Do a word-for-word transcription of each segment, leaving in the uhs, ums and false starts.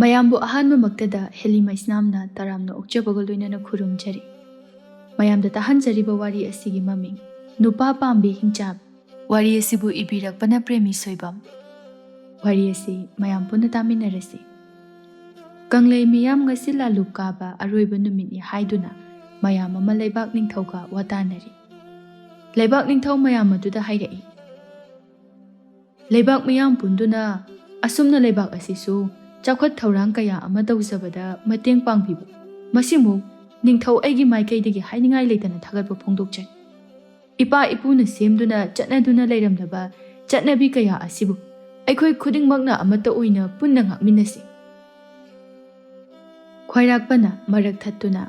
ꯃꯌꯥꯝꯕꯨ ꯑꯍꯥꯟꯕꯃꯛꯇꯗ ꯍꯦꯂꯤ ꯃꯩꯁꯅꯥꯝꯅ ꯇꯔꯥꯝꯅ ꯑꯣꯛꯆꯕꯒ ꯂꯣꯏꯅꯅ ꯈꯨꯔꯨꯝꯖꯔꯤ꯫ ꯃꯌꯥꯝꯗ ꯇꯥꯍꯟꯖꯔꯤꯕ ꯋꯥꯔꯤ ꯑꯁꯤꯒꯤ ꯃꯃꯤꯡ ꯅꯨꯄꯥ ꯄꯥꯝꯕꯤ ꯍꯤꯡꯆꯥꯕꯤ꯫ ꯋꯥꯔꯤ ꯑꯁꯤꯕꯨ ꯏꯕꯤꯔꯛꯄꯅ ꯄ꯭ꯔꯦꯃꯤ ꯁꯣꯏꯕꯝ꯫ ꯋꯥꯔꯤ ꯑꯁꯤ ꯃꯌꯥꯝ ꯄꯨꯟꯅ ꯇꯥꯃꯤꯟꯅꯔꯁꯤ꯫ ꯀꯪꯂꯩ ꯃꯤꯌꯥꯝ ꯉꯁꯤ ꯂꯥꯂꯨꯞ ꯀꯥꯕ ꯑꯔꯣꯏꯕ ꯅꯨꯃꯤꯠꯅꯤ ꯍꯥꯏꯗꯨꯅ ꯃꯌꯥꯝ ꯑꯃ ꯂꯩꯕꯥꯛ ꯅꯤꯡꯊꯧꯒ ꯋꯥꯇꯥꯅꯔꯤ꯫ ꯂꯩꯕꯥꯛ ꯅꯤꯡꯊꯧ ꯃꯌꯥꯝ ꯑꯗꯨꯗ ꯍꯥꯏꯔꯛꯏ, "ꯂꯩꯕꯥꯛ ꯃꯤꯌꯥꯝ ꯄꯨꯟꯗꯨꯅ ꯑꯁꯨꯝꯅ ꯂꯩꯕꯥꯛ ꯑꯁꯤꯁꯨ ꯆꯥꯎꯈꯠ ꯊꯧꯔꯥꯡ ꯀꯌꯥ ꯑꯃ ꯇꯧꯖꯕꯗ ꯃꯇꯦꯡ ꯄꯥꯡꯕꯤꯕ, ꯃꯁꯤꯃꯨꯛ ꯅꯤꯡꯊꯧ ꯑꯩꯒꯤ ꯃꯥꯏꯀꯩꯗꯒꯤ ꯍꯥꯏꯅꯤꯡꯉꯥꯏ ꯂꯩꯇꯅ ꯊꯥꯒꯠꯄ ꯐꯣꯡꯗꯣꯛꯆꯩ꯫ ꯏꯄꯥ ꯏꯄꯨꯅ ꯁꯦꯝꯗꯨꯅ ꯆꯠꯅꯗꯨꯅ ꯂꯩꯔꯝꯂꯕ ꯆꯠꯅꯕꯤ ꯀꯌꯥ ꯑꯁꯤꯕꯨ ꯑꯩꯈꯣꯏ ꯈꯨꯗꯤꯡꯃꯛꯅ ꯑꯃꯠꯇ ꯑꯣꯏꯅ ꯄꯨꯟꯅ ꯉꯥꯛꯃꯤꯟꯅꯁꯤ꯫" ꯈ꯭ꯋꯥꯏꯔꯥꯛꯄꯅ ꯃꯔꯛ ꯊꯠꯇꯨꯅ,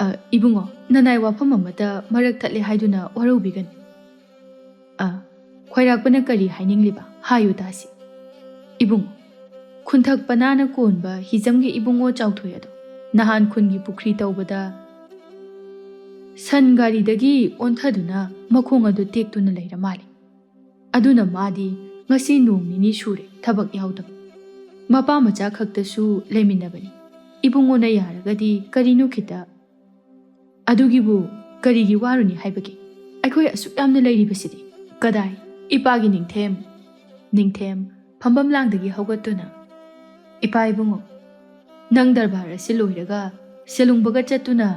"ꯑ, ꯏꯕꯨꯡꯉꯣ, ꯅꯅꯥꯏ ꯋꯥꯐꯝ ꯑꯃꯠꯇ ꯃꯔꯛ ꯊꯠꯂꯦ ꯍꯥꯏꯗꯨꯅ ꯋꯥꯔꯧꯕꯤꯒꯅꯨ꯫" "ꯑ, ꯈ꯭ꯋꯥꯏꯔꯥꯛꯄꯅ ꯀꯔꯤ ꯍꯥꯏꯅꯤꯡꯂꯤꯕ? ꯍꯥꯏꯌꯨ ꯇꯥꯁꯤ꯫" "ꯏꯕꯨꯡꯉꯣ, ꯈꯨꯟꯊꯛ ꯄꯅꯥꯅ ꯀꯣꯟꯕ ꯍꯤꯖꯝꯒꯤ ꯏꯕꯨꯡꯉꯣ ꯆꯥꯎꯊꯣꯏ ꯑꯗꯣ ꯅꯍꯥꯟ ꯈꯨꯟꯒꯤ ꯄꯨꯈ꯭ꯔꯤ ꯇꯧꯕꯗ ꯁꯟ ꯒꯥꯔꯤꯗꯒꯤ ꯑꯣꯟꯊꯗꯨꯅ ꯃꯈꯣꯡ ꯑꯗꯨ ꯇꯦꯛꯇꯨꯅ ꯂꯩꯔ ꯃꯥꯜꯂꯤ꯫ ꯑꯗꯨꯅ ꯃꯥꯗꯤ ꯉꯁꯤ ꯅꯣꯡ ꯅꯤꯅꯤ ꯁꯨꯔꯦ ꯊꯕꯛ ꯌꯥꯎꯗꯕ꯫ ꯃꯄꯥ ꯃꯆꯥ ꯈꯛꯇꯁꯨ ꯂꯩꯃꯤꯟꯅꯕꯅꯤ꯫ ꯏꯕꯨꯡꯉꯣꯅ ꯌꯥꯔꯒꯗꯤ ꯀꯔꯤꯅꯣ ꯈꯤꯇ..." "ꯑꯗꯨꯒꯤꯕꯨ ꯀꯔꯤꯒꯤ ꯋꯥꯔꯨꯅꯤ ꯍꯥꯏꯕꯒꯦ? ꯑꯩꯈꯣꯏ ꯑꯁꯨꯛ ꯌꯥꯝꯅ ꯂꯩꯔꯤꯕꯁꯤꯗꯤ꯫ ꯀꯗꯥꯏ? ꯏꯄꯥꯒꯤ ꯅꯤꯡꯊꯦꯝ, ꯅꯤꯡꯊꯦꯝ ꯐꯝꯕꯝ ꯂꯥꯡꯗꯒꯤ ꯍꯧꯒꯠꯇꯨꯅ, ꯏꯄꯥ ꯏꯕꯨꯡꯉꯣ, ꯅꯪ ꯗꯔꯕꯥꯔ ꯑꯁꯤ ꯂꯣꯏꯔꯒ ꯁꯦꯂꯨꯡꯕꯒ ꯆꯠꯇꯨꯅ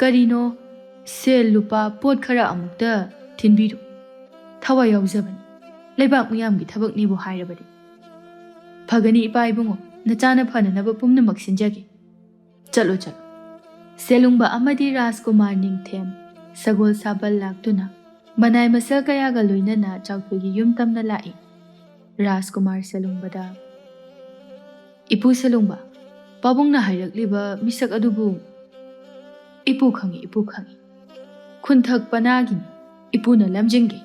ꯀꯔꯤꯅꯣ ꯁꯦꯜ ꯂꯨꯄꯥ ꯄꯣꯠ ꯈꯔ ꯑꯃꯨꯛꯇ ꯊꯤꯟꯕꯤꯔꯨ꯫ ꯊꯋꯥꯏ ꯌꯥꯎꯖꯕꯅꯤ꯫ ꯂꯩꯕꯥꯛ ꯃꯤꯌꯥꯝꯒꯤ ꯊꯕꯛꯅꯤꯕꯨ ꯍꯥꯏꯔꯕꯗꯤ꯫" "ꯐꯒꯅꯤ ꯏꯄꯥ ꯏꯕꯨꯡꯉꯣ, ꯅꯆꯥꯅ ꯐꯅꯅꯕ ꯄꯨꯝꯅꯃꯛ ꯁꯤꯟꯖꯒꯦ꯫ ꯆꯠꯂꯣ, ꯆꯠꯂꯣ꯫" ꯁꯦꯂꯨꯡꯕ ꯑꯃꯗꯤ ꯔꯥꯖꯀꯨꯃꯥꯔ ꯅꯤꯡꯊꯦꯝ ꯁꯒꯣꯜ ꯁꯥꯕꯜ ꯂꯥꯛꯇꯨꯅ ꯃꯅꯥꯏ ꯃꯁꯜ ꯀꯌꯥꯒ ꯂꯣꯏꯅꯅ ꯆꯥꯎꯊꯣꯏꯒꯤ ꯌꯨꯝ ꯇꯝꯅ ꯂꯥꯛꯏ꯫ ꯔꯥꯖꯀꯨꯃꯥꯔ ꯁꯦꯂꯨꯡꯕꯗ, "ꯏꯄꯨ ꯁꯦꯂꯨꯡꯕ, ꯄꯥꯕꯨꯡꯅ ꯍꯥꯏꯔꯛꯂꯤꯕ ꯃꯤꯁꯛ ꯑꯗꯨꯕꯨ?" "ꯏꯄꯨ ꯈꯪꯏ, ꯏꯄꯨ ꯈꯪꯏ꯫ ꯈꯨꯟꯊꯛ ꯄꯅꯥꯒꯤꯅꯤ꯫ ꯏꯄꯨꯅ ꯂꯝꯖꯤꯡꯒꯦ꯫"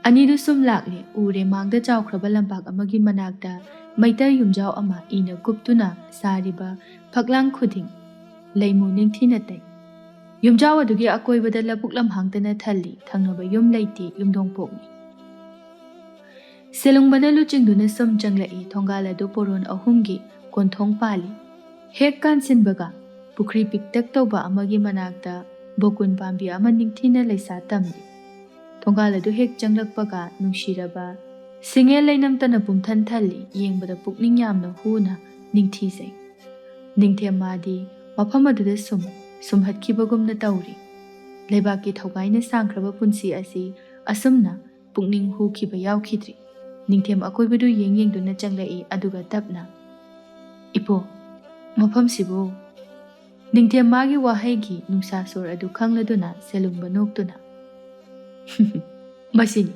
ꯑꯅꯤꯗꯨ ꯁꯨꯝ ꯂꯥꯛꯂꯦ꯫ ꯎꯔꯦ ꯃꯥꯡꯗ ꯆꯥꯎꯈ꯭ꯔꯕ ꯂꯝꯄꯥꯛ ꯑꯃꯒꯤ ꯃꯅꯥꯛꯇ ꯃꯩꯇꯩ ꯌꯨꯝꯖꯥꯎ ꯑꯃ ꯏꯅ ꯀꯨꯞꯇꯨꯅ ꯁꯥꯔꯤꯕ ꯐꯛꯂꯥꯡ ꯈꯨꯗꯤꯡ ꯂꯩꯃꯨ ꯅꯤꯡꯊꯤꯅ ꯇꯩ꯫ ꯌꯨꯝꯖꯥꯎ ꯑꯗꯨꯒꯤ ꯑꯀꯣꯏꯕꯗ ꯂꯧꯕꯨꯛ ꯂꯝꯍꯥꯡꯇꯅ ꯊꯜꯂꯤ꯫ ꯊꯪꯅꯕ ꯌꯨꯝ ꯂꯩꯇꯦ, ꯌꯨꯝꯊꯣꯡ ꯄꯣꯛꯅꯤ꯫ ꯁꯦꯂꯨꯡꯕꯅ ꯂꯨꯆꯤꯡꯗꯨꯅ ꯁꯨꯝ ꯆꯪꯂꯛꯏ꯫ ꯊꯣꯡꯒꯥꯜ ꯑꯗꯨ ꯄꯣꯔꯣꯟ ꯑꯍꯨꯝꯒꯤ ꯀꯣꯟꯊꯣꯡ ꯄꯥꯜꯂꯤ꯫ ꯍꯦꯛ ꯀꯥꯟꯁꯤꯟꯕꯒ ꯄꯨꯈ꯭ꯔꯤ ꯄꯤꯛꯇꯛ ꯇꯧꯕ ꯑꯃꯒꯤ ꯃꯅꯥꯛꯇ ꯕꯣꯀꯨꯟ ꯄꯥꯝꯕꯤ ꯑꯃ ꯅꯤꯡꯊꯤꯅ ꯂꯩꯁꯥ ꯇꯝꯂꯤ꯫ ꯊꯣꯡꯒꯥꯜ ꯑꯗꯨ ꯍꯦꯛ ꯆꯪꯂꯛꯄꯒ ꯅꯨꯡꯁꯤꯔꯕ ꯁꯤꯡꯉꯦꯜ ꯂꯩꯅꯝꯇꯅ ꯄꯨꯝꯊꯟ ꯊꯜꯂꯤ꯫ ꯌꯦꯡꯕꯗ ꯄꯨꯛꯅꯤꯡ ꯌꯥꯝꯅ ꯍꯨꯅ ꯅꯤꯡꯊꯤꯖꯩ꯫ ꯅꯤꯡꯊꯦꯝ ꯃꯥꯗꯤ ꯃꯐꯝ ꯑꯗꯨꯗ ꯁꯨꯝ ꯁꯨꯝꯍꯠꯈꯤꯕꯒꯨꯝꯅ ꯇꯧꯔꯤ꯫ ꯂꯩꯕꯥꯛꯀꯤ ꯊꯧꯒꯥꯏꯅ ꯁꯥꯡꯈ꯭ꯔꯕ ꯄꯨꯟꯁꯤ ꯑꯁꯤ ꯑꯁꯨꯝꯅ ꯄꯨꯛꯅꯤꯡ ꯍꯨꯈꯤꯕ ꯌꯥꯎꯈꯤꯗ꯭ꯔꯤ꯫ ꯅꯤꯡꯊꯦꯝ ꯑꯀꯣꯏꯕꯗꯨ ꯌꯦꯡ ꯌꯦꯡꯗꯨꯅ ꯆꯪꯂꯛꯏ, ꯑꯗꯨꯒ ꯇꯞꯅ, "ꯏꯄꯣ, ꯃꯐꯝꯁꯤꯕꯨ?" ꯅꯤꯡꯊꯦꯝ ꯃꯥꯒꯤ ꯋꯥꯍꯩꯒꯤ ꯅꯨꯡꯁꯥ ꯁꯣꯔ ꯑꯗꯨ ꯈꯪꯂꯗꯨꯅ ꯁꯦꯂꯨꯡꯕ ꯅꯣꯛꯇꯨꯅ, "ꯃꯁꯤꯅꯤ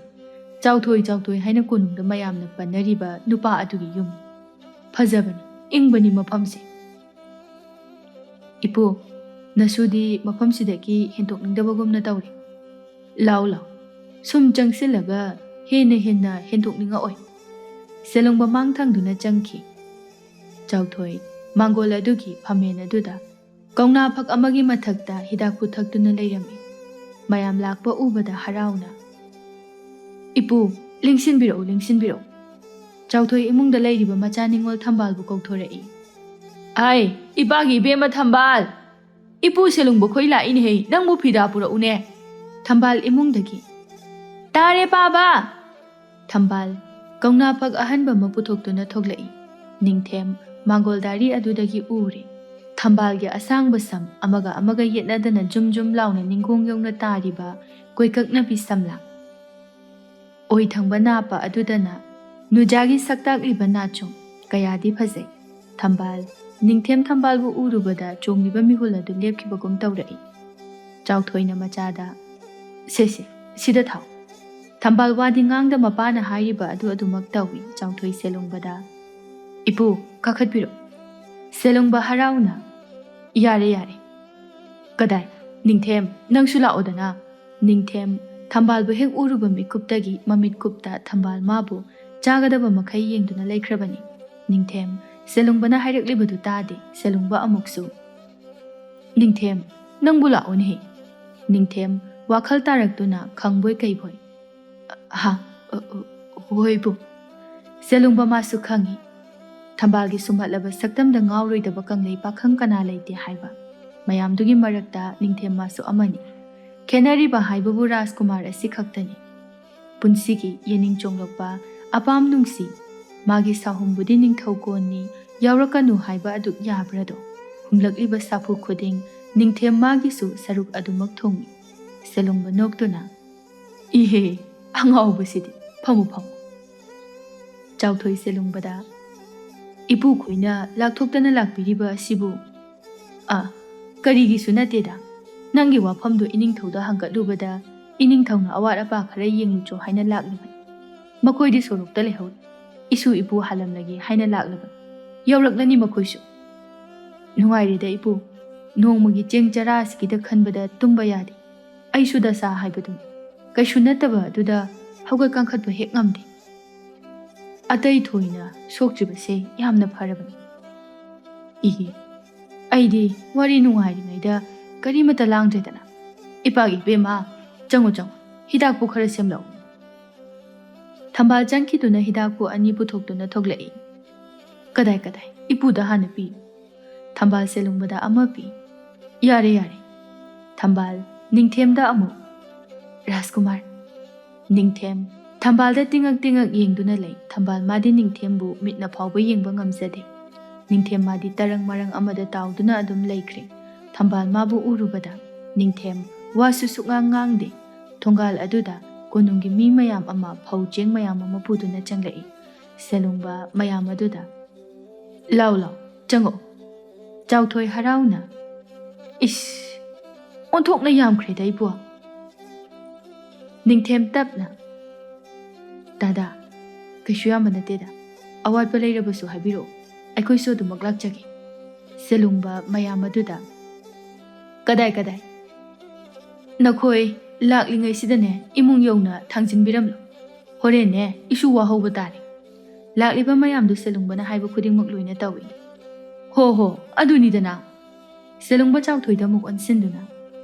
ꯆꯥꯎꯊꯣꯏ ꯆꯥꯎꯊꯣꯏ ꯍꯥꯏꯅ ꯀꯣꯅꯨꯡꯗ ꯃꯌꯥꯝꯅ ꯄꯟꯅꯔꯤꯕ ꯅꯨꯄꯥ ꯑꯗꯨꯒꯤ ꯌꯨꯝ꯫ ꯐꯖꯕꯅꯤ, ꯏꯪꯕꯅꯤ ꯃꯐꯝꯁꯦ꯫ ꯏꯄꯨ, ꯅꯁꯨꯗꯤ ꯃꯐꯝꯁꯤꯗꯒꯤ ꯍꯦꯟꯗꯣꯛꯅꯤꯡꯗꯕꯒꯨꯝꯅ ꯇꯧꯔꯦ꯫ ꯂꯥꯎ ꯂꯥꯎ, ꯁꯨꯝ ꯆꯪꯁꯤꯜꯂꯒ ꯍꯦꯟꯅ ꯍꯦꯟꯅ ꯍꯦꯟꯗꯣꯛꯅꯤꯡꯉꯛꯑꯣꯏ꯫" ꯁꯦꯂꯨꯡꯕ ꯃꯥꯡ ꯊꯪꯗꯨꯅ ꯆꯪꯈꯤ꯫ ꯆꯥꯎꯊꯣꯏ ꯃꯥꯡꯒꯣꯜ ꯑꯗꯨꯒꯤ ꯐꯝꯃꯦꯟ ꯑꯗꯨꯗ ꯀꯧꯅꯥ ꯐꯛ ꯑꯃꯒꯤ ꯃꯊꯛꯇ ꯍꯤꯗꯥꯛ ꯍꯨꯊꯛꯇꯨꯅ ꯂꯩꯔꯝꯃꯤ꯫ ꯃꯌꯥꯝ ꯂꯥꯛꯄ ꯎꯕꯗ ꯍꯔꯥꯎꯅ, "ꯏꯄꯨ, ꯂꯦꯡꯁꯤꯟꯕꯤꯔꯛꯎ, ꯂꯦꯡꯁꯤꯟꯕꯤꯔꯛꯎ꯫" ꯆꯥꯎꯊꯣꯏ ꯏꯃꯨꯡꯗ ꯂꯩꯔꯤꯕ ꯃꯆꯥ ꯅꯤꯉꯣꯜ ꯊꯝꯕꯥꯜꯕꯨ ꯀꯧꯊꯣꯔꯛꯏ꯫ "ꯑꯥꯏ, ꯏꯄꯥꯒꯤ ꯏꯕꯦꯝꯃ ꯊꯝꯕꯥꯜ! ꯏꯄꯨ ꯁꯦꯂꯨꯡꯕ ꯈꯣꯏ ꯂꯥꯛꯏꯅꯦꯍꯦ, ꯅꯪꯕꯨ ꯐꯤꯗꯥ ꯄꯨꯔꯛꯎꯅꯦ꯫" ꯊꯝꯕꯥꯜ ꯏꯃꯨꯡꯗꯒꯤ, "ꯇꯥꯔꯦ ꯄꯥꯕ!" ꯊꯝꯕꯥꯜ ꯀꯧꯅꯥ ꯐꯛ ꯑꯍꯟꯕ ꯑꯃ ꯄꯨꯊꯣꯛꯇꯨꯅ ꯊꯣꯛꯂꯛꯏ꯫ ꯅꯤꯡꯊꯦꯝ ꯃꯥꯡꯒꯣꯜꯗꯥꯔꯤ ꯑꯗꯨꯗꯒꯤ ꯎꯔꯦ꯫ ꯊꯝꯕꯥꯜꯒꯤ ꯑꯁꯥꯡꯕ ꯁꯝ ꯑꯃꯒ ꯑꯃꯒ ꯌꯦꯠꯅꯗꯅ ꯖꯨꯝ ꯖꯨꯝ ꯂꯥꯎꯅ ꯅꯤꯡꯒꯣꯡ ꯌꯧꯅ ꯇꯥꯔꯤꯕ ꯀꯣꯏꯀꯛꯅꯕꯤ ꯁꯝꯂꯥꯡ꯫ ꯑꯣꯏ ꯊꯪꯕ ꯅꯥꯞꯄ ꯑꯗꯨꯗꯅ ꯅꯨꯖꯥꯒꯤ ꯁꯛꯇꯥꯛꯂꯤꯕ ꯅꯥꯆꯣꯝ꯫ ꯀꯌꯥꯗꯤ ꯐꯖꯩ꯫ ꯊꯝꯕꯥꯜ, ꯅꯤꯡꯊꯦꯝ ꯊꯝꯕꯥꯜꯕꯨ ꯎꯔꯨꯕꯗ ꯆꯣꯡꯂꯤꯕ ꯃꯤꯍꯨꯜ ꯑꯗꯨ ꯂꯦꯞꯈꯤꯕꯒꯨꯝ ꯇꯧꯔꯛꯏ꯫ ꯆꯥꯎꯊꯣꯏꯅ ꯃꯆꯥꯗ, "ꯁꯦ ꯁꯦ, ꯁꯤꯗ ꯊꯥꯎ꯫" ꯊꯝꯕꯥꯜ ꯋꯥꯗꯤ ꯉꯥꯡꯗ ꯃꯄꯥꯅ ꯍꯥꯏꯔꯤꯕ ꯑꯗꯨ ꯑꯗꯨꯃꯛ ꯇꯧꯏ꯫ ꯆꯥꯎꯊꯣꯏ ꯁꯦꯂꯨꯡꯕꯗ, "ꯏꯄꯨ, ꯀꯥꯈꯠꯄꯤꯔꯣ꯫" ꯁꯦꯂꯨꯡꯕ ꯍꯔꯥꯎꯅ, "ꯌꯥꯔꯦ, ꯌꯥꯔꯦ꯫ ꯀꯗꯥꯏ, ꯅꯤꯡꯊꯦꯝ, ꯅꯪꯁꯨ ꯂꯥꯛꯑꯣꯗꯅ꯫" ꯅꯤꯡꯊꯦꯝ ꯊꯝꯕꯥꯜꯕꯨ ꯍꯦꯛ ꯎꯔꯨꯕ ꯃꯤꯀꯨꯞꯇꯒꯤ ꯃꯃꯤꯠ ꯀꯨꯞꯇ ꯊꯝꯕꯥꯜ ꯃꯥꯕꯨ ꯆꯥꯒꯗꯕ ꯃꯈꯩ ꯌꯦꯡꯗꯨꯅ ꯂꯩꯈ꯭ꯔꯕꯅꯤ꯫ ꯅꯤꯡꯊꯦꯝ ꯁꯦꯂꯨꯡꯕꯅ ꯍꯥꯏꯔꯛꯂꯤꯕꯗꯨ ꯇꯥꯗꯦ꯫ ꯁꯦꯂꯨꯡꯕ ꯑꯃꯨꯛꯁꯨ, "ꯅꯤꯡꯊꯦꯝ, ꯅꯪꯕꯨ ꯂꯥꯛꯑꯣꯅꯦꯍꯦ꯫" ꯅꯤꯡꯊꯦꯝ ꯋꯥꯈꯜ ꯇꯥꯔꯛꯇꯨꯅ ꯈꯪꯕꯣꯏ ꯀꯩꯕꯣꯏ, "ꯍꯥ, ꯑ, ꯑ, ꯍꯣꯏ ꯄꯨ꯫" ꯁꯦꯂꯨꯡꯕ ꯃꯥꯁꯨ ꯈꯪꯏ꯫ ꯊꯝꯕꯥꯜꯒꯤ ꯁꯨꯝꯍꯠꯂꯕ ꯁꯛꯇꯝꯗ ꯉꯥꯎꯔꯣꯏꯗꯕ ꯀꯪꯂꯩ ꯄꯥꯈꯪ ꯀꯅꯥ ꯂꯩꯇꯦ ꯍꯥꯏꯕ꯫ ꯃꯌꯥꯝꯗꯨꯒꯤ ꯃꯔꯛꯇ ꯅꯤꯡꯊꯦꯝ ꯃꯥꯁꯨ ꯑꯃꯅꯤ꯫ ꯈꯦꯠꯅꯔꯤꯕ ꯍꯥꯏꯕꯕꯨ ꯔꯥꯖꯀꯨꯃꯥꯔ ꯑꯁꯤ ꯈꯛꯇꯅꯤ꯫ ꯄꯨꯟꯁꯤꯒꯤ ꯌꯦꯅꯤꯡ ꯆꯣꯡꯂꯛꯄ ꯑꯄꯥꯝ ꯅꯨꯡꯁꯤ, ꯃꯥꯒꯤ ꯁꯥꯍꯨꯝꯕꯨꯗꯤ ꯅꯤꯡꯊꯧ ꯀꯣꯟꯅꯤ, ꯌꯥꯎꯔꯛꯀꯅꯨ ꯍꯥꯏꯕ ꯑꯗꯨꯛ ꯌꯥꯕ꯭ꯔꯗꯣ? ꯍꯨꯝꯂꯛꯂꯤꯕ ꯁꯥꯐꯨ ꯈꯨꯗꯤꯡ ꯅꯤꯡꯊꯦꯝ ꯃꯥꯒꯤꯁꯨ ꯁꯔꯨꯛ ꯑꯗꯨꯃꯛ ꯊꯨꯡꯏ꯫ ꯁꯦꯂꯨꯡꯕ ꯅꯣꯛꯇꯨꯅ, "ꯏꯍꯦ, ꯑꯉꯥꯎꯕꯁꯤꯗꯤ, ꯐꯝꯃꯨ, ꯐꯝꯃꯨ꯫" ꯆꯥꯎꯊꯣꯏ ꯁꯦꯂꯨꯡꯕꯗ, "ꯏꯄꯨ ꯈꯣꯏꯅ ꯂꯥꯛꯊꯣꯛꯇꯅ ꯂꯥꯛꯄꯤꯔꯤꯕ ꯑꯁꯤꯕꯨ?" "ꯑ, ꯀꯔꯤꯒꯤꯁꯨ ꯅꯠꯇꯦꯗ꯫ ꯅꯪꯒꯤ ꯋꯥꯐꯝꯗꯨ ꯏꯅꯤꯡꯊꯧꯗ ꯍꯪꯒꯠꯂꯨꯕꯗ, ꯏꯅꯤꯡꯊꯧꯅ ꯑꯋꯥꯠ ꯑꯄꯥ ꯈꯔ ꯌꯦꯡꯂꯨꯆꯣ ꯍꯥꯏꯅ ꯂꯥꯛꯂꯤꯕꯅꯤ꯫ ꯃꯈꯣꯏꯗꯤ ꯁꯣꯔꯣꯛꯇ ꯂꯩꯍꯧꯔꯤ꯫ ꯏꯁꯨ ꯏꯄꯨ ꯍꯜꯂꯝꯂꯒꯦ ꯍꯥꯏꯅ ꯂꯥꯛꯂꯕꯅꯤ꯫ ꯌꯧꯔꯛꯂꯅꯤ ꯃꯈꯣꯏꯁꯨ꯫ ꯅꯨꯡꯉꯥꯏꯔꯦꯗ ꯏꯄꯨ, ꯅꯣꯡꯃꯒꯤ ꯆꯦꯡ ꯆꯔꯥ ꯑꯁꯤꯒꯤꯗ ꯈꯟꯕꯗ ꯇꯨꯝꯕ ꯌꯥꯗꯦ꯫ ꯑꯩꯁꯨ ꯗꯁꯥ ꯍꯥꯏꯕꯗꯨꯅꯤ꯫ ꯀꯩꯁꯨ ꯅꯠꯇꯕ ꯑꯗꯨꯗ ꯍꯧꯒꯠ ꯀꯥꯡꯈꯠꯄ ꯍꯦꯛ ꯉꯝꯗꯦ꯫ ꯑꯇꯩ ꯊꯣꯏꯅ ꯁꯣꯛꯇ꯭ꯔꯤꯕꯁꯦ ꯌꯥꯝꯅ ꯐꯔꯕꯅꯤ꯫" "ꯏꯍꯦ, ꯑꯩꯗꯤ ꯋꯥꯔꯤ ꯅꯨꯡꯉꯥꯏꯔꯤꯉꯩꯗ ꯀꯔꯤꯃꯠꯇ ꯂꯥꯡꯗ꯭ꯔꯦꯗꯅ꯫ ꯏꯄꯥꯒꯤ ꯏꯕꯦꯝꯃ, ꯆꯪꯉꯨ, ꯆꯪꯉꯨ, ꯍꯤꯗꯥꯛꯄꯨ ꯈꯔ ꯁꯦꯝꯂꯛꯎ꯫" ꯊꯝꯕꯥꯜ ꯆꯪꯈꯤꯗꯨꯅ ꯍꯤꯗꯥꯛꯄꯨ ꯑꯅꯤ ꯄꯨꯊꯣꯛꯇꯨꯅ ꯊꯣꯛꯂꯛꯏ꯫ "ꯀꯗꯥꯏ, ꯀꯗꯥꯏ, ꯏꯄꯨꯗ ꯍꯥꯟꯅ ꯄꯤ꯫" ꯊꯝꯕꯥꯜ ꯁꯦꯂꯨꯡꯕꯗ ꯑꯃ ꯄꯤ꯫ "ꯌꯥꯔꯦ, ꯌꯥꯔꯦ꯫" ꯊꯝꯕꯥꯜ, ꯅꯤꯡꯊꯦꯝꯗ ꯑꯃꯨꯛ꯫ "ꯔꯥꯖꯀꯨꯃꯥꯔ꯫" ꯅꯤꯡꯊꯦꯝ ꯊꯝꯕꯥꯜꯗ ꯇꯤꯡꯉꯛ ꯇꯤꯡꯉꯛ ꯌꯦꯡꯗꯨꯅ ꯂꯩ꯫ ꯊꯝꯕꯥꯜ ꯃꯥꯗꯤ ꯅꯤꯡꯊꯦꯝꯕꯨ ꯃꯤꯠꯅ ꯐꯥꯎꯕ ꯌꯦꯡꯕ ꯉꯝꯖꯗꯦ꯫ ꯅꯤꯡꯊꯦꯝ ꯃꯥꯗꯤ ꯇꯔꯪ ꯃꯔꯪ ꯑꯃꯗ ꯇꯥꯎꯗꯨꯅ ꯑꯗꯨꯝ ꯂꯩꯈ꯭ꯔꯦ꯫ ꯊꯝꯕꯥꯜ ꯃꯥꯕꯨ ꯎꯔꯨꯕꯗ ꯅꯤꯡꯊꯦꯝ ꯋꯥꯁꯨ ꯁꯨꯛꯉꯥꯡ ꯉꯥꯡꯗꯦ꯫ ꯊꯣꯡꯒꯥꯜ ꯑꯗꯨꯗ ꯀꯣꯅꯨꯡꯒꯤ ꯃꯤ ꯃꯌꯥꯝ ꯑꯃ ꯐꯧ ꯆꯦꯡ ꯃꯌꯥꯝ ꯑꯃ ꯄꯨꯗꯨꯅ ꯆꯪꯂꯛꯏ꯫ ꯁꯦꯂꯨꯡꯕ ꯃꯌꯥꯝ ꯑꯗꯨꯗ, "ꯂꯥꯎ, ꯂꯥꯎ, ꯆꯪꯉꯛꯑꯣ꯫" ꯆꯥꯎꯊꯣꯏ ꯍꯔꯥꯎꯅ, "ꯏꯁ, ꯑꯣꯟꯊꯣꯛꯅ ꯌꯥꯝꯈ꯭ꯔꯦꯗ ꯏꯕꯨ꯫" ꯅꯤꯡꯊꯦꯝ ꯇꯞꯅ, "ꯗꯥꯗꯥ, ꯀꯩꯁꯨ ꯌꯥꯝꯕ ꯅꯠꯇꯦꯗ, ꯑꯋꯥꯠꯄ ꯂꯩꯔꯕꯁꯨ ꯍꯥꯏꯕꯤꯔꯛꯑꯣ, ꯑꯩꯈꯣꯏꯁꯨ ꯑꯗꯨꯃꯛ ꯂꯥꯛꯆꯒꯦ꯫" ꯁꯦꯂꯨꯡꯕ ꯃꯌꯥꯝ ꯑꯗꯨꯗ, "ꯀꯗꯥꯏ, ꯀꯗꯥꯏ? ꯅꯈꯣꯏ ꯂꯥꯛꯂꯤꯉꯩꯁꯤꯗꯅꯦ ꯏꯃꯨꯡ ꯌꯧꯅ ꯊꯥꯡꯖꯤꯟꯕꯤꯔꯝꯂꯣ꯫ ꯍꯣꯔꯦꯟꯅꯦ ꯏꯁꯨ ꯋꯥꯍꯧꯕ ꯇꯥꯔꯦ꯫" ꯂꯥꯛꯂꯤꯕ ꯃꯌꯥꯝꯗꯨ ꯁꯦꯂꯨꯡꯕꯅ ꯍꯥꯏꯕ ꯈꯨꯗꯤꯡꯃꯛ ꯂꯣꯏꯅ ꯇꯧꯏ꯫ "ꯍꯣ, ꯍꯣ, ꯑꯗꯨꯅꯤꯗꯅ꯫" ꯁꯦꯂꯨꯡꯕ ꯆꯥꯎꯊꯣꯏꯗ ꯑꯃꯨꯛ ꯑꯣꯟꯁꯤꯟꯗꯨꯅ,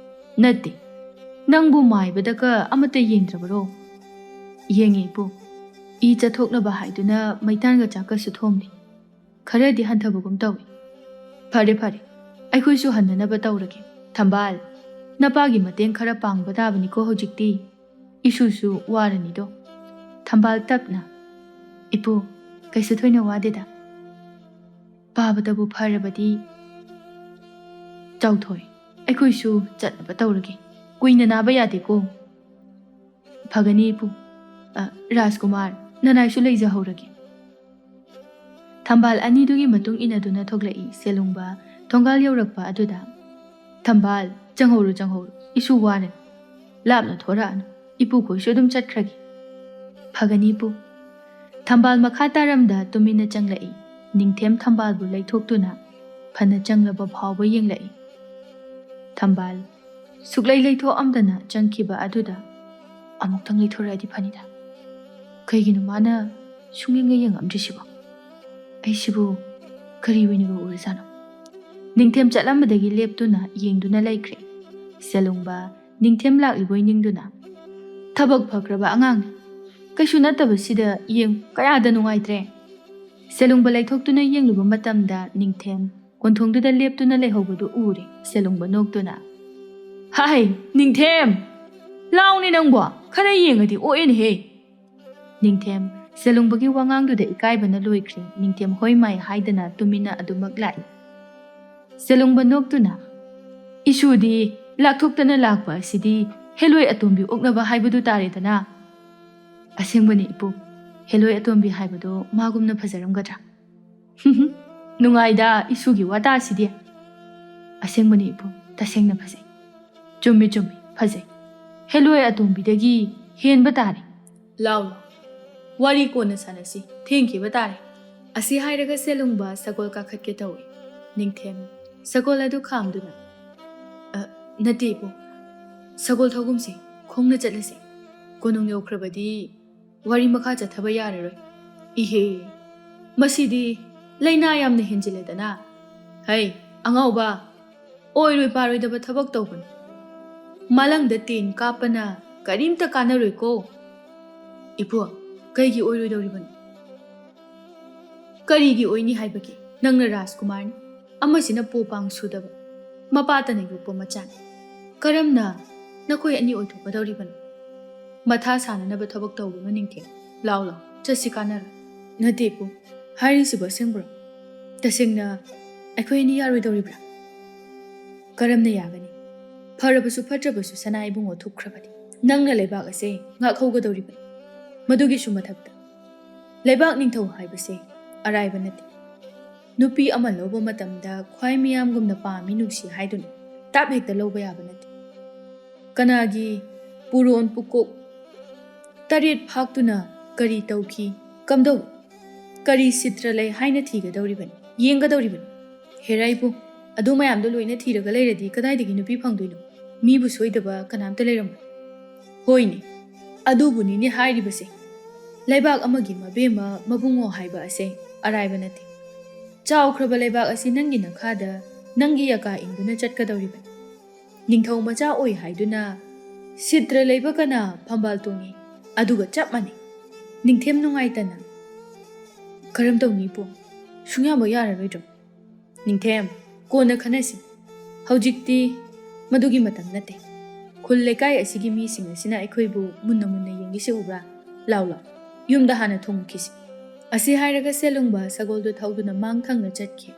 "ꯅꯠꯇꯦ, ꯅꯪꯕꯨ ꯃꯥꯏꯕꯗꯒ ꯑꯃꯠꯇ ꯌꯦꯡꯗ꯭ꯔꯕꯔꯣ?" "ꯌꯦꯡꯉꯦ ꯏꯄꯨ, ꯏ ꯆꯠꯊꯣꯛꯅꯕ ꯍꯥꯏꯗꯨꯅ ꯃꯩꯇꯥꯟꯒ ꯆꯥꯛꯀꯁꯨ ꯊꯣꯝꯂꯤ꯫" ꯈꯔꯗꯤ ꯍꯟꯊꯕꯒꯨꯝ ꯇꯧꯏ꯫ "ꯐꯔꯦ, ꯐꯔꯦ, ꯑꯩꯈꯣꯏꯁꯨ ꯍꯟꯅꯅꯕ ꯇꯧꯔꯒꯦ꯫ ꯊꯝꯕꯥꯜ, ꯅꯄꯥꯒꯤ ꯃꯇꯦꯡ ꯈꯔ ꯄꯥꯡꯕ ꯇꯥꯕꯅꯤꯀꯣ ꯍꯧꯖꯤꯛꯇꯤ꯫ ꯏꯁꯨꯁꯨ ꯋꯥꯔꯅꯤꯗꯣ꯫" ꯊꯝꯕꯥꯜ ꯇꯞꯅ, "ꯏꯄꯨ, ꯀꯩꯁꯨ ꯊꯣꯏꯅ ꯋꯥꯗꯦꯗ꯫ ꯄꯥꯕꯗꯕꯨ ꯐꯔꯕꯗꯤ ꯆꯥꯎꯊꯣꯏ, ꯑꯩꯈꯣꯏꯁꯨ ꯆꯠꯅꯕ ꯇꯧꯔꯒꯦ꯫ ꯀꯨꯏꯅ ꯅꯥꯕ ꯌꯥꯗꯦꯀꯣ꯫" "ꯐꯒꯅꯤ ꯏꯄꯨ꯫ ꯑ, ꯔꯥꯖꯀꯨꯃꯥꯔ, ꯅꯅꯥꯏꯁꯨ ꯂꯩꯖꯍꯧꯔꯒꯦ꯫" ꯊꯝꯕꯥꯜ ꯑꯅꯤꯗꯨꯒꯤ ꯃꯇꯨꯡ ꯏꯟꯅꯗꯨꯅ ꯊꯣꯛꯂꯛꯏ ꯁꯦꯂꯨꯡꯕ꯫ ꯊꯣꯡꯒꯥꯜ ꯌꯧꯔꯛꯄ ꯑꯗꯨꯗ, "ꯊꯝꯕꯥꯜ, ꯆꯪꯍꯧꯔꯨ, ꯆꯪꯍꯧꯔꯨ, ꯏꯁꯨ ꯋꯥꯔꯅꯤ꯫ ꯂꯥꯞꯅ ꯊꯣꯔꯛꯑꯅꯨ, ꯏꯄꯨꯈꯣꯏꯁꯨ ꯑꯗꯨꯝ ꯆꯠꯈ꯭ꯔꯒꯦ꯫" "ꯐꯒꯅꯤ ꯏꯄꯨ꯫" ꯊꯝꯕꯥꯜ ꯃꯈꯥ ꯇꯥꯔꯝꯗ ꯇꯨꯃꯤꯟꯅ ꯆꯪꯂꯛꯏ꯫ ꯅꯤꯡꯊꯦꯝ ꯊꯝꯕꯥꯜꯕꯨ ꯂꯩꯊꯣꯛꯇꯨꯅ ꯐꯅ ꯆꯪꯂꯕ ꯐꯥꯎꯕ ꯌꯦꯡꯂꯛꯏ꯫ ꯊꯝꯕꯥꯜ ꯁꯨꯛꯂꯩ ꯂꯩꯊꯣꯛꯑꯝꯗꯅ ꯆꯪꯈꯤꯕ ꯑꯗꯨꯗ, "ꯑꯃꯨꯛꯇꯪ ꯂꯩꯊꯣꯔꯛꯑꯗꯤ ꯐꯅꯤꯗ꯫ ꯀꯩꯒꯤꯅꯣ ꯃꯥꯅ ꯁꯨꯡꯌꯦꯡꯒ ꯌꯦꯡꯉꯝꯗ꯭ꯔꯤꯁꯤꯕꯣ? ꯑꯩꯁꯤꯕꯨ ꯀꯔꯤ ꯑꯣꯏꯅꯒ ꯎꯔꯖꯥꯠꯅꯣ?" ꯅꯤꯡꯊꯦꯝ ꯆꯠꯂꯝꯕꯗꯒꯤ ꯂꯦꯞꯇꯨꯅ ꯌꯦꯡꯗꯨꯅ ꯂꯩꯈ꯭ꯔꯦ꯫ ꯁꯦꯂꯨꯡꯕ ꯅꯤꯡꯊꯦꯝ ꯂꯥꯛꯂꯤꯕꯣꯏ ꯅꯤꯡꯗꯨꯅ, "ꯊꯕꯛ ꯐꯈ꯭ꯔꯕ ꯑꯉꯥꯡꯅꯤ꯫ ꯀꯩꯁꯨ ꯅꯠꯇꯕꯁꯤꯗ ꯌꯦꯡ ꯀꯌꯥꯗ ꯅꯨꯡꯉꯥꯏꯇ꯭ꯔꯦ꯫" ꯁꯦꯂꯨꯡꯕ ꯂꯩꯊꯣꯛꯇꯨꯅ ꯌꯦꯡꯂꯨꯕ ꯃꯇꯝꯗ ꯅꯤꯡꯊꯦꯝ ꯀꯣꯟꯊꯣꯡꯗꯨꯗ ꯂꯦꯞꯇꯨꯅ ꯂꯩꯍꯧꯕꯗꯨ ꯎꯔꯦ꯫ ꯁꯦꯂꯨꯡꯕ ꯅꯣꯛꯇꯨꯅ, "ꯍꯥꯏ, ꯅꯤꯡꯊꯦꯝ! ꯂꯥꯎꯅꯦ ꯅꯪꯕꯣ! ꯈꯔ ꯌꯦꯡꯉꯗꯤ ꯑꯣꯛꯑꯦꯅꯦꯍꯦ!" ꯅꯤꯡꯊꯦꯝ ꯁꯦꯂꯨꯡꯕꯒꯤ ꯋꯥꯉꯥꯡꯗꯨꯗ ꯏꯀꯥꯏꯕꯅ ꯂꯣꯏꯈ꯭ꯔꯦ꯫ ꯅꯤꯡꯊꯦꯝ ꯍꯣꯏ ꯃꯥꯏ ꯍꯥꯏꯗꯅ ꯇꯨꯃꯤꯟꯅ ꯑꯗꯨꯃꯛ ꯂꯥꯛꯏ꯫ ꯁꯦꯂꯨꯡꯕ ꯅꯣꯛꯇꯨꯅ, "ꯏꯁꯨꯗꯤ ꯂꯥꯛꯊꯣꯛꯇꯅ ꯂꯥꯛꯄ ꯑꯁꯤꯗꯤ ꯍꯦꯂꯣꯏ ꯑꯇꯣꯝꯕꯤ ꯑꯣꯛꯅꯕ ꯍꯥꯏꯕꯗꯨ ꯇꯥꯔꯦꯗꯅ꯫ ꯑꯁꯦꯡꯕꯅꯤ ꯏꯄꯨ, ꯍꯦꯂꯣꯏ ꯑꯇꯣꯝꯕꯤ ꯍꯥꯏꯕꯗꯣ ꯃꯥꯒꯨꯝꯅ ꯐꯖꯔꯝꯒꯗ꯭ꯔꯥ?" "ꯅꯨꯡꯉꯥꯏꯗ ꯏꯁꯨꯒꯤ ꯋꯥꯇꯥꯁꯤꯗꯤ꯫" "ꯑꯁꯦꯡꯕꯅꯤ ꯏꯄꯨ, ꯇꯁꯦꯡꯅ ꯐꯖꯩ꯫" "ꯆꯨꯝꯃꯤ, ꯆꯨꯝꯃꯤ, ꯐꯖꯩ꯫ ꯍꯦꯂꯣꯏ ꯑꯇꯣꯝꯕꯤꯗꯒꯤ ꯍꯦꯟꯕ ꯇꯥꯔꯦ꯫" "ꯂꯥꯎ, ꯂꯥꯎ, ꯋꯥꯔꯤ ꯀꯣꯟꯅ ꯁꯥꯟꯅꯁꯤ, ꯊꯦꯡꯈꯤꯕ ꯇꯥꯔꯦ꯫" ꯑꯁꯤ ꯍꯥꯏꯔꯒ ꯁꯦꯂꯨꯡꯕ ꯁꯒꯣꯜ ꯀꯥꯈꯠꯀꯦ ꯇꯧꯏ꯫ ꯅꯤꯡꯊꯦꯝ ꯁꯒꯣꯜ ꯑꯗꯨ ꯈꯥꯝꯗꯨꯅ, "ꯑ, ꯅꯠꯇꯦ ꯏꯄꯨ, ꯁꯒꯣꯜ ꯊꯧꯒꯨꯝꯁꯦ, ꯈꯣꯡꯅ ꯆꯠꯂꯁꯦ꯫ ꯀꯣꯅꯨꯡ ꯌꯧꯈ꯭ꯔꯕꯗꯤ ꯋꯥꯔꯤ ꯃꯈꯥ ꯆꯠꯊꯕ ꯌꯥꯔꯔꯣꯏ꯫" "ꯏꯍꯦ, ꯃꯁꯤꯗꯤ ꯂꯥꯏꯅꯥ ꯌꯥꯝꯅ ꯍꯦꯟꯖꯤꯜꯂꯦꯗꯅ꯫ ꯍꯩ, ꯑꯉꯥꯎꯕ, ꯑꯣꯏꯔꯣꯏ ꯄꯥꯔꯣꯏꯗꯕ ꯊꯕꯛ ꯇꯧꯒꯅꯨ꯫ ꯃꯥꯂꯪꯗ ꯇꯦꯟ ꯀꯥꯞꯄꯅ ꯀꯔꯤꯝꯇ ꯀꯥꯟꯅꯔꯣꯏꯀꯣ꯫" "ꯏꯄꯨ, ꯀꯩꯒꯤ ꯑꯣꯏꯔꯣꯏꯗꯧꯔꯤꯕꯅꯣ?" "ꯀꯔꯤꯒꯤ ꯑꯣꯏꯅꯤ ꯍꯥꯏꯕꯒꯦ? ꯅꯪꯅ ꯔꯥꯖꯀꯨꯃꯥꯔꯅꯤ, ꯑꯃꯁꯤꯅ ꯄꯣꯄꯥꯡ ꯁꯨꯗꯕ, ꯃꯄꯥꯇꯅ ꯌꯣꯛꯄ ꯃꯆꯥꯅꯤ꯫ ꯀꯔꯝꯅ ꯅꯈꯣꯏ ꯑꯅꯤ ꯑꯣꯏꯊꯣꯛꯀꯗꯧꯔꯤꯕꯅꯣ? ꯃꯊꯥ ꯁꯥꯅꯅꯕ ꯊꯕꯛ ꯇꯧꯒꯅꯨ, ꯅꯤꯡꯊꯦꯝ꯫ ꯂꯥꯎ, ꯂꯥꯎ, ꯆꯠꯁꯤ, ꯀꯥꯟꯅꯔꯣꯏ꯫" "ꯅꯠꯇꯦ ꯏꯄꯨ, ꯍꯥꯏꯔꯤꯁꯤꯕꯨ ꯑꯁꯦꯡꯕ꯭ꯔꯣ? ꯇꯁꯦꯡꯅ ꯑꯩꯈꯣꯏ ꯑꯅꯤ ꯌꯥꯔꯣꯏꯗꯧꯔꯤꯕ꯭ꯔꯥ?" "ꯀꯔꯝꯅ ꯌꯥꯒꯅꯤ? ꯐꯔꯕꯁꯨ ꯐꯠꯇ꯭ꯔꯕꯁꯨ ꯁꯅꯥ ꯏꯕꯨꯡꯉꯣ ꯊꯣꯛꯈ꯭ꯔꯕꯅꯤ꯫ ꯅꯪꯅ ꯂꯩꯕꯥꯛ ꯑꯁꯦ ꯉꯥꯛꯍꯧꯒꯗꯧꯔꯤꯕꯅꯤ꯫ ꯃꯗꯨꯒꯤꯁꯨ ꯃꯊꯛꯇ ꯂꯩꯕꯥꯛ ꯅꯤꯡꯊꯧ ꯍꯥꯏꯕꯁꯦ ꯑꯔꯥꯏꯕ ꯅꯠꯇꯦ꯫ ꯅꯨꯄꯤ ꯑꯃ ꯂꯧꯕ ꯃꯇꯝꯗ ꯈ꯭ꯋꯥꯏ ꯃꯤꯌꯥꯝꯒꯨꯝꯅ ꯄꯥꯝꯃꯤ ꯅꯨꯡꯁꯤ ꯍꯥꯏꯗꯨꯅ ꯇꯥꯞ ꯍꯦꯛꯇ ꯂꯧꯕ ꯌꯥꯕ ꯅꯠꯇꯦ꯫ ꯀꯅꯥꯒꯤ ꯄꯨꯔꯣꯟ ꯄꯨꯀꯣꯛ ꯇꯔꯦꯠ ꯐꯥꯛꯇꯨꯅ ꯀꯔꯤ ꯇꯧꯈꯤ, ꯀꯝꯗꯧꯏ, ꯀꯔꯤ ꯁꯤꯇ꯭ꯔ ꯂꯩ ꯍꯥꯏꯅ ꯊꯤꯒꯗꯧꯔꯤꯕꯅꯤ, ꯌꯦꯡꯒꯗꯧꯔꯤꯕꯅꯤ꯫ ꯍꯦꯔꯥ ꯏꯕꯨ, ꯑꯗꯨ ꯃꯌꯥꯝꯗꯣ ꯂꯣꯏꯅ ꯊꯤꯔꯒ ꯂꯩꯔꯗꯤ ꯀꯗꯥꯏꯗꯒꯤ ꯅꯨꯄꯤ ꯐꯪꯗꯣꯏꯅꯣ? ꯃꯤꯕꯨ ꯁꯣꯏꯗꯕ ꯀꯅꯥꯝꯇ ꯂꯩꯔꯝꯃꯣꯏ꯫" "ꯍꯣꯏꯅꯦ, ꯑꯗꯨꯕꯨꯅꯤꯅꯦ ꯍꯥꯏꯔꯤꯕꯁꯦ꯫ ꯂꯩꯕꯥꯛ ꯑꯃꯒꯤ ꯃꯕꯦꯝꯃ ꯃꯕꯨꯡꯉꯣ ꯍꯥꯏꯕ ꯑꯁꯦ ꯑꯔꯥꯏꯕ ꯅꯠꯇꯦ꯫ ꯆꯥꯎꯈ꯭ꯔꯕ ꯂꯩꯕꯥꯛ ꯑꯁꯤ ꯅꯪꯒꯤ ꯅꯈꯥꯗ ꯅꯪꯒꯤ ꯌꯥꯀꯥ ꯏꯟꯗꯨꯅ ꯆꯠꯀꯗꯧꯔꯤꯕꯅꯤ꯫ ꯅꯤꯡꯊꯧ ꯃꯆꯥ ꯑꯣꯏ ꯍꯥꯏꯗꯨꯅ ꯁꯤꯇ꯭ꯔ ꯂꯩꯕ ꯀꯅꯥ ꯐꯝꯕꯥꯜ ꯇꯣꯡꯉꯤ, ꯑꯗꯨꯒ ꯆꯞ ꯃꯥꯟꯅꯩ꯫" ꯅꯤꯡꯊꯦꯝ ꯅꯨꯡꯉꯥꯏꯇꯅ, "ꯀꯔꯝ ꯇꯧꯅꯤ ꯏꯄꯨ? ꯁꯨꯡꯌꯥꯃꯛ ꯌꯥꯔꯔꯣꯏꯗ꯭ꯔꯣ?" "ꯅꯤꯡꯊꯦꯝ, ꯀꯣꯟꯅ ꯈꯟꯅꯁꯤ꯫ ꯍꯧꯖꯤꯛꯇꯤ ꯃꯗꯨꯒꯤ ꯃꯇꯝ ꯅꯠꯇꯦ꯫ ꯈꯨꯜ ꯂꯩꯀꯥꯏ ꯑꯁꯤꯒꯤ ꯃꯤꯁꯤꯡ ꯑꯁꯤꯅ ꯑꯩꯈꯣꯏꯕꯨ ꯃꯨꯟꯅ ꯃꯨꯟꯅ ꯌꯦꯡꯂꯤꯁꯤ ꯎꯕ꯭ꯔꯥ? ꯂꯥꯎ, ꯂꯥꯎ, ꯌꯨꯝꯗ ꯍꯥꯟꯅ ꯊꯨꯡꯈꯤꯁꯤ꯫" ꯑꯁꯤ ꯍꯥꯏꯔꯒ ꯁꯦꯂꯨꯡꯕ ꯁꯒꯣꯜꯗꯨ ꯊꯧꯗꯨꯅ ꯃꯥꯡ ꯊꯪꯅ ꯆꯠꯈꯤ꯫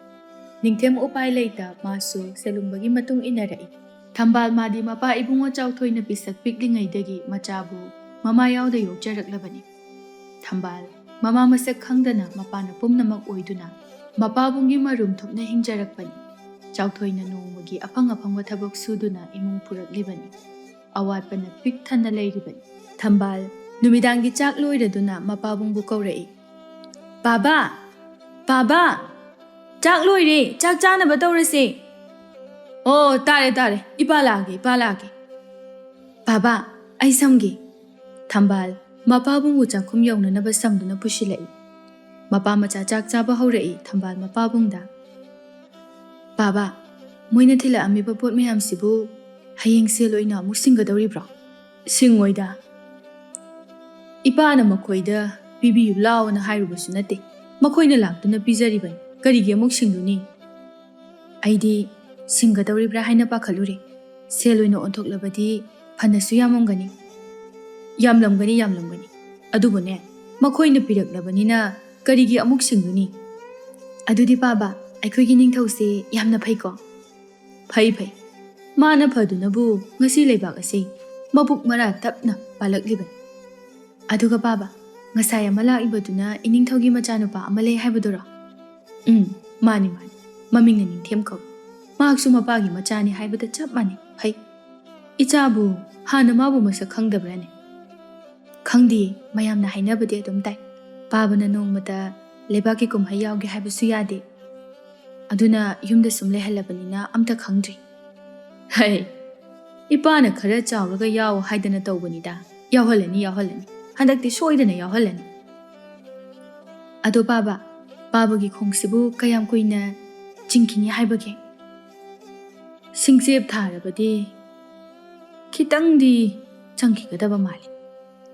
ꯅꯤꯡꯊꯦꯝ ꯎꯄꯥꯏ ꯂꯩꯇ ꯃꯥꯁꯨ ꯁꯦꯂꯨꯡꯕꯒꯤ ꯃꯇꯨꯡ ꯏꯟꯅꯔꯛꯏ꯫ ꯊꯝꯕꯥꯜ ꯃꯥꯗꯤ ꯃꯄꯥ ꯏꯕꯨꯡꯉꯣ ꯆꯥꯎꯊꯣꯏꯅ ꯄꯤꯁꯛ ꯄꯤꯛꯂꯤꯉꯩꯗꯒꯤ ꯃꯆꯥꯕꯨ ꯃꯃꯥ ꯌꯥꯎꯗ ꯌꯣꯛꯆꯔꯛꯂꯕꯅꯤ꯫ ꯊꯝꯕꯥꯜ ꯃꯃꯥ ꯃꯁꯛ ꯈꯪꯗꯅ ꯃꯄꯥꯅ ꯄꯨꯝꯅꯃꯛ ꯑꯣꯏꯗꯨꯅ ꯃꯄꯥꯕꯨꯡꯒꯤ ꯃꯔꯨꯝ ꯊꯨꯞꯅ ꯍꯤꯡꯖꯔꯛꯄꯅꯤ꯫ ꯆꯥꯎꯊꯣꯏꯅ ꯅꯣꯡꯃꯒꯤ ꯑꯐꯪ ꯑꯐꯪꯕ ꯊꯕꯛ ꯁꯨꯗꯨꯅ ꯏꯃꯨꯡ ꯄꯨꯔꯛꯂꯤꯕꯅꯤ꯫ ꯑꯋꯥꯠꯄꯅ ꯄꯤꯛ ꯊꯟꯅ ꯂꯩꯔꯤꯕꯅꯤ꯫ ꯊꯝꯕꯥꯜ ꯅꯨꯃꯤꯗꯥꯡꯒꯤ ꯆꯥꯛ ꯂꯣꯏꯔꯗꯨꯅ ꯃꯄꯥꯕꯨꯡꯕꯨ ꯀꯧꯔꯛꯏ꯫ "ꯄꯥꯕꯥ! ꯄꯥꯕꯥ! ꯆꯥꯛ ꯂꯣꯏꯔꯦ, ꯆꯥꯛ ꯆꯥꯅꯕ ꯇꯧꯔꯁꯦ꯫" "ꯑꯣ, ꯇꯥꯔꯦ, ꯇꯥꯔꯦ, ꯏꯄꯥ ꯂꯥꯛꯑꯒꯦ, ꯏꯄꯥ ꯂꯥꯛꯑꯒꯦ꯫" "ꯄꯥꯕꯥ, ꯑꯩ ꯁꯝꯒꯦ꯫" ꯊꯝꯕꯥꯜ ꯃꯄꯥꯕꯨꯡꯕꯨ ꯆꯥꯛꯈꯨꯝ ꯌꯧꯅꯅꯕ ꯁꯝꯗꯨꯅ ꯄꯨꯁꯤꯜꯂꯛꯏ꯫ ꯃꯄꯥ ꯃꯆꯥ ꯆꯥꯛ ꯆꯥꯕ ꯍꯧꯔꯛꯏ꯫ ꯊꯝꯕꯥꯜ ꯃꯄꯥꯕꯨꯡꯗ, "ꯄꯥꯕꯥ, ꯃꯣꯏꯅ ꯊꯤꯜꯂꯛꯑꯝꯃꯤꯕ ꯄꯣꯠ ꯃꯌꯥꯝꯁꯤꯕꯨ ꯍꯌꯦꯡ ꯁꯦꯜ ꯑꯣꯏꯅ ꯑꯃꯨꯛ ꯁꯤꯡꯒꯗꯧꯔꯤꯕ꯭ꯔꯣ?" "ꯁꯤꯡꯉꯣꯏꯗ꯫ ꯏꯄꯥꯅ ꯃꯈꯣꯏꯗ ꯄꯤꯕꯤꯌꯨ ꯂꯥꯎꯅ ꯍꯥꯏꯔꯨꯕꯁꯨ ꯅꯠꯇꯦ꯫ ꯃꯈꯣꯏꯅ ꯂꯥꯛꯇꯨꯅ ꯄꯤꯖꯔꯤꯕꯅꯤ, ꯀꯔꯤꯒꯤ ꯑꯃꯨꯛ ꯁꯤꯡꯂꯨꯅꯤ? ꯑꯩꯗꯤ ꯁꯤꯡꯒꯗꯧꯔꯤꯕ꯭ꯔꯥ ꯍꯥꯏꯅ ꯄꯥꯈꯠꯂꯨꯔꯦ꯫ ꯁꯦꯜ ꯑꯣꯏꯅ ꯑꯣꯟꯊꯣꯛꯂꯕꯗꯤ ꯐꯅꯁꯨ ꯌꯥꯝꯃꯝꯒꯅꯤ, ꯌꯥꯝꯂꯝꯒꯅꯤ, ꯌꯥꯝꯂꯝꯒꯅꯤ꯫ ꯑꯗꯨꯕꯨꯅꯦ, ꯃꯈꯣꯏꯅ ꯄꯤꯔꯛꯂꯕꯅꯤꯅ ꯀꯔꯤꯒꯤ ꯑꯃꯨꯛ ꯁꯤꯡꯂꯨꯅꯤ? ꯑꯗꯨꯗꯤ ꯄꯥꯕ, ꯑꯩꯈꯣꯏꯒꯤ ꯅꯤꯡꯊꯧꯁꯦ ꯌꯥꯝꯅ ꯐꯩꯀꯣ? ꯐꯩ, ꯐꯩ꯫ ꯃꯥꯅ ꯐꯗꯨꯅꯕꯨ ꯉꯁꯤ ꯂꯩꯕꯥꯛ ꯑꯁꯤ ꯃꯄꯨꯛ ꯃꯔꯥ ꯇꯞꯅ ꯄꯥꯜꯂꯛꯂꯤꯕꯅꯤ꯫ ꯑꯗꯨꯒ ꯄꯥꯕ, ꯉꯁꯥꯏ ꯑꯃ ꯂꯥꯛꯏꯕꯗꯨꯅ ꯏꯅꯤꯡꯊꯧꯒꯤ ꯃꯆꯥꯅꯨꯄꯥ ꯑꯃ ꯂꯩ ꯍꯥꯏꯕꯗꯨꯔꯣ? ꯎꯝ, ꯃꯥꯅꯤ, ꯃꯥꯅꯤ꯫ ꯃꯃꯤꯡꯅ ꯅꯤꯡꯊꯦꯝ ꯀꯧꯏ꯫ ꯃꯍꯥꯛꯁꯨ ꯃꯄꯥꯒꯤ ꯃꯆꯥꯅꯤ ꯍꯥꯏꯕꯗ ꯆꯞ ꯃꯥꯟꯅꯩ꯫ ꯐꯩ꯫ ꯏꯆꯥꯕꯨ ꯍꯥꯟꯅ ꯃꯥꯕꯨ ꯃꯁꯛ ꯈꯪꯗꯕ꯭ꯔꯥꯅꯦ? ꯈꯪꯗꯦ, ꯃꯌꯥꯝꯅ ꯍꯥꯏꯅꯕꯗꯤ ꯑꯗꯨꯝ ꯇꯥꯏ꯫ ꯄꯥꯕꯅ ꯅꯣꯡꯃꯇ ꯂꯩꯕꯥꯛꯀꯤ ꯀꯨꯝꯍꯩ ꯌꯥꯎꯒꯦ ꯍꯥꯏꯕꯁꯨ ꯌꯥꯗꯦ꯫ ꯑꯗꯨꯅ ꯌꯨꯝꯗ ꯁꯨꯝ ꯂꯩꯍꯜꯂꯕꯅꯤꯅ ꯑꯝꯇ ꯈꯪꯗ꯭ꯔꯤ꯫ ꯍꯩ, ꯏꯄꯥꯅ ꯈꯔ ꯆꯥꯎꯔꯒ ꯌꯥꯎ ꯍꯥꯏꯗꯅ ꯇꯧꯕꯅꯤꯗ꯫ ꯌꯥꯎꯍꯜꯂꯅꯤ, ꯌꯥꯎꯍꯜꯂꯅꯤ꯫ ꯍꯟꯗꯛꯇꯤ ꯁꯣꯏꯗꯅ ꯌꯥꯎꯍꯜꯂꯅꯤ꯫ ꯑꯗꯣ ꯄꯥꯕ, ꯄꯥꯕꯒꯤ ꯈꯣꯡꯁꯤꯕꯨ ꯀꯌꯥꯝ ꯀꯨꯏꯅ ꯆꯤꯡꯈꯤꯅꯤ ꯍꯥꯏꯕꯒꯦ? ꯁꯤꯡꯆꯦꯞ ꯊꯥꯔꯕꯗꯤ ꯈꯤꯇꯪꯗꯤ ꯆꯪꯈꯤꯒꯗꯕ ꯃꯥꯜꯂꯤ꯫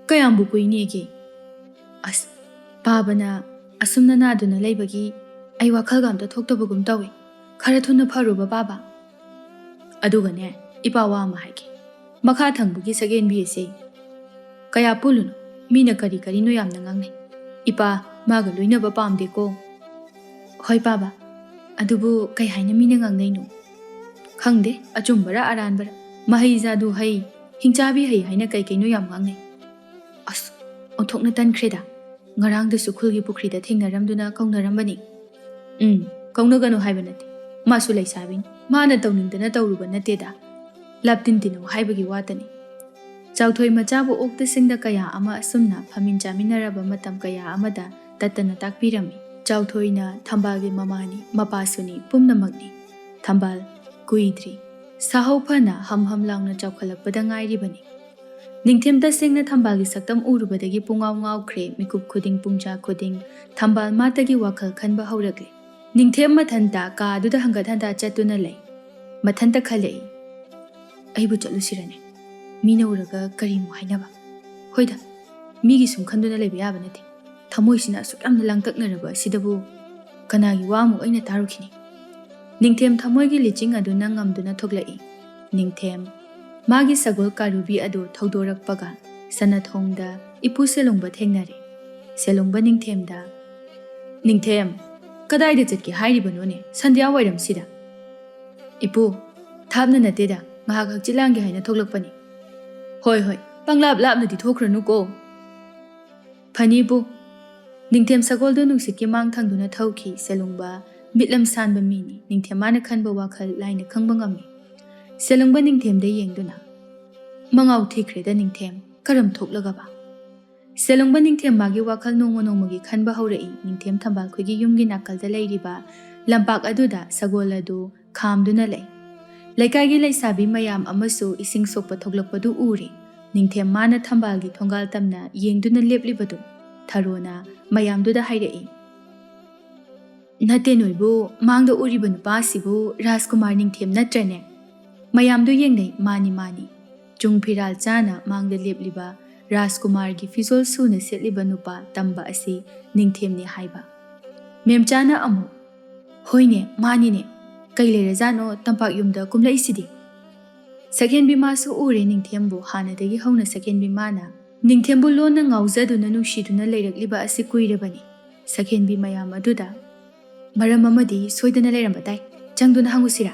ꯀꯌꯥꯝꯕꯨ ꯀꯨꯏꯅꯦꯒꯦ? ꯑꯁ, ꯄꯥꯕꯅ ꯑꯁꯨꯝꯅ ꯅꯥꯗꯨꯅ ꯂꯩꯕꯒꯤ ꯑꯩ ꯋꯥꯈꯜꯒ ꯑꯝꯇ ꯊꯣꯛꯇꯕꯒꯨꯝ ꯇꯧꯏ꯫ ꯈꯔ ꯊꯨꯅ ꯐꯔꯨꯕ ꯄꯥꯕ꯫ ꯑꯗꯨꯒꯅꯦ, ꯏꯄꯥ ꯋꯥ ꯑꯃ ꯍꯥꯏꯒꯦ꯫ ꯃꯈꯥ ꯊꯪꯕꯒꯤ ꯁꯒꯦꯟꯕꯤ ꯑꯁꯦ ꯀꯌꯥ ꯄꯨꯜꯂꯨꯅꯨ꯫ ꯃꯤꯅ ꯀꯔꯤ ꯀꯔꯤꯅꯣ ꯌꯥꯝꯅ ꯉꯥꯡꯅꯩ꯫ ꯏꯄꯥ ꯃꯥꯒ ꯂꯣꯏꯅꯕ ꯄꯥꯝꯗꯦꯀꯣ꯫ ꯍꯣꯏ ꯄꯥꯕ, ꯑꯗꯨꯕꯨ ꯀꯩ ꯍꯥꯏꯅ ꯃꯤꯅ ꯉꯥꯡꯅꯩꯅꯣ? ꯈꯪꯗꯦ, ꯑꯆꯨꯝꯕꯔ ꯑꯔꯥꯟꯕꯔ꯫ ꯃꯍꯩ ꯖꯥꯗꯨ ꯍꯩ, ꯍꯤꯡꯆꯥꯕꯤ ꯍꯩ ꯍꯥꯏꯅ ꯀꯩ ꯀꯩꯅꯣ ꯌꯥꯝ ꯉꯥꯡꯅꯩ꯫ ꯑꯁ, ꯑꯣꯟꯊꯣꯛꯅ ꯇꯟꯈ꯭ꯔꯦꯗ꯫ ꯉꯔꯥꯡꯗꯁꯨ ꯈꯨꯜꯒꯤ ꯄꯨꯈ꯭ꯔꯤꯗ ꯊꯦꯡꯅꯔꯝꯗꯨꯅ ꯀꯧꯅꯔꯝꯕꯅꯤ꯫ ꯎꯝ, ꯀꯧꯅꯒꯅꯨ ꯍꯥꯏꯕ ꯅꯠꯇꯦ꯫ ꯃꯥꯁꯨ ꯂꯩꯁꯥꯕꯤꯅꯤ꯫ ꯃꯥꯅ ꯇꯧꯅꯤꯡꯗꯅ ꯇꯧꯔꯨꯕ ꯅꯠꯇꯦꯗ꯫ ꯂꯥꯞꯇꯤꯟ ꯇꯤꯟꯅꯧ ꯍꯥꯏꯕꯒꯤ ꯋꯥꯇꯅꯤ꯫ ꯆꯥꯎꯊꯣꯏ ꯃꯆꯥꯕꯨ ꯑꯣꯛꯇꯁꯤꯡꯗ ꯀꯌꯥ ꯑꯃ ꯑꯁꯨꯝꯅ ꯐꯝꯃꯤꯟ ꯆꯥꯃꯤꯟꯅꯔꯕ ꯃꯇꯝ ꯀꯌꯥ ꯑꯃꯗ ꯇꯠꯇꯅ ꯇꯥꯛꯄꯤꯔꯝꯃꯤ꯫ ꯆꯥꯎꯊꯣꯏꯅ ꯊꯝꯕꯥꯜꯒꯤ ꯃꯃꯥꯅꯤ, ꯃꯄꯥꯁꯨꯅꯤ, ꯄꯨꯝꯅꯃꯛꯅꯤ꯫ ꯊꯝꯕꯥꯜ ꯀꯨꯏꯗ꯭ꯔꯤ꯫ ꯁꯥꯍꯧ ꯐꯅ ꯍꯝ ꯍꯝ ꯂꯥꯎꯅ ꯆꯥꯎꯈꯠꯂꯛꯄꯗ ꯉꯥꯏꯔꯤꯕꯅꯤ꯫ ꯅꯤꯡꯊꯦꯝ ꯇꯁꯦꯡꯅ ꯊꯝꯕꯥꯜꯒꯤ ꯁꯛꯇꯝ ꯎꯔꯨꯕꯗꯒꯤ ꯄꯨꯡꯉꯥꯎ ꯉꯥꯎꯈ꯭ꯔꯦ꯫ ꯃꯤꯀꯨꯞ ꯈꯨꯗꯤꯡ, ꯄꯨꯡꯖꯥ ꯈꯨꯗꯤꯡ ꯊꯝꯕꯥꯜ ꯃꯥꯇꯒꯤ ꯋꯥꯈꯜ ꯈꯟꯕ ꯍꯧꯔꯛꯂꯦ꯫ ꯅꯤꯡꯊꯦꯝ ꯃꯊꯟꯇ ꯀꯥ ꯑꯗꯨꯗ ꯍꯪꯒꯠ ꯍꯟꯗꯥ ꯆꯠꯇꯨꯅ ꯂꯩ꯫ ꯃꯊꯟꯇ ꯈꯜꯂꯛꯏ, "ꯑꯩꯕꯨ ꯆꯠꯂꯨꯁꯤꯔꯅꯦ? ꯃꯤꯅ ꯎꯔꯒ ꯀꯔꯤꯃꯨꯛ ꯍꯥꯏꯅꯕ? ꯍꯣꯏꯗ, ꯃꯤꯒꯤ ꯁꯨꯝ ꯈꯟꯗꯨꯅ ꯂꯩꯕ ꯌꯥꯕ ꯅꯠꯇꯦ꯫ ꯊꯃꯣꯏꯁꯤꯅ ꯑꯁꯨꯛ ꯌꯥꯝꯅ ꯂꯥꯡꯇꯛꯅꯔꯕ ꯑꯁꯤꯗꯕꯨ ꯀꯅꯥꯒꯤ ꯋꯥ ꯑꯃꯨꯛ ꯑꯩꯅ ꯇꯥꯔꯨꯈꯤꯅꯤ? ꯅꯤꯡꯊꯦꯝ ꯊꯃꯣꯏꯒꯤ ꯂꯤꯆꯤꯡ ꯑꯗꯨ ꯅꯪ ꯉꯝꯗꯨꯅ ꯊꯣꯛꯂꯛꯏ꯫ ꯅꯤꯡꯊꯦꯝ, ꯃꯥꯒꯤ ꯁꯒꯣꯜ ꯀꯥꯔꯨꯕꯤ ꯑꯗꯨ ꯊꯧꯗꯣꯔꯛꯄꯒ ꯁꯅꯥꯊꯣꯡꯗ ꯏꯄꯨ ꯁꯦꯂꯨꯡꯕ ꯊꯦꯡꯅꯔꯦ꯫ ꯁꯦꯂꯨꯡꯕ ꯅꯤꯡꯊꯦꯝꯗ, "ꯅꯤꯡꯊꯦꯝ, ꯀꯗꯥꯏꯗ ꯆꯠꯀꯦ ꯍꯥꯏꯔꯤꯕꯅꯣꯅꯦ ꯁꯟꯙ꯭ꯌꯥ ꯋꯥꯏꯔꯝꯁꯤꯗ?" "ꯏꯄꯨ, ꯊꯥꯞꯅ ꯅꯠꯇꯦꯗ, ꯉꯥꯏꯍꯥꯛ ꯍꯛꯆꯤꯠ ꯂꯥꯡꯒꯦ ꯍꯥꯏꯅ ꯊꯣꯛꯂꯛꯄꯅꯤ꯫" "ꯍꯣꯏ, ꯍꯣꯏ, ꯄꯪꯂꯥꯞ ꯂꯥꯞꯅꯗꯤ ꯊꯣꯛꯈ꯭ꯔꯅꯨꯀꯣ꯫" "ꯐꯅꯤꯕꯨ꯫" ꯅꯤꯡꯊꯦꯝ ꯁꯒꯣꯜꯗꯨ ꯅꯨꯡꯁꯤꯠꯀꯤ ꯃꯥꯡ ꯊꯪꯗꯨꯅ ꯊꯧꯈꯤ꯫ ꯁꯦꯂꯨꯡꯕ ꯃꯤꯠꯂꯝ ꯁꯥꯟꯕ ꯃꯤꯅꯤ꯫ ꯅꯤꯡꯊꯦꯝ ꯃꯥꯅ ꯈꯟꯕ ꯋꯥꯈꯜ ꯂꯥꯏꯅ ꯈꯪꯕ ꯉꯝꯃꯤ꯫ ꯁꯦꯂꯨꯡꯕ ꯅꯤꯡꯊꯦꯝꯗ ꯌꯦꯡꯗꯨꯅ, "ꯃꯉꯥꯎ ꯊꯤꯈ꯭ꯔꯦꯗ ꯅꯤꯡꯊꯦꯝ, ꯀꯔꯝ ꯊꯣꯛꯂꯒꯕ?" ꯁꯦꯂꯨꯡꯕ ꯅꯤꯡꯊꯦꯝ ꯃꯥꯒꯤ ꯋꯥꯈꯜ ꯅꯣꯡꯃ ꯅꯣꯡꯃꯒꯤ ꯈꯟꯕ ꯍꯧꯔꯛꯏ꯫ ꯅꯤꯡꯊꯦꯝ ꯊꯝꯕꯥꯜꯈꯣꯏꯒꯤ ꯌꯨꯝꯒꯤ ꯅꯥꯀꯜꯗ ꯂꯩꯔꯤꯕ ꯂꯝꯄꯥꯛ ꯑꯗꯨꯗ ꯁꯒꯣꯜ ꯑꯗꯨ ꯈꯥꯝꯗꯨꯅ ꯂꯩ꯫ ꯂꯩꯀꯥꯏꯒꯤ ꯂꯩꯁꯥꯕꯤ ꯃꯌꯥꯝ ꯑꯃꯁꯨ ꯏꯁꯤꯡ ꯁꯣꯛꯄ ꯊꯣꯛꯂꯛꯄꯗꯨ ꯎꯔꯦ꯫ ꯅꯤꯡꯊꯦꯝ ꯃꯥꯅ ꯊꯝꯕꯥꯜꯒꯤ ꯊꯣꯡꯒꯥꯜ ꯇꯝꯅ ꯌꯦꯡꯗꯨꯅ ꯂꯦꯞꯂꯤꯕꯗꯨ ꯊꯔꯣꯅ ꯃꯌꯥꯝꯗꯨꯗ ꯍꯥꯏꯔꯛꯏ꯫ "ꯅꯠꯇꯦ ꯅꯣꯏꯕꯨ, ꯃꯥꯡꯗ ꯎꯔꯤꯕ ꯅꯨꯄꯥ ꯑꯁꯤꯕꯨ ꯔꯥꯖꯀꯨꯃꯥꯔ ꯅꯤꯡꯊꯦꯝ ꯅꯠꯇ꯭ꯔꯅꯦ?" ꯃꯌꯥꯝꯗꯨ ꯌꯦꯡꯅꯩ꯫ "ꯃꯥꯅꯤ, ꯃꯥꯅꯤ꯫" ꯆꯨꯡ ꯐꯤꯔꯥꯜ ꯆꯥꯅ ꯃꯥꯡꯗ ꯂꯦꯞꯂꯤꯕ ꯔꯥꯖꯀꯨꯃꯥꯔꯒꯤ ꯐꯤꯖꯣꯜ ꯁꯨꯅ ꯁꯦꯠꯂꯤꯕ ꯅꯨꯄꯥ ꯇꯝꯕ ꯑꯁꯤ ꯅꯤꯡꯊꯦꯝꯅꯤ ꯍꯥꯏꯕ꯫ ꯃꯦꯝꯆꯥꯅ ꯑꯃꯨꯛ, "ꯍꯣꯏꯅꯦ, ꯃꯥꯅꯤꯅꯦ꯫ ꯀꯩ ꯂꯩꯔꯖꯥꯠꯅꯣ ꯇꯝꯄꯥꯛ ꯌꯨꯝꯗ ꯀꯨꯝꯂꯛꯏꯁꯤꯗꯤ?" ꯁꯛꯍꯦꯟꯕꯤ ꯃꯥꯁꯨ ꯎꯔꯦ ꯅꯤꯡꯊꯦꯝꯕꯨ꯫ ꯍꯥꯟꯅꯗꯒꯤ ꯍꯧꯅ ꯁꯛꯍꯦꯟꯕꯤ ꯃꯥꯅ ꯅꯤꯡꯊꯦꯝꯕꯨ ꯂꯣꯟꯅ ꯉꯥꯎꯖꯗꯨꯅ ꯅꯨꯡꯁꯤꯗꯨꯅ ꯂꯩꯔꯛꯂꯤꯕ ꯑꯁꯤ ꯀꯨꯏꯔꯕꯅꯤ꯫ ꯁꯛꯍꯦꯟꯕꯤ ꯃꯌꯥꯝ ꯑꯗꯨꯗ, "ꯃꯔꯝ ꯑꯃꯗꯤ ꯁꯣꯏꯗꯅ ꯂꯩꯔꯝꯕ ꯇꯥꯏ꯫ ꯆꯪꯗꯨꯅ ꯍꯪꯉꯨꯁꯤꯔꯥ?"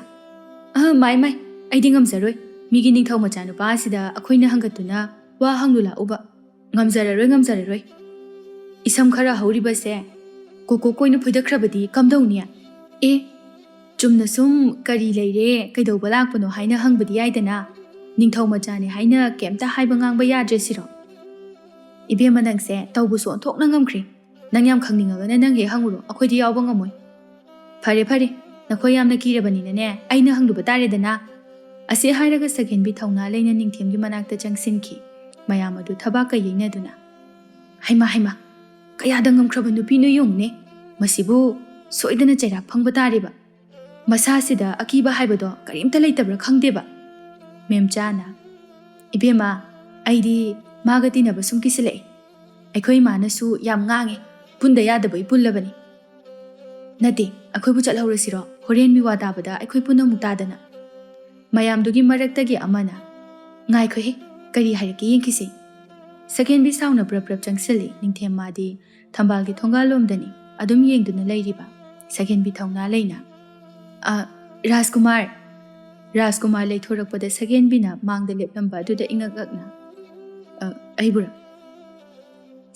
"ꯑꯍ, ꯃꯥꯏ ꯃꯥꯏ, ꯑꯩꯗꯤ ꯉꯝꯖꯔꯣꯏ꯫ ꯃꯤꯒꯤ ꯅꯤꯡꯊꯧ ꯃꯆꯥꯅꯨꯄꯥ ꯑꯁꯤꯗ ꯑꯩꯈꯣꯏꯅ ꯍꯪꯒꯠꯇꯨꯅ ꯋꯥ ꯍꯪꯂꯨ ꯂꯥꯛꯎꯕ꯫ ꯉꯝꯖꯔꯔꯣꯏ, ꯉꯝꯖꯔꯔꯣꯏ꯫ ꯏꯁꯝ ꯈꯔ ꯍꯧꯔꯤꯕꯁꯦ ꯀꯣꯀꯣꯛ ꯑꯣꯏꯅ ꯐꯣꯏꯗꯠꯈ꯭ꯔꯕꯗꯤ ꯀꯝꯗꯧꯅꯤ?" "ꯑꯦ, ꯆꯨꯝꯅ ꯁꯨꯝ ꯀꯔꯤ ꯂꯩꯔꯦ, ꯀꯩꯗꯧꯕ ꯂꯥꯛꯄꯅꯣ ꯍꯥꯏꯅ ꯍꯪꯕꯗꯤ ꯌꯥꯏꯗꯅ꯫ ꯅꯤꯡꯊꯧ ꯃꯆꯥꯅꯤ ꯍꯥꯏꯅ ꯀꯩꯝꯇ ꯍꯥꯏꯕ ꯉꯥꯡꯕ ꯌꯥꯗ꯭ꯔꯦ ꯁꯤꯔꯣ?" "ꯏꯕꯦꯝꯃ, ꯅꯪꯁꯦ ꯇꯧꯕꯁꯨ ꯑꯣꯟꯊꯣꯛꯅ ꯉꯝꯈ꯭ꯔꯦ꯫ ꯅꯪ ꯌꯥꯝ ꯈꯪꯅꯤꯡꯉꯒꯅ ꯅꯪ ꯍꯦꯛ ꯍꯪꯉꯨꯔꯣ, ꯑꯩꯈꯣꯏꯗꯤ ꯌꯥꯎꯕ ꯉꯝꯃꯣꯏ꯫" "ꯐꯔꯦ, ꯐꯔꯦ, ꯅꯈꯣꯏ ꯌꯥꯝꯅ ꯀꯤꯔꯕꯅꯤꯅꯅꯦ, ꯑꯩꯅ ꯍꯪꯂꯨꯕ ꯇꯥꯔꯦꯗꯅ꯫" ꯑꯁꯤ ꯍꯥꯏꯔꯒ ꯁꯛꯍꯦꯟꯕꯤ ꯊꯧꯅꯥ ꯂꯩꯅ ꯅꯤꯡꯊꯦꯝꯒꯤ ꯃꯅꯥꯛꯇ ꯆꯪꯁꯤꯟꯈꯤ꯫ ꯃꯌꯥꯝ ꯑꯗꯨ ꯊꯕꯥꯛꯀ ꯌꯩꯅꯗꯨꯅ, "ꯍꯩꯃꯥ, ꯍꯩꯃꯥ, ꯀꯌꯥꯗ ꯉꯝꯈ꯭ꯔꯕ ꯅꯨꯄꯤꯅꯣ ꯌꯦꯡꯉꯨꯅꯦ꯫ ꯃꯁꯤꯕꯨ ꯁꯣꯏꯗꯅ ꯆꯩꯔꯥꯛ ꯐꯪꯕ ꯇꯥꯔꯦꯕ꯫ ꯃꯁꯥꯁꯤꯗ ꯑꯀꯤꯕ ꯍꯥꯏꯕꯗꯣ ꯀꯔꯤꯝꯇ ꯂꯩꯇꯕ꯭ꯔꯥ ꯈꯪꯗꯦꯕ꯫" ꯃꯦꯝꯆꯥꯅ, "ꯏꯕꯦꯝꯃ, ꯑꯩꯗꯤ ꯃꯥꯒ ꯇꯤꯟꯅꯕ ꯁꯨꯝ ꯀꯤꯁꯤꯜꯂꯛꯑꯦ꯫ ꯑꯩꯈꯣꯏ ꯏꯃꯥꯅꯁꯨ ꯌꯥꯝ ꯉꯥꯡꯉꯦ, ꯄꯨꯟꯗ ꯌꯥꯗꯕꯩ ꯄꯨꯜꯂꯕꯅꯤ꯫ ꯅꯠꯇꯦ, ꯑꯩꯈꯣꯏꯕꯨ ꯆꯠꯍꯧꯔꯁꯤꯔꯣ? ꯍꯣꯔꯦꯟ ꯃꯤꯋꯥ ꯇꯥꯕꯗ ꯑꯩꯈꯣꯏ ꯄꯨꯟꯅ ꯑꯃꯨꯛ ꯇꯥꯗꯅ꯫ ꯃꯌꯥꯝꯗꯨꯒꯤ ꯃꯔꯛꯇꯒꯤ ꯑꯃꯅ, "ꯉꯥꯏꯈꯣꯍꯦ, ꯀꯔꯤ ꯍꯥꯏꯔꯛꯀꯦ ꯌꯦꯡꯈꯤꯁꯦ꯫" ꯁꯛꯍꯦꯟꯕꯤ ꯁꯥꯎꯅ ꯄ꯭ꯔꯞ ꯄ꯭ꯔꯞ ꯆꯪꯁꯤꯜꯂꯤ꯫ ꯅꯤꯡꯊꯦꯝ ꯃꯥꯗꯤ ꯊꯝꯕꯥꯜꯒꯤ ꯊꯣꯡꯒꯥꯜꯂꯣꯝꯗꯅꯤ ꯑꯗꯨꯝ ꯌꯦꯡꯗꯨꯅ ꯂꯩꯔꯤꯕ꯫ ꯁꯛꯍꯦꯟꯕꯤ ꯊꯧꯅꯥ ꯂꯩꯅ, "ꯑ, ꯔꯥꯖꯀꯨꯃꯥꯔ!" ꯔꯥꯖꯀꯨꯃꯥꯔ ꯂꯩꯊꯣꯔꯛꯄꯗ ꯁꯛꯍꯦꯟꯕꯤꯅ ꯃꯥꯡꯗ ꯂꯦꯞꯂꯝꯕ ꯑꯗꯨꯗ ꯏꯉꯛ ꯉꯛꯅ, "ꯑ, ꯑꯩꯕꯨꯔꯣ?"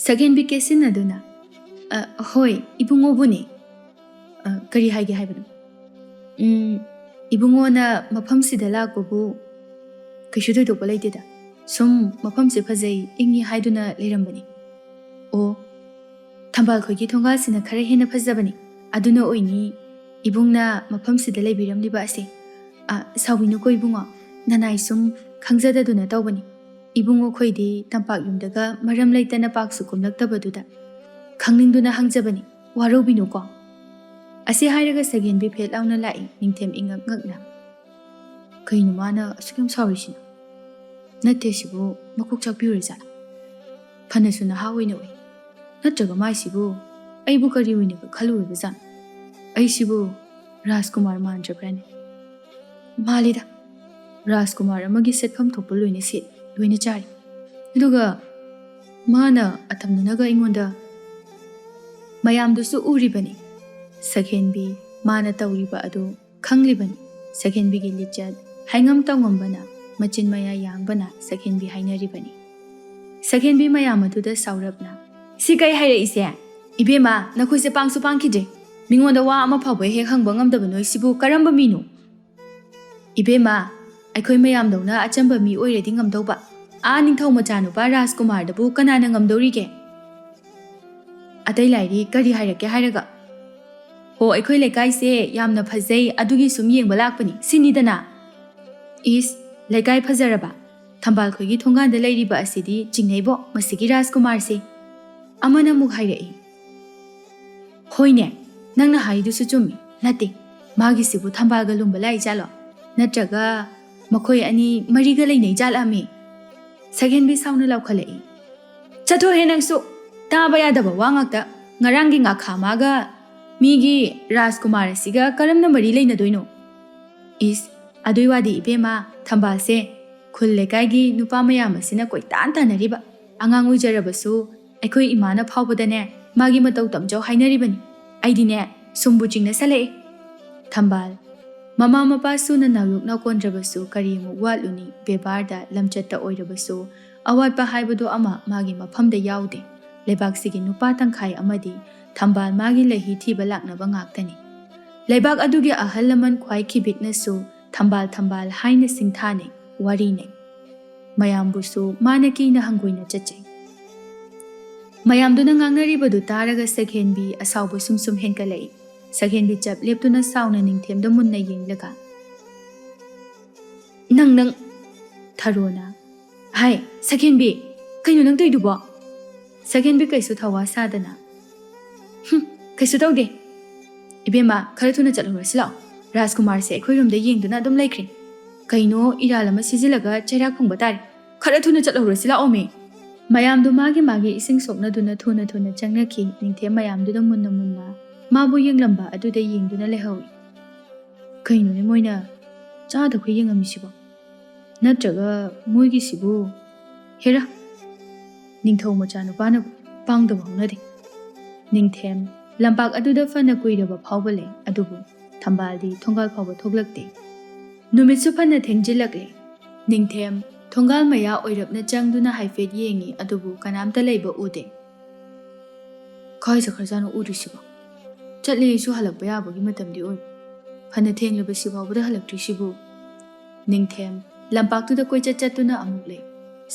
ꯁꯛꯍꯦꯟꯕꯤ ꯀꯦꯁꯤꯟꯅꯗꯨꯅ, "ꯑ, ꯍꯣꯏ, ꯏꯕꯨꯡꯉꯣꯕꯨꯅꯤ꯫ ꯑ, ꯀꯔꯤ ꯍꯥꯏꯒꯦ ꯍꯥꯏꯕꯅꯣ?" "ꯎꯝ, ꯏꯕꯨꯡꯉꯣꯅ ꯃꯐꯝꯁꯤꯗ ꯂꯥꯛꯄꯕꯨ ꯀꯩꯁꯨ ꯊꯣꯏꯗꯣꯛꯄ ꯂꯩꯇꯦꯗ꯫ ꯁꯨꯝ ꯃꯐꯝꯁꯦ ꯐꯖꯩ, ꯏꯪꯉꯤ ꯍꯥꯏꯗꯨꯅ ꯂꯩꯔꯝꯕꯅꯤ꯫" "ꯑꯣ, ꯊꯝꯕꯥꯜ ꯈꯣꯏꯒꯤ ꯊꯣꯡꯒꯥꯜꯁꯤꯅ ꯈꯔ ꯍꯦꯟꯅ ꯐꯖꯕꯅꯤ꯫ ꯑꯗꯨꯅ ꯑꯣꯏꯅꯤ ꯏꯕꯨꯡꯅ ꯃꯐꯝꯁꯤꯗ ꯂꯩꯕꯤꯔꯝꯂꯤꯕ ꯑꯁꯦ꯫ ꯑ, ꯁꯥꯎꯕꯤꯅꯨꯀꯣ ꯏꯕꯨꯡꯉꯣ, ꯅꯅꯥꯏ ꯁꯨꯝ ꯈꯪꯖꯗꯗꯨꯅ ꯇꯧꯕꯅꯤ꯫ ꯏꯕꯨꯡꯉꯣ ꯈꯣꯏꯗꯤ ꯇꯝꯄꯥꯛ ꯌꯨꯝꯗꯒ ꯃꯔꯝ ꯂꯩꯇꯅ ꯄꯥꯛꯁꯨ ꯀꯨꯝꯂꯛꯇꯕꯗꯨꯗ ꯈꯪꯅꯤꯡꯗꯨꯅ ꯍꯪꯖꯕꯅꯤ, ꯋꯥꯔꯧꯕꯤꯅꯨꯀꯣ꯫" ꯑꯁꯤ ꯍꯥꯏꯔꯒ ꯁꯛꯍꯦꯟꯕꯤ ꯐꯦꯠ ꯂꯥꯎꯅ ꯂꯥꯛꯏ, ꯅꯤꯡꯊꯦꯝ ꯏꯉꯛ ꯉꯛꯅ꯫ "ꯀꯩꯅꯣ ꯃꯥꯅ ꯑꯁꯨꯛ ꯌꯥꯝ ꯁꯥꯎꯔꯤꯁꯤꯅ? ꯅꯠꯇꯦ, ꯁꯤꯕꯨ ꯃꯀꯣꯛ ꯆꯥꯛꯄꯤ ꯑꯣꯏꯔꯖꯥꯠꯂꯥ? ꯐꯅꯁꯨ ꯅꯍꯥ ꯑꯣꯏꯅ ꯎꯏ꯫ ꯅꯠꯇ꯭ꯔꯒ ꯃꯥꯏꯁꯤꯕꯨ ꯑꯩꯕꯨ ꯀꯔꯤ ꯑꯣꯏꯅꯒ ꯈꯜꯂꯨꯔꯕꯖꯥꯠꯅꯣ? ꯑꯩꯁꯤꯕꯨ ꯔꯥꯖꯀꯨꯃꯥꯔ ꯃꯥꯟꯗ꯭ꯔꯕ꯭ꯔꯥꯅꯦ? ꯃꯥꯜꯂꯤꯗ, ꯔꯥꯖꯀꯨꯃꯥꯔ ꯑꯃꯒꯤ ꯁꯦꯠꯐꯝ ꯊꯣꯛꯄ ꯂꯣꯏꯅ ꯁꯦꯠ, ꯂꯣꯏꯅ ꯆꯥꯔꯤ꯫ ꯑꯗꯨꯒ ꯃꯥꯅ ꯑꯇꯝꯅꯅꯒ ꯑꯩꯉꯣꯟꯗ..." ꯃꯌꯥꯝꯗꯨꯁꯨ ꯎꯔꯤꯕꯅꯤ꯫ ꯁꯛꯍꯦꯟꯕꯤ ꯃꯥꯅ ꯇꯧꯔꯤꯕ ꯑꯗꯨ ꯈꯪꯂꯤꯕꯅꯤ꯫ ꯁꯛꯍꯦꯟꯕꯤꯒꯤ ꯂꯤꯆꯠ ꯍꯥꯏꯉꯝ ꯇꯧꯉꯝꯕꯅ, ꯃꯆꯤꯟ ꯃꯌꯥ ꯌꯥꯡꯕꯅ ꯁꯛꯍꯦꯟꯕꯤ ꯍꯥꯏꯅꯔꯤꯕꯅꯤ꯫ ꯁꯛꯍꯦꯟꯕꯤ ꯃꯌꯥꯝ ꯑꯗꯨꯗ ꯁꯥꯎꯔꯞꯅ, "ꯁꯤ ꯀꯩ ꯍꯥꯏꯔꯛꯏꯁꯦ? ꯏꯕꯦꯝꯃ, ꯅꯈꯣꯏꯁꯦ ꯄꯥꯡꯁꯨ ꯄꯥꯡꯈꯤꯗ꯭ꯔꯦ꯫ ꯃꯤꯉꯣꯟꯗ ꯋꯥ ꯑꯃ ꯐꯥꯎꯕ ꯍꯦꯛ ꯍꯪꯕ ꯉꯝꯗꯕ ꯅꯣꯏꯁꯤꯕꯨ ꯀꯔꯝꯕ ꯃꯤꯅꯣ? ꯏꯕꯦꯝꯃ, ꯑꯩꯈꯣꯏ ꯃꯌꯥꯝꯗꯧꯅ ꯑꯆꯝꯕ ꯃꯤ ꯑꯣꯏꯔꯗꯤ ꯉꯝꯗꯧꯕ, ꯑꯥ ꯅꯤꯡꯊꯧ ꯃꯆꯥꯅꯨꯄꯥ ꯔꯥꯖꯀꯨꯃꯥꯔꯗꯕꯨ ꯀꯅꯥꯅ ꯉꯝꯗꯧꯔꯤꯒꯦ? ꯑꯇꯩ ꯂꯥꯏꯔꯤ ꯀꯔꯤ ꯍꯥꯏꯔꯛꯀꯦ ꯍꯥꯏꯔꯒ, ꯍꯣ, ꯑꯩꯈꯣꯏ ꯂꯩꯀꯥꯏꯁꯦ ꯌꯥꯝꯅ ꯐꯖꯩ, ꯑꯗꯨꯒꯤ ꯁꯨꯝ ꯌꯦꯡꯕ ꯂꯥꯛꯄꯅꯤ, ꯁꯤꯅꯤꯗꯅ꯫ ꯏꯁ, ꯂꯩꯀꯥꯏ ꯐꯖꯔꯕ? ꯊꯝꯕꯥꯜ ꯈꯣꯏꯒꯤ ꯊꯣꯡꯒꯥꯟꯗ ꯂꯩꯔꯤꯕ ꯑꯁꯤꯗꯤ ꯆꯤꯡꯅꯩꯕꯣ, ꯃꯁꯤꯒꯤ ꯔꯥꯖꯀꯨꯃꯥꯔꯁꯦ꯫" ꯑꯃꯅ ꯑꯃꯨꯛ ꯍꯥꯏꯔꯛꯏ, "ꯍꯣꯏꯅꯦ, ꯅꯪꯅ ꯍꯥꯏꯗꯨꯁꯨ ꯆꯨꯝꯃꯤ꯫ ꯅꯠꯇꯦ, ꯃꯥꯒꯤꯁꯤꯕꯨ ꯊꯝꯕꯥꯜꯒ ꯂꯨꯝꯕ ꯂꯥꯛꯏ ꯖꯥꯠꯂꯣ? ꯅꯠꯇ꯭ꯔꯒ ꯃꯈꯣꯏ ꯑꯅꯤ ꯃꯔꯤꯒ ꯂꯩꯅꯩ ꯖꯥꯠꯂꯃꯤ?" ꯁꯛꯍꯦꯟꯕꯤ ꯁꯥꯎꯅ ꯂꯥꯎꯈꯠꯂꯛꯏ, "ꯆꯠꯊꯣꯛꯍꯦ ꯅꯪꯁꯨ!" ꯇꯥꯕ ꯌꯥꯗꯕ ꯋꯥ ꯉꯥꯛꯇ꯫ ꯉꯔꯥꯡꯒꯤ ꯉꯥꯈꯥꯃꯥꯒ ꯃꯤꯒꯤ ꯔꯥꯖꯀꯨꯃꯥꯔ ꯑꯁꯤꯒ ꯀꯔꯝꯅ ꯃꯔꯤ ꯂꯩꯅꯗꯣꯏꯅꯣ? ꯏꯁ, ꯑꯗꯨꯏ ꯋꯥꯗꯤ ꯏꯕꯦꯝꯃ, ꯊꯝꯕꯥꯜꯁꯦ ꯈꯨꯜ ꯂꯩꯀꯥꯏꯒꯤ ꯅꯨꯄꯥ ꯃꯌꯥꯝ ꯑꯁꯤꯅ ꯀꯣꯏꯇꯥꯟ ꯇꯥꯟꯅꯔꯤꯕ꯫ ꯑꯉꯥꯡ ꯑꯣꯏꯖꯔꯕꯁꯨ ꯑꯩꯈꯣꯏ ꯏꯃꯥꯅ ꯐꯥꯎꯕꯗꯅꯦ ꯃꯥꯒꯤ ꯃꯇꯧ ꯇꯝꯖꯧ ꯍꯥꯏꯅꯔꯤꯕꯅꯤ꯫ ꯑꯩꯗꯤꯅꯦ ꯁꯨꯝꯕꯨ ꯆꯤꯡꯅꯁꯜꯂꯛꯑꯦ꯫ ꯊꯝꯕꯥꯜ, ꯃꯃꯥ ꯃꯄꯥꯁꯨ ꯅꯅꯥꯎ ꯌꯣꯛꯅ ꯀꯣꯟꯗ꯭ꯔꯕꯁꯨ ꯀꯔꯤ ꯑꯃꯨꯛ ꯋꯥꯠꯂꯨꯅꯤ? ꯕꯦꯕꯥꯔꯗ, ꯂꯝꯆꯠꯇ ꯑꯣꯏꯔꯕꯁꯨ ꯑꯋꯥꯠꯄ ꯍꯥꯏꯕꯗꯣ ꯑꯃ ꯃꯥꯒꯤ ꯃꯐꯝꯗ ꯌꯥꯎꯗꯦ꯫ ꯂꯩꯕꯥꯛꯁꯤꯒꯤ ꯅꯨꯄꯥ ꯇꯪꯈꯥꯏ ꯑꯃꯗꯤ ꯊꯝꯕꯥꯜ ꯃꯥꯒꯤ ꯂꯩꯍꯤ ꯊꯤꯕ ꯂꯥꯛꯅꯕ ꯉꯥꯛꯇꯅꯤ꯫ ꯂꯩꯕꯥꯛ ꯑꯗꯨꯒꯤ ꯑꯍꯜ ꯂꯃꯟ ꯈ꯭ꯋꯥꯏ ꯈꯤꯕꯤꯛꯅꯁꯨ ꯊꯝꯕꯥꯜ ꯊꯝꯕꯥꯜ ꯍꯥꯏꯅ ꯁꯤꯡꯊꯥꯅꯩ, ꯋꯥꯔꯤꯅꯩ꯫ ꯃꯌꯥꯝꯕꯨꯁꯨ ꯃꯥꯅ ꯀꯤꯅ ꯍꯪꯒꯣꯏꯅ ꯆꯠꯆꯩ꯫ ꯃꯌꯥꯝꯗꯨꯅ ꯉꯥꯡꯅꯔꯤꯕꯗꯨ ꯇꯥꯔꯒ ꯁꯛꯍꯦꯟꯕꯤ ꯑꯁꯥꯎꯕ ꯁꯨꯝ ꯁꯨꯝ ꯍꯦꯟꯀꯠꯂꯛꯏ꯫ ꯁꯛꯍꯦꯟꯕꯤ ꯆꯞ ꯂꯦꯞꯇꯨꯅ ꯁꯥꯎꯅ ꯅꯤꯡꯊꯦꯝꯗ ꯃꯨꯟꯅ ꯌꯦꯡꯂꯒ, "ꯅꯪ, ꯅꯪ!" ꯊꯔꯣꯅ, "ꯍꯥꯏ, ꯁꯛꯍꯦꯟꯕꯤ, ꯀꯩꯅꯣ ꯅꯪ ꯇꯧꯏꯗꯨꯕꯣ?" ꯁꯛꯍꯦꯟꯕꯤ ꯀꯩꯁꯨ ꯊꯧꯋꯥ ꯁꯥꯗꯅ, "ꯍꯨꯝ, ꯀꯩꯁꯨ ꯇꯧꯗꯦ꯫ ꯏꯕꯦꯝꯃ, ꯈꯔ ꯊꯨꯅ ꯆꯠꯍꯧꯔꯁꯤ ꯂꯥꯛꯑꯣ꯫ ꯔꯥꯖꯀꯨꯃꯥꯔꯁꯦ ꯑꯩꯈꯣꯏ ꯔꯣꯝꯗ ꯌꯦꯡꯗꯨꯅ ꯑꯗꯨꯝ ꯂꯩꯈ꯭ꯔꯦ꯫ ꯀꯩꯅꯣ ꯏꯔꯥꯜ ꯑꯃ ꯁꯤꯖꯤꯜꯂꯒ ꯆꯩꯔꯥꯛ ꯐꯪꯕ ꯇꯥꯔꯦ꯫ ꯈꯔ ꯊꯨꯅ ꯆꯠꯍꯧꯔꯁꯤ ꯂꯥꯛꯑꯣꯃꯤ!" ꯃꯌꯥꯝꯗꯣ ꯃꯥꯒꯤ ꯃꯥꯒꯤ ꯏꯁꯤꯡ ꯁꯣꯛꯅꯗꯨꯅ ꯊꯨꯅ ꯊꯨꯅ ꯆꯪꯅꯈꯤ꯫ ꯅꯤꯡꯊꯦꯝ ꯃꯌꯥꯝꯗꯨꯗ ꯃꯨꯟꯅ ꯃꯨꯟꯅ ꯃꯥꯕꯨ ꯌꯦꯡꯂꯝꯕ ꯑꯗꯨꯗ ꯌꯦꯡꯗꯨꯅ ꯂꯩꯍꯧꯏ꯫ "ꯀꯩꯅꯣꯅꯦ ꯃꯣꯏꯅ ꯆꯥꯗ ꯑꯩꯈꯣꯏ ꯌꯦꯡꯉꯝꯃꯤꯁꯤꯕꯣ? ꯅꯠꯇ꯭ꯔꯒ ꯃꯣꯏꯒꯤꯁꯤꯕꯨ? ꯍꯦꯔꯥ, ꯅꯤꯡꯊꯧ ꯃꯆꯥꯅꯨꯄꯥꯅ ꯄꯥꯡꯗꯕ ꯍꯧꯅꯗꯦ꯫" ꯅꯤꯡꯊꯦꯝ ꯂꯝꯄꯥꯛ ꯑꯗꯨꯗ ꯐꯅ ꯀꯨꯏꯔꯕ ꯐꯥꯎꯕ ꯂꯩ, ꯑꯗꯨꯕꯨ ꯊꯝꯕꯥꯜꯗꯤ ꯊꯣꯡꯒꯥꯜ ꯐꯥꯎꯕ ꯊꯣꯛꯂꯛꯇꯦ꯫ ꯅꯨꯃꯤꯠꯁꯨ ꯐꯅ ꯊꯦꯡꯖꯤꯜꯂꯛꯂꯦ꯫ ꯅꯤꯡꯊꯦꯝ ꯊꯣꯡꯒꯥꯜ ꯃꯌꯥ ꯑꯣꯏꯔꯞꯅ ꯆꯪꯗꯨꯅ ꯍꯥꯏꯐꯦꯠ ꯌꯦꯡꯉꯤ, ꯑꯗꯨꯕꯨ ꯀꯅꯥꯝꯇ ꯂꯩꯕ ꯎꯗꯦ꯫ "ꯀꯥꯏ ꯆꯠꯈ꯭ꯔꯖꯥꯠꯅꯣ ꯎꯗ꯭ꯔꯤꯁꯤꯕꯣ? ꯆꯠꯂꯦꯁꯨ ꯍꯜꯂꯛꯄ ꯌꯥꯕꯒꯤ ꯃꯇꯝꯗꯤ ꯑꯣꯏ꯫ ꯐꯅ ꯊꯦꯡꯂꯕꯁꯤ ꯐꯥꯎꯕꯗ ꯍꯜꯂꯛꯇ꯭ꯔꯤꯁꯤꯕꯨ?" ꯅꯤꯡꯊꯦꯝ ꯂꯝꯄꯥꯛꯇꯨꯗ ꯀꯣꯏꯆꯠ ꯆꯠꯇꯨꯅ ꯑꯃꯨꯛ ꯂꯩ꯫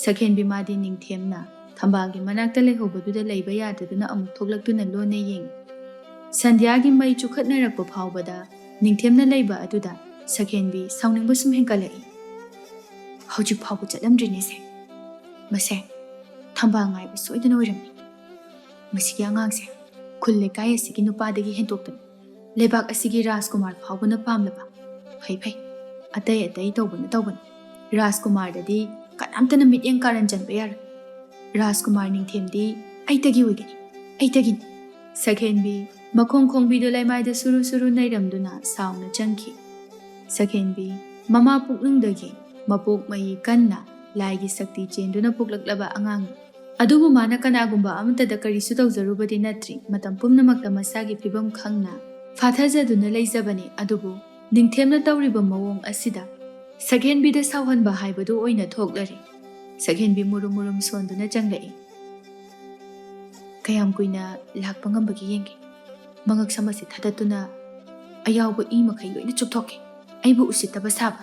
ꯁꯛꯍꯦꯟꯕꯤ ꯃꯥꯗꯤ ꯅꯤꯡꯊꯦꯝꯅ ꯊꯝꯕꯥꯜꯒꯤ ꯃꯅꯥꯛꯇ ꯂꯩꯍꯧꯕꯗꯨꯗ ꯂꯩꯕ ꯌꯥꯗꯗꯨꯅ ꯑꯃꯨꯛ ꯊꯣꯛꯂꯛꯇꯨꯅ ꯂꯣꯟꯅ ꯌꯦꯡꯉꯤ꯫ ꯁꯟꯙ꯭ꯌꯥꯒꯤ ꯃꯩ ꯆꯨꯈꯠꯅꯔꯛꯄ ꯐꯥꯎꯕꯗ ꯅꯤꯡꯊꯦꯝꯅ ꯂꯩꯕ ꯑꯗꯨꯗ ꯁꯛꯍꯦꯟꯕꯤ ꯁꯥꯎꯅꯤꯡꯕ ꯁꯨꯝ ꯍꯦꯟꯒꯠꯂꯛꯏ꯫ "ꯍꯧꯖꯤꯛ ꯐꯥꯎꯕ ꯆꯠꯂꯝꯗ꯭ꯔꯤꯅꯦꯁꯦ꯫ ꯃꯁꯦ ꯊꯝꯕꯥꯜ ꯉꯥꯏꯕ ꯁꯣꯏꯗꯅ ꯑꯣꯏꯔꯝꯃꯤ꯫ ꯃꯁꯤꯒꯤ ꯑꯉꯥꯡꯁꯦ ꯈꯨꯜ ꯂꯩꯀꯥꯏ ꯑꯁꯤꯒꯤ ꯅꯨꯄꯥꯗꯒꯤ ꯍꯦꯟꯗꯣꯛꯇꯅ ꯂꯩꯕꯥꯛ ꯑꯁꯤꯒꯤ ꯔꯥꯖꯀꯨꯃꯥꯔ ꯐꯥꯎꯕꯅ ꯄꯥꯝꯂꯕ꯫ ꯐꯩ ꯐꯩ, ꯑꯇꯩ ꯑꯇꯩ ꯇꯧꯕꯅ ꯇꯧꯕꯅꯤ, ꯔꯥꯖꯀꯨꯃꯥꯔꯗꯗꯤ ꯀꯅꯥꯝꯇꯅ ꯃꯤꯠꯌꯦꯡ ꯀꯥꯔꯟ ꯆꯟꯕ ꯌꯥꯔꯣꯏ꯫ ꯔꯥꯖꯀꯨꯃꯥꯔ ꯅꯤꯡꯊꯦꯝꯗꯤ ꯑꯩꯇꯒꯤ ꯑꯣꯏꯒꯅꯤ, ꯑꯩꯇꯒꯤꯅꯤ꯫ ꯁꯛꯍꯦꯟꯕꯤ ꯃꯈꯣꯡ ꯈꯣꯡꯕꯤꯗꯨ ꯂꯩꯃꯥꯏꯗ ꯁꯨꯔꯨ ꯁꯨꯔꯨ ꯅꯩꯔꯝꯗꯨꯅ ꯁꯥꯎꯅ ꯆꯪꯈꯤ꯫ ꯁꯛꯍꯦꯟꯕꯤ ꯃꯃꯥ ꯄꯨꯛꯅꯨꯡꯗꯒꯤ ꯃꯄꯣꯛ ꯃꯍꯤ ꯀꯟꯅ ꯂꯥꯏꯒꯤ ꯁꯛꯇꯤ ꯆꯦꯟꯗꯨꯅ ꯄꯣꯛꯂꯛꯂꯕ ꯑꯉꯥꯡꯅꯤ꯫ ꯑꯗꯨꯕꯨ ꯃꯥꯅ ꯀꯅꯥꯒꯨꯝꯕ ꯑꯃꯠꯇꯗ ꯀꯔꯤꯁꯨ ꯇꯧꯖꯔꯨꯕꯗꯤ ꯅꯠꯇ꯭ꯔꯤ꯫ ꯃꯇꯝ ꯄꯨꯝꯅꯃꯛꯇ ꯃꯁꯥꯒꯤ ꯐꯤꯕꯝ ꯈꯪꯅ ꯐꯥꯊꯖꯗꯨꯅ ꯂꯩꯖꯕꯅꯤ꯫ ꯑꯗꯨꯕꯨ ꯅꯤꯡꯊꯦꯝꯅ ꯇꯧꯔꯤꯕ ꯃꯑꯣꯡ ꯑꯁꯤꯗ ꯁꯛꯍꯦꯟꯕꯤꯗ ꯁꯥꯎꯍꯟꯕ ꯍꯥꯏꯕꯗꯨ ꯑꯣꯏꯅ ꯊꯣꯛꯂꯔꯦ꯫ ꯁꯛꯍꯦꯟꯕꯤ ꯃꯨꯔꯨꯝ ꯃꯨꯔꯨꯝ ꯁꯣꯟꯗꯨꯅ ꯆꯪꯂꯛꯏ꯫ ꯀꯌꯥꯝ ꯀꯨꯏꯅ ꯂꯥꯛꯄ ꯉꯝꯕꯒꯦ ꯌꯦꯡꯒꯦ꯫ ꯃꯉꯛ ꯁꯝ ꯑꯁꯤ ꯊꯥꯗꯠꯇꯨꯅ ꯑꯌꯥꯎꯕ ꯏ ꯃꯈꯩ ꯂꯣꯏꯅ ꯆꯨꯞꯊꯣꯛꯀꯦ꯫ ꯑꯩꯕꯨ ꯎꯁꯤꯠꯇꯕ ꯁꯥꯕ꯫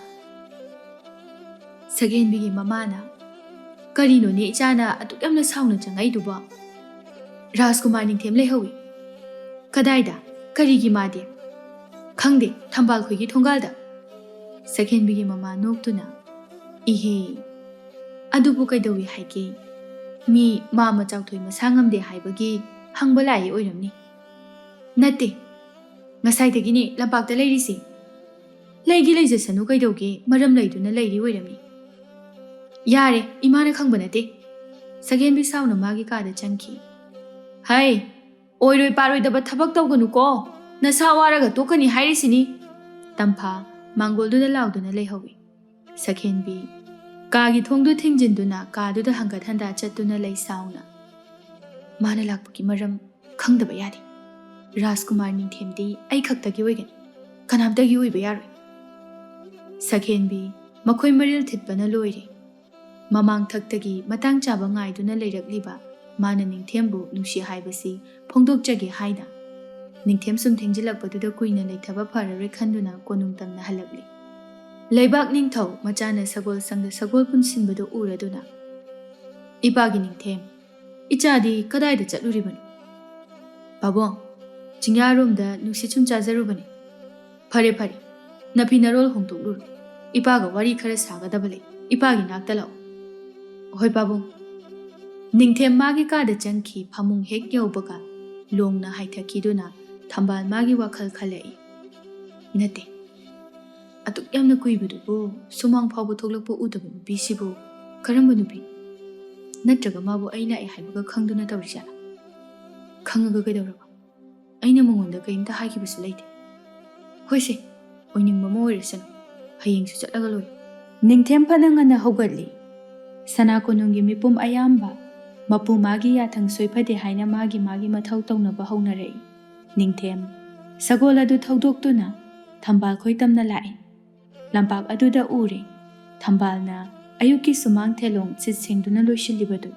ꯁꯛꯍꯦꯟꯕꯤꯒꯤ ꯃꯃꯥꯅ, "ꯀꯔꯤꯅꯣꯅꯦ ꯏꯆꯥꯅ ꯑꯗꯨꯛ ꯌꯥꯝꯅ ꯁꯥꯎꯅ ꯆꯪꯉꯛꯏꯗꯨꯕꯣ? ꯔꯥꯖꯀꯨꯃꯥꯔ ꯅꯤꯡꯊꯦꯝ ꯂꯩꯍꯧꯏ꯫ ꯀꯗꯥꯏꯗ? ꯀꯔꯤꯒꯤ ꯃꯥꯗꯤ?" "ꯈꯪꯗꯦ, ꯊꯝꯕꯥꯜ ꯈꯣꯏꯒꯤ ꯊꯣꯡꯒꯥꯜꯗ꯫" ꯁꯛꯍꯦꯟꯕꯤꯒꯤ ꯃꯃꯥ ꯅꯣꯛꯇꯨꯅ, "ꯏꯍꯦ, ꯑꯗꯨꯕꯨ ꯀꯩꯗꯧꯏ ꯍꯥꯏꯒꯦ? ꯃꯤ ꯃꯥ ꯃꯆꯥꯎꯊꯣꯏ ꯃꯁꯥ ꯉꯝꯗꯦ ꯍꯥꯏꯕꯒꯤ ꯍꯪꯕ ꯂꯥꯛꯏ ꯑꯣꯏꯔꯝꯅꯤ꯫" "ꯅꯠꯇꯦ, ꯉꯁꯥꯏꯗꯒꯤꯅꯦ ꯂꯝꯄꯥꯛꯇ ꯂꯩꯔꯤꯁꯦ꯫" "ꯂꯩꯒꯦ ꯂꯩꯖꯁꯅꯨ ꯀꯩꯗꯧꯒꯦ, ꯃꯔꯝ ꯂꯩꯗꯨꯅ ꯂꯩꯔꯤ ꯑꯣꯏꯔꯝꯅꯤ꯫" "ꯌꯥꯔꯦ, ꯏꯃꯥꯅ ꯈꯪꯕ ꯅꯠꯇꯦ꯫" ꯁꯛꯍꯦꯟꯕꯤ ꯁꯥꯎꯅ ꯃꯥꯒꯤ ꯀꯥꯗ ꯆꯪꯈꯤ꯫ "ꯍꯩ, ꯑꯣꯏꯔꯣꯏ ꯄꯥꯔꯣꯏꯗꯕ ꯊꯕꯛ ꯇꯧꯒꯅꯨꯀꯣ, ꯅꯁꯥ ꯋꯥꯔꯒ ꯇꯣꯛꯀꯅꯤ ꯍꯥꯏꯔꯤꯁꯤꯅꯤ꯫" ꯇꯝꯐꯥ ꯃꯥꯡꯒꯣꯜꯗꯨꯗ ꯂꯥꯎꯗꯨꯅ ꯂꯩꯍꯧꯏ꯫ ꯁꯛꯍꯦꯟꯕꯤ ꯀꯥꯒꯤ ꯊꯣꯡꯗꯨ ꯊꯤꯡꯖꯤꯟꯗꯨꯅ ꯀꯥꯗꯨꯗ ꯍꯪꯒꯠ ꯍꯟꯗꯥ ꯆꯠꯇꯨꯅ ꯂꯩ ꯁꯥꯎꯅ꯫ ꯃꯥꯅ ꯂꯥꯛꯄꯒꯤ ꯃꯔꯝ ꯈꯪꯗꯕ ꯌꯥꯗꯦ꯫ ꯔꯥꯖꯀꯨꯃꯥꯔ ꯅꯤꯡꯊꯦꯝꯗꯤ ꯑꯩ ꯈꯛꯇꯒꯤ ꯑꯣꯏꯒꯅꯤ, ꯀꯅꯥꯝꯇꯒꯤ ꯑꯣꯏꯕ ꯌꯥꯔꯣꯏ꯫ ꯁꯛꯍꯦꯟꯕꯤ ꯃꯈꯣꯏ ꯃꯔꯤꯜ ꯊꯤꯠꯄꯅ ꯂꯣꯏꯔꯦ꯫ ꯃꯃꯥꯡ ꯊꯛꯇꯒꯤ ꯃꯇꯥꯡ ꯆꯥꯕ ꯉꯥꯏꯗꯨꯅ ꯂꯩꯔꯛꯂꯤꯕ ꯃꯥꯅ ꯅꯤꯡꯊꯦꯝꯕꯨ ꯅꯨꯡꯁꯤ ꯍꯥꯏꯕꯁꯤ ꯐꯣꯡꯗꯣꯛꯆꯒꯦ ꯍꯥꯏꯅ꯫ ꯅꯤꯡꯊꯦꯝ ꯁꯨꯝ ꯊꯦꯡꯖꯤꯜꯂꯛꯄꯗꯨꯗ ꯀꯨꯏꯅ ꯂꯩꯊꯕ ꯐꯔꯔꯣꯏ ꯈꯟꯗꯨꯅ ꯀꯣꯅꯨꯡ ꯇꯝꯅ ꯍꯜꯂꯛꯂꯤ꯫ ꯂꯩꯕꯥꯛ ꯅꯤꯡꯊꯧ ꯃꯆꯥꯅ ꯁꯒꯣꯜ ꯁꯪꯗ ꯁꯒꯣꯜ ꯄꯨꯟꯁꯤꯟꯕꯗꯨ ꯎꯔꯗꯨꯅ, "ꯏꯄꯥꯒꯤ ꯅꯤꯡꯊꯦꯝ, ꯏꯆꯥꯗꯤ ꯀꯗꯥꯏꯗ ꯆꯠꯂꯨꯔꯤꯕꯅꯣ?" "ꯄꯥꯕꯨꯡ, ꯆꯤꯡꯌꯥꯔꯣꯝꯗ ꯅꯨꯡꯁꯤꯠ ꯁꯨꯝ ꯆꯥꯖꯔꯨꯕꯅꯤ꯫" "ꯐꯔꯦ ꯐꯔꯦ, ꯅꯐꯤ ꯅꯔꯣꯜ ꯍꯣꯡꯗꯣꯛꯂꯨꯔꯣ, ꯏꯄꯥꯒ ꯋꯥꯔꯤ ꯈꯔ ꯁꯥꯒꯗꯕ ꯂꯩ, ꯏꯄꯥꯒꯤ ꯅꯥꯛꯇ ꯂꯥꯛꯑꯣ꯫" "ꯍꯣꯏ ꯄꯥꯕꯨꯡ꯫" ꯅꯤꯡꯊꯦꯝ ꯃꯥꯒꯤ ꯀꯥꯗ ꯆꯪꯈꯤ꯫ ꯐꯃꯨꯡ ꯍꯦꯛ ꯌꯧꯕꯒ ꯂꯣꯡꯅ ꯍꯥꯏꯊꯈꯤꯗꯨꯅ ꯊꯝꯕꯥꯜ ꯃꯥꯒꯤ ꯋꯥꯈꯜ ꯈꯜꯂꯛꯏ꯫ ꯅꯠꯇꯦ, ꯑꯗꯨꯛ ꯌꯥꯝꯅ ꯀꯨꯏꯕꯗꯨꯕꯨ ꯁꯨꯃꯥꯡ ꯐꯥꯎꯕ ꯊꯣꯛꯂꯛꯄ ꯎꯗꯕ ꯅꯨꯄꯤꯁꯤꯕꯨ ꯀꯔꯝꯕ ꯅꯨꯄꯤ? ꯅꯠꯇ꯭ꯔꯒ ꯃꯥꯕꯨ ꯑꯩ ꯂꯥꯛꯑꯦ ꯍꯥꯏꯕꯒ ꯈꯪꯗꯨꯅ ꯇꯧꯔꯤꯖꯥꯠꯂꯥ? ꯈꯪꯉꯒ ꯀꯩꯗꯧꯔꯕ? ꯑꯩꯅ ꯃꯉꯣꯟꯗ ꯀꯔꯤꯝꯇ ꯍꯥꯏꯈꯤꯕꯁꯨ ꯂꯩꯇꯦ꯫ ꯍꯣꯏꯁꯦ, ꯑꯣꯏꯅꯤꯡꯕ ꯑꯃ ꯑꯣꯏꯔꯁꯅꯨ, ꯍꯌꯦꯡꯁꯨ ꯆꯠꯂꯒ ꯂꯣꯏꯔꯦ꯫ ꯅꯤꯡꯊꯦꯝ ꯐꯅ ꯉꯟꯅ ꯍꯧꯒꯠꯂꯤ꯫ ꯁꯅꯥ ꯀꯣꯅꯨꯡꯒꯤ ꯃꯤꯄꯨꯝ ꯑꯌꯥꯝꯕ ꯃꯄꯨ ꯃꯥꯒꯤ ꯌꯥꯊꯪ ꯁꯣꯏꯐꯗꯦ ꯍꯥꯏꯅ ꯃꯥꯒꯤ ꯃꯥꯒꯤ ꯃꯊꯧ ꯇꯧꯅꯕ ꯍꯧꯅꯔꯛꯏ꯫ ꯅꯤꯡꯊꯦꯝ ꯁꯒꯣꯜ ꯑꯗꯨ ꯊꯧꯗꯣꯛꯇꯨꯅ ꯊꯝꯕꯥꯜ ꯈꯣꯏ ꯇꯝꯅ ꯂꯥꯛꯏ꯫ ꯂꯝꯄꯥꯛ ꯑꯗꯨꯗ ꯎꯔꯦ꯫ ꯊꯝꯕꯥꯜꯅ ꯑꯌꯨꯛꯀꯤ ꯁꯨꯃꯥꯡ ꯊꯦꯂꯣꯡ ꯁꯤꯠ ꯁꯦꯡꯗꯨꯅ ꯂꯣꯏꯁꯤꯜꯂꯤꯕꯗꯨ꯫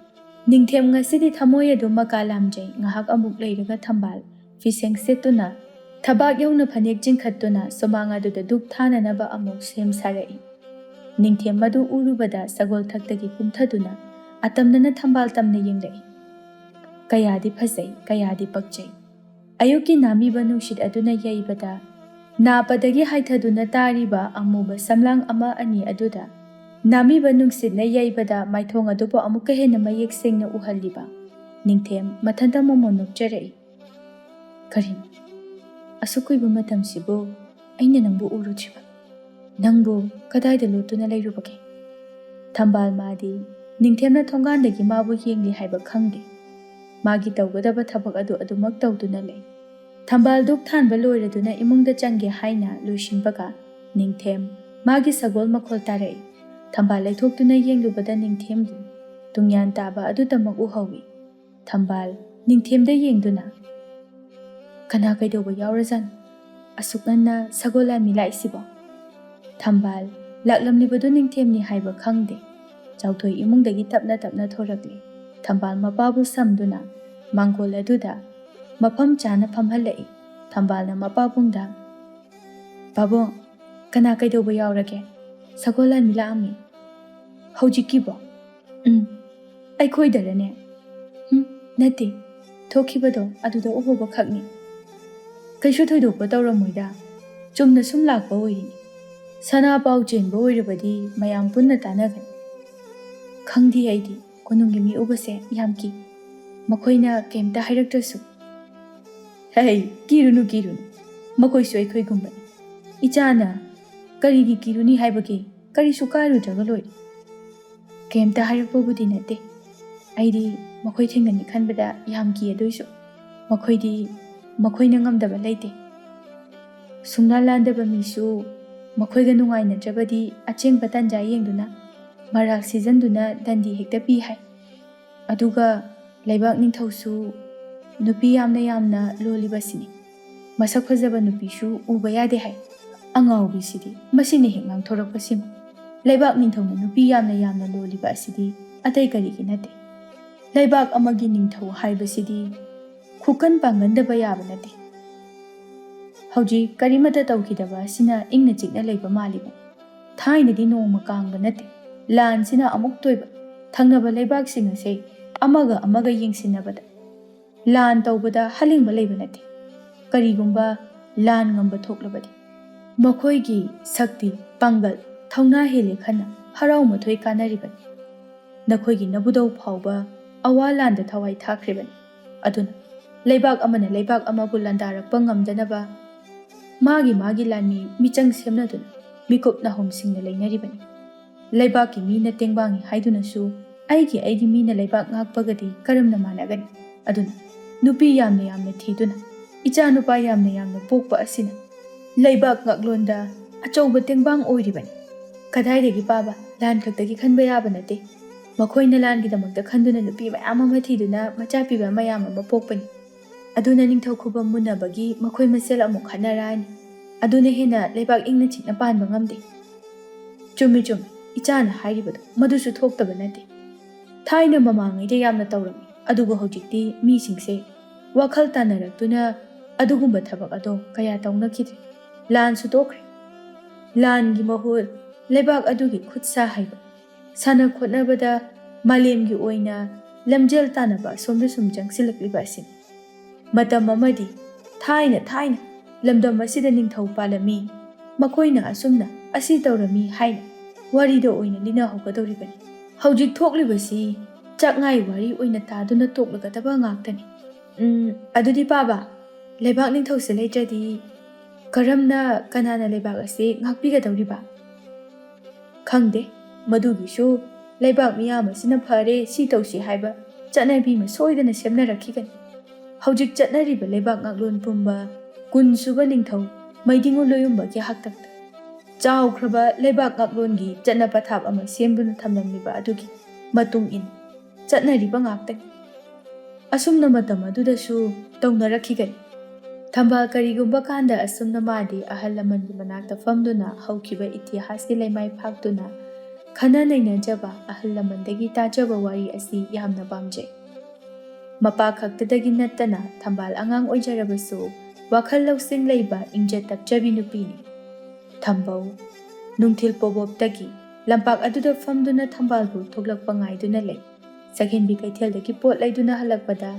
ꯅꯤꯡꯊꯦꯝ ꯉꯁꯤꯗꯤ ꯊꯃꯣꯏ ꯑꯗꯨ ꯃꯀꯥ ꯂꯥꯝꯖꯩ꯫ ꯉꯥꯏꯍꯥꯛ ꯑꯃꯨꯛ ꯂꯩꯔꯒ ꯊꯝꯕꯥꯜ ꯐꯤꯁꯦꯡ ꯁꯦꯠꯇꯨꯅ, ꯊꯕꯥꯛ ꯌꯧꯅ ꯐꯅꯦꯛ ꯆꯤꯡꯈꯠꯇꯨꯅ ꯁꯨꯃꯥꯡ ꯑꯗꯨꯗ ꯙꯨꯞ ꯊꯥꯅꯅꯕ ꯑꯃꯨꯛ ꯁꯦꯝ ꯁꯥꯔꯛꯏ꯫ ꯅꯤꯡꯊꯦꯝ ꯃꯗꯨ ꯎꯔꯨꯕꯗ ꯁꯒꯣꯜ ꯊꯛꯇꯒꯤ ꯀꯨꯝꯊꯗꯨꯅ ꯑꯇꯝꯅꯅ ꯊꯝꯕꯥꯜ ꯇꯝꯅ ꯌꯦꯡꯂꯛꯏ꯫ ꯀꯌꯥꯗꯤ ꯐꯖꯩ, ꯀꯌꯥꯗꯤ ꯄꯛꯆꯩ꯫ ꯑꯌꯨꯛꯀꯤ ꯅꯥꯃꯤꯕ ꯅꯨꯡꯁꯤꯠ ꯑꯗꯨꯅ ꯌꯩꯕꯗ, ꯅꯥꯄꯗꯒꯤ ꯍꯥꯏꯊꯗꯨꯅ ꯇꯥꯔꯤꯕ ꯑꯃꯨꯕ ꯁꯝꯂꯥꯡ ꯑꯃ ꯑꯅꯤ ꯑꯗꯨꯗ, ꯅꯥꯃꯤꯕ ꯅꯨꯡꯁꯤꯠꯅ ꯌꯩꯕꯗ ꯃꯥꯏꯊꯣꯡ ꯑꯗꯨꯕꯨ ꯑꯃꯨꯛꯀ ꯍꯦꯟꯅ ꯃꯌꯦꯛ ꯁꯦꯡꯅ ꯎꯍꯜꯂꯤꯕ ꯅꯤꯡꯊꯦꯝ ꯃꯊꯟꯇ ꯃꯃꯣꯟ ꯅꯣꯛꯆꯔꯛꯏ꯫ "ꯀꯔꯤꯅꯣ? ꯑꯁꯨꯛ ꯀꯨꯏꯕ ꯃꯇꯝꯁꯤꯕꯨ ꯑꯩꯅ ꯅꯪꯕꯨ ꯎꯔꯨꯗ꯭ꯔꯤꯕ? ꯅꯪꯕꯨ ꯀꯗꯥꯏꯗ ꯂꯣꯠꯇꯨꯅ ꯂꯩꯔꯨꯕꯒꯦ?" ꯊꯝꯕꯥꯜ ꯃꯥꯗꯤ ꯅꯤꯡꯊꯦꯝꯅ ꯊꯣꯡꯒꯥꯟꯗꯒꯤ ꯃꯥꯕꯨ ꯌꯦꯡꯂꯤ ꯍꯥꯏꯕ ꯈꯪꯗꯦ꯫ ꯃꯥꯒꯤ ꯇꯧꯒꯗꯕ ꯊꯕꯛ ꯑꯗꯨ ꯑꯗꯨꯃꯛ ꯇꯧꯗꯨꯅ ꯂꯩ꯫ ꯊꯝꯕꯥꯜ ꯙꯨꯞ ꯊꯥꯟꯕ ꯂꯣꯏꯔꯗꯨꯅ ꯏꯃꯨꯡꯗ ꯆꯪꯒꯦ ꯍꯥꯏꯅ ꯂꯣꯏꯁꯤꯟꯕꯒ ꯅꯤꯡꯊꯦꯝ ꯃꯥꯒꯤ ꯁꯒꯣꯜ ꯃꯈꯣꯜ ꯇꯥꯔꯛꯏ꯫ ꯊꯝꯕꯥꯜ ꯂꯩꯊꯣꯛꯇꯨꯅ ꯌꯦꯡꯂꯨꯕꯗ ꯅꯤꯡꯊꯦꯝꯒꯤ ꯇꯨꯡꯌꯥꯟ ꯇꯥꯕ ꯑꯗꯨꯇꯃꯛ ꯎꯍꯧꯏ꯫ ꯊꯝꯕꯥꯜ ꯅꯤꯡꯊꯦꯝꯗ ꯌꯦꯡꯗꯨꯅ, "ꯀꯅꯥ ꯀꯩꯗꯧꯕ ꯌꯥꯎꯔꯖꯥꯠꯅꯣ? ꯑꯁꯨꯛ ꯉꯟꯅ ꯁꯒꯣꯜ ꯂꯥꯟꯃꯤ ꯂꯥꯛꯏꯁꯤꯕꯣ?" ꯊꯝꯕꯥꯜ ꯂꯥꯛꯂꯝꯂꯤꯕꯗꯨ ꯅꯤꯡꯊꯦꯝꯅꯤ ꯍꯥꯏꯕ ꯈꯪꯗꯦ꯫ ꯆꯥꯎꯊꯣꯏ ꯏꯃꯨꯡꯗꯒꯤ ꯇꯞꯅ ꯇꯞꯅ ꯊꯣꯔꯛꯂꯦ꯫ ꯊꯝꯕꯥꯜ ꯃꯄꯥꯕꯨ ꯁꯝꯗꯨꯅ ꯃꯥꯡꯒꯣꯜ ꯑꯗꯨꯗ ꯃꯐꯝ ꯆꯥꯅ ꯐꯝꯍꯜꯂꯛꯏ꯫ ꯊꯝꯕꯥꯜꯅ ꯃꯄꯥꯕꯨꯡꯗ, "ꯄꯥꯕꯨꯡ, ꯀꯅꯥ ꯀꯩꯗꯧꯕ ꯌꯥꯎꯔꯒꯦ? ꯁꯒꯣꯜ ꯂꯥꯟꯃꯤ ꯂꯥꯛꯑꯝꯃꯤ꯫" "ꯍꯧꯖꯤꯛꯀꯤꯕꯣ?" "ꯎꯝ, ꯑꯩꯈꯣꯏꯗꯔꯅꯦ?" "ꯎꯝ, ꯅꯠꯇꯦ, ꯊꯣꯛꯈꯤꯕꯗꯣ ꯑꯗꯨꯗ ꯎꯍꯧꯕ ꯈꯛꯅꯤ꯫ ꯀꯩꯁꯨ ꯊꯣꯏꯗꯣꯛꯄ ꯇꯧꯔꯝꯃꯣꯏꯗ, ꯆꯨꯝꯅ ꯁꯨꯝ ꯂꯥꯛꯄ ꯑꯣꯏꯔꯤꯅꯤ꯫ ꯁꯅꯥ ꯄꯥꯎ ꯆꯦꯟꯕ ꯑꯣꯏꯔꯕꯗꯤ ꯃꯌꯥꯝ ꯄꯨꯟꯅ ꯇꯥꯟꯅꯒꯅꯤ꯫ ꯈꯪꯗꯦ, ꯑꯩꯗꯤ ꯀꯣꯅꯨꯡꯒꯤ ꯃꯤ ꯎꯕꯁꯦ ꯌꯥꯝ ꯀꯤ꯫ ꯃꯈꯣꯏꯅ ꯀꯩꯝꯇ ꯍꯥꯏꯔꯛꯇ꯭ꯔꯁꯨ꯫" "ꯍꯩ, ꯀꯤꯔꯨꯅꯨ, ꯀꯤꯔꯨꯅꯨ, ꯃꯈꯣꯏꯁꯨ ꯑꯩꯈꯣꯏꯒꯨꯝꯕꯅꯤ꯫ ꯏꯆꯥꯅ ꯀꯔꯤꯒꯤ ꯀꯤꯔꯨꯅꯤ ꯍꯥꯏꯕꯒꯦ? ꯀꯔꯤꯁꯨ ꯀꯥꯏꯔꯨꯗ꯭ꯔꯒ ꯂꯣꯏꯔꯦ꯫" "ꯀꯩꯝꯇ ꯍꯥꯏꯔꯛꯄꯕꯨꯗꯤ ꯅꯠꯇꯦ, ꯑꯩꯗꯤ ꯃꯈꯣꯏ ꯊꯦꯡꯅꯅꯤ ꯈꯟꯕꯗ ꯌꯥꯝ ꯀꯤ꯫ ꯑꯗꯨꯏꯁꯨ ꯃꯈꯣꯏꯗꯤ ꯃꯈꯣꯏꯅ ꯉꯝꯗꯕ ꯂꯩꯇꯦ꯫ ꯁꯨꯡꯂꯥꯟ ꯂꯥꯟꯗꯕ ꯃꯤꯁꯨ ꯃꯈꯣꯏꯒ ꯅꯨꯡꯉꯥꯏꯅꯗ꯭ꯔꯕꯗꯤ ꯑꯆꯦꯡꯕ ꯇꯟꯖꯥ ꯌꯦꯡꯗꯨꯅ ꯃꯔꯥꯜ ꯁꯤꯖꯟꯗꯨꯅ ꯗꯟꯗꯤ ꯍꯦꯛꯇ ꯄꯤ ꯍꯥꯏ꯫ ꯑꯗꯨꯒ ꯂꯩꯕꯥꯛ ꯅꯤꯡꯊꯧꯁꯨ ꯅꯨꯄꯤ ꯌꯥꯝꯅ ꯌꯥꯝꯅ ꯂꯣꯜꯂꯤꯕꯁꯤꯅꯤ꯫ ꯃꯁꯛ ꯐꯖꯕ ꯅꯨꯄꯤꯁꯨ ꯎꯕ ꯌꯥꯗꯦ ꯍꯥꯏ꯫ ꯑꯉꯥꯎꯕꯤꯁꯤꯗꯤ ꯃꯁꯤꯅ ꯍꯦꯛ ꯉꯥꯡꯊꯣꯔꯛꯄꯁꯤꯃ꯫ ꯂꯩꯕꯥꯛ ꯅꯤꯡꯊꯧꯅ ꯅꯨꯄꯤ ꯌꯥꯝꯅ ꯌꯥꯝꯅ ꯂꯣꯜꯂꯤꯕ ꯑꯁꯤꯗꯤ ꯑꯇꯩ ꯀꯔꯤꯒꯤ ꯅꯠꯇꯦ꯫ ꯂꯩꯕꯥꯛ ꯑꯃꯒꯤ ꯅꯤꯡꯊꯧ ꯍꯥꯏꯕꯁꯤꯗꯤ ꯈꯨꯀꯟ ꯄꯥꯡꯒꯟꯗꯕ ꯌꯥꯕ ꯅꯠꯇꯦ꯫ ꯍꯧꯖꯤꯛ ꯀꯔꯤꯃꯠꯇ ꯇꯧꯈꯤꯗꯕ ꯑꯁꯤꯅ ꯏꯪꯅ ꯆꯤꯛꯅ ꯂꯩꯕ ꯃꯥꯜꯂꯤꯕ꯫ ꯊꯥꯏꯅꯗꯤ ꯅꯣꯡꯃ ꯀꯥꯡꯕ ꯅꯠꯇꯦ꯫ ꯂꯥꯟꯁꯤꯅ ꯑꯃꯨꯛ ꯇꯣꯏꯕ꯫ ꯊꯪꯅꯕ ꯂꯩꯕꯥꯛꯁꯤꯡ ꯑꯁꯦ ꯑꯃꯒ ꯑꯃꯒ ꯌꯦꯡꯁꯤꯟꯅꯕꯗ ꯂꯥꯟ ꯇꯧꯕꯗ ꯍꯜꯂꯤꯡꯕ ꯂꯩꯕ ꯅꯠꯇꯦ꯫ ꯀꯔꯤꯒꯨꯝꯕ ꯂꯥꯟ ꯉꯝꯕ ꯊꯣꯛꯂꯕꯗꯤ ꯃꯈꯣꯏꯒꯤ ꯁꯛꯇꯤ, ꯄꯥꯡꯒꯜ, ꯊꯧꯅꯥ ꯍꯦꯜꯂꯦ ꯈꯟꯅ ꯍꯔꯥꯎ ꯃꯊꯣꯏ ꯀꯥꯟꯅꯔꯤꯕꯅꯤ꯫ ꯅꯈꯣꯏꯒꯤ ꯅꯕꯨꯗꯧ ꯐꯥꯎꯕ ꯑꯋꯥ ꯂꯥꯟꯗ ꯊꯋꯥꯏ ꯊꯥꯈ꯭ꯔꯤꯕꯅꯤ꯫ ꯑꯗꯨꯅ ꯂꯩꯕꯥꯛ ꯑꯃꯅ ꯂꯩꯕꯥꯛ ꯑꯃꯕꯨ ꯂꯥꯟꯗꯥꯔꯛꯄ ꯉꯝꯗꯅꯕ ꯃꯥꯒꯤ ꯃꯥꯒꯤ ꯂꯥꯟꯃꯤ ꯃꯤꯆꯪ ꯁꯦꯝꯅꯗꯨꯅ ꯃꯤꯀꯨꯞ ꯅꯥꯍꯣꯝꯁꯤꯡꯅ ꯂꯩꯅꯔꯤꯕꯅꯤ꯫ ꯂꯩꯕꯥꯛꯀꯤ ꯃꯤꯅ ꯇꯦꯡꯕꯥꯡꯉꯤ ꯍꯥꯏꯗꯨꯅꯁꯨ ꯑꯩꯒꯤ ꯑꯩꯒꯤ ꯃꯤꯅ ꯂꯩꯕꯥꯛ ꯉꯥꯛꯄꯒꯗꯤ ꯀꯔꯝꯅ ꯃꯥꯟꯅꯒꯅꯤ? ꯑꯗꯨꯅ ꯅꯨꯄꯤ ꯌꯥꯝꯅ ꯌꯥꯝꯅ ꯊꯤꯗꯨꯅ, ꯏꯆꯥ ꯅꯨꯄꯥ ꯌꯥꯝꯅ ꯌꯥꯝꯅ ꯄꯣꯛꯄ ꯑꯁꯤꯅ ꯂꯩꯕꯥꯛ ꯉꯥꯛꯂꯣꯟꯗ ꯑꯆꯧꯕ ꯇꯦꯡꯕꯥꯡ ꯑꯣꯏꯔꯤꯕꯅꯤ꯫ ꯀꯗꯥꯏꯗꯒꯤ ꯄꯥꯕ? ꯂꯥꯟ ꯈꯛꯇꯒꯤ ꯈꯟꯕ ꯌꯥꯕ ꯅꯠꯇꯦ꯫ ꯃꯈꯣꯏꯅ ꯂꯥꯟꯒꯤꯗꯃꯛꯇ ꯈꯟꯗꯨꯅ ꯅꯨꯄꯤ ꯃꯌꯥꯝ ꯑꯃ ꯊꯤꯗꯨꯅ ꯃꯆꯥ ꯄꯤꯕ ꯃꯌꯥꯝ ꯑꯃ ꯄꯣꯛꯄꯅꯤ꯫ ꯑꯗꯨꯅ ꯅꯤꯡꯊꯧ ꯈꯨꯕꯝ ꯃꯨꯟꯅꯕꯒꯤ ꯃꯈꯣꯏ ꯃꯁꯦꯜ ꯑꯃꯨꯛ ꯈꯠꯅꯔꯛꯑꯅꯤ꯫ ꯑꯗꯨꯅ ꯍꯦꯟꯅ ꯂꯩꯕꯥꯛ ꯏꯪꯅ ꯆꯤꯛꯅ ꯄꯥꯟꯕ ꯉꯝꯗꯦ꯫ ꯆꯨꯝꯃꯤ, ꯆꯨꯝꯃꯤ, ꯏꯆꯥꯅ ꯍꯥꯏꯔꯤꯕꯗꯣ ꯃꯗꯨꯁꯨ ꯊꯣꯛꯇꯕ ꯅꯠꯇꯦ꯫ ꯊꯥꯏꯅ ꯃꯃꯥꯡꯉꯩꯗ ꯌꯥꯝꯅ ꯇꯧꯔꯝꯃꯤ, ꯑꯗꯨꯕꯨ ꯍꯧꯖꯤꯛꯇꯤ ꯃꯤꯁꯤꯡꯁꯦ ꯋꯥꯈꯜ ꯇꯥꯅꯔꯛꯇꯨꯅ ꯑꯗꯨꯒꯨꯝꯕ ꯊꯕꯛ ꯑꯗꯣ ꯀꯌꯥ ꯇꯧꯅꯈꯤꯗ꯭ꯔꯦ꯫ ꯂꯥꯟꯁꯨ ꯇꯣꯛꯈ꯭ꯔꯦ꯫ ꯂꯥꯟꯒꯤ ꯃꯍꯨꯠ ꯂꯩꯕꯥꯛ ꯑꯗꯨꯒꯤ ꯈꯨꯠ ꯁꯥ ꯍꯩꯕ, ꯁꯥꯟꯅ ꯈꯣꯠꯅꯕꯗ ꯃꯥꯂꯦꯝꯒꯤ ꯑꯣꯏꯅ ꯂꯝꯖꯦꯜ ꯇꯥꯟꯅꯕ ꯑꯁꯣꯝꯗ ꯁꯨꯝ ꯆꯪꯁꯤꯜꯂꯛꯂꯤꯕ ꯑꯁꯤꯅꯤ꯫ ꯃꯇꯝ ꯑꯃꯗꯤ ꯊꯥꯏꯅ ꯊꯥꯏꯅ ꯂꯝꯗꯝ ꯑꯁꯤꯗ ꯅꯤꯡꯊꯧ ꯄꯥꯜꯂꯝꯃꯤ, ꯃꯈꯣꯏꯅ ꯑꯁꯨꯝꯅ ꯑꯁꯤ ꯇꯧꯔꯝꯃꯤ ꯍꯥꯏꯅ ꯋꯥꯔꯤꯗ ꯑꯣꯏꯅ ꯂꯤꯅꯍꯧꯒꯗꯧꯔꯤꯕꯅꯤ꯫ ꯍꯧꯖꯤꯛ ꯊꯣꯛꯂꯤꯕꯁꯤ ꯆꯥꯛꯉꯥꯏ ꯋꯥꯔꯤ ꯑꯣꯏꯅ ꯇꯥꯗꯨꯅ ꯇꯣꯛꯂꯒꯗꯕ ꯉꯥꯛꯇꯅꯤ꯫ ꯎꯝ, ꯑꯗꯨꯗꯤ ꯄꯥꯕ, ꯂꯩꯕꯥꯛ ꯅꯤꯡꯊꯧꯁꯦ ꯂꯩꯇ꯭ꯔꯗꯤ ꯀꯔꯝꯅ, ꯀꯅꯥꯅ ꯂꯩꯕꯥꯛ ꯑꯁꯤ ꯉꯥꯛꯄꯤꯒꯗꯧꯔꯤꯕ? ꯈꯪꯗꯦ, ꯃꯗꯨꯒꯤꯁꯨ ꯂꯩꯕꯥꯛ ꯃꯤꯌꯥꯝ ꯑꯁꯤꯅ ꯐꯔꯦ, ꯁꯤ ꯇꯧꯁꯤ ꯍꯥꯏꯕ ꯆꯠꯅꯕꯤ ꯑꯃ ꯁꯣꯏꯗꯅ ꯁꯦꯝꯅꯔꯛꯈꯤꯒꯅꯤ꯫ ꯍꯧꯖꯤꯛ ꯆꯠꯅꯔꯤꯕ ꯂꯩꯕꯥꯛ ꯉꯥꯛꯂꯣꯟ ꯄꯨꯝꯕ ꯀꯨꯟ ꯁꯨꯕ ꯅꯤꯡꯊꯧ ꯃꯩꯗꯤꯡꯉꯨ ꯂꯣꯌꯨꯝꯕꯒꯤ ꯍꯥꯛꯇꯛꯇ ꯆꯥꯎꯈ꯭ꯔꯕ ꯂꯩꯕꯥꯛ ꯉꯥꯛꯂꯣꯟꯒꯤ ꯆꯠꯅ ꯄꯊꯥꯞ ꯑꯃ ꯁꯦꯝꯗꯨꯅ ꯊꯝꯂꯝꯂꯤꯕ ꯑꯗꯨꯒꯤ ꯃꯇꯨꯡ ꯏꯟꯅ ꯆꯠꯅꯔꯤꯕ ꯉꯥꯛꯇꯅꯤ꯫ ꯑꯁꯨꯝꯅ ꯃꯇꯝ ꯑꯗꯨꯗꯁꯨ ꯇꯧꯅꯔꯛꯈꯤꯒꯅꯤ꯫ ꯊꯝꯕꯥꯜ ꯀꯔꯤꯒꯨꯝꯕ ꯀꯥꯟꯗ ꯑꯁꯨꯝꯅ ꯃꯥꯗꯤ ꯑꯍꯜ ꯂꯃꯟꯒꯤ ꯃꯅꯥꯛꯇ ꯐꯝꯗꯨꯅ ꯍꯧꯈꯤꯕ ꯏꯇꯤꯍꯥꯁꯀꯤ ꯂꯩꯃꯥꯏ ꯐꯥꯛꯇꯨꯅ ꯈꯟꯅ ꯅꯩꯅꯖꯕ ꯑꯍꯜ ꯂꯃꯟꯗꯒꯤ ꯇꯥꯖꯕ ꯋꯥꯔꯤ ꯑꯁꯤ ꯌꯥꯝꯅ ꯄꯥꯝꯖꯩ꯫ ꯃꯄꯥ ꯈꯛꯇꯗꯒꯤ ꯅꯠꯇꯅ ꯊꯝꯕꯥꯜ ꯑꯉꯥꯡ ꯑꯣꯏꯖꯔꯕꯁꯨ ꯋꯥꯈꯜ ꯂꯧꯁꯤꯡ ꯂꯩꯕ ꯏꯪꯖ ꯇꯞꯆꯕꯤ ꯅꯨꯄꯤꯅꯤ꯫ ꯊꯝꯕꯧ ꯅꯨꯡꯊꯤꯜ ꯄꯣꯕꯣꯞꯇꯒꯤ ꯂꯝꯄꯥꯛ ꯑꯗꯨꯗ ꯐꯝꯗꯨꯅ ꯊꯝꯕꯥꯜꯕꯨ ꯊꯣꯛꯂꯛꯄ ꯉꯥꯏꯗꯨꯅ ꯂꯩ꯫ ꯁꯛꯍꯦꯟꯕꯤ ꯀꯩꯊꯦꯜꯗꯒꯤ ꯄꯣꯠ ꯂꯩꯗꯨꯅ ꯍꯜꯂꯛꯄꯗ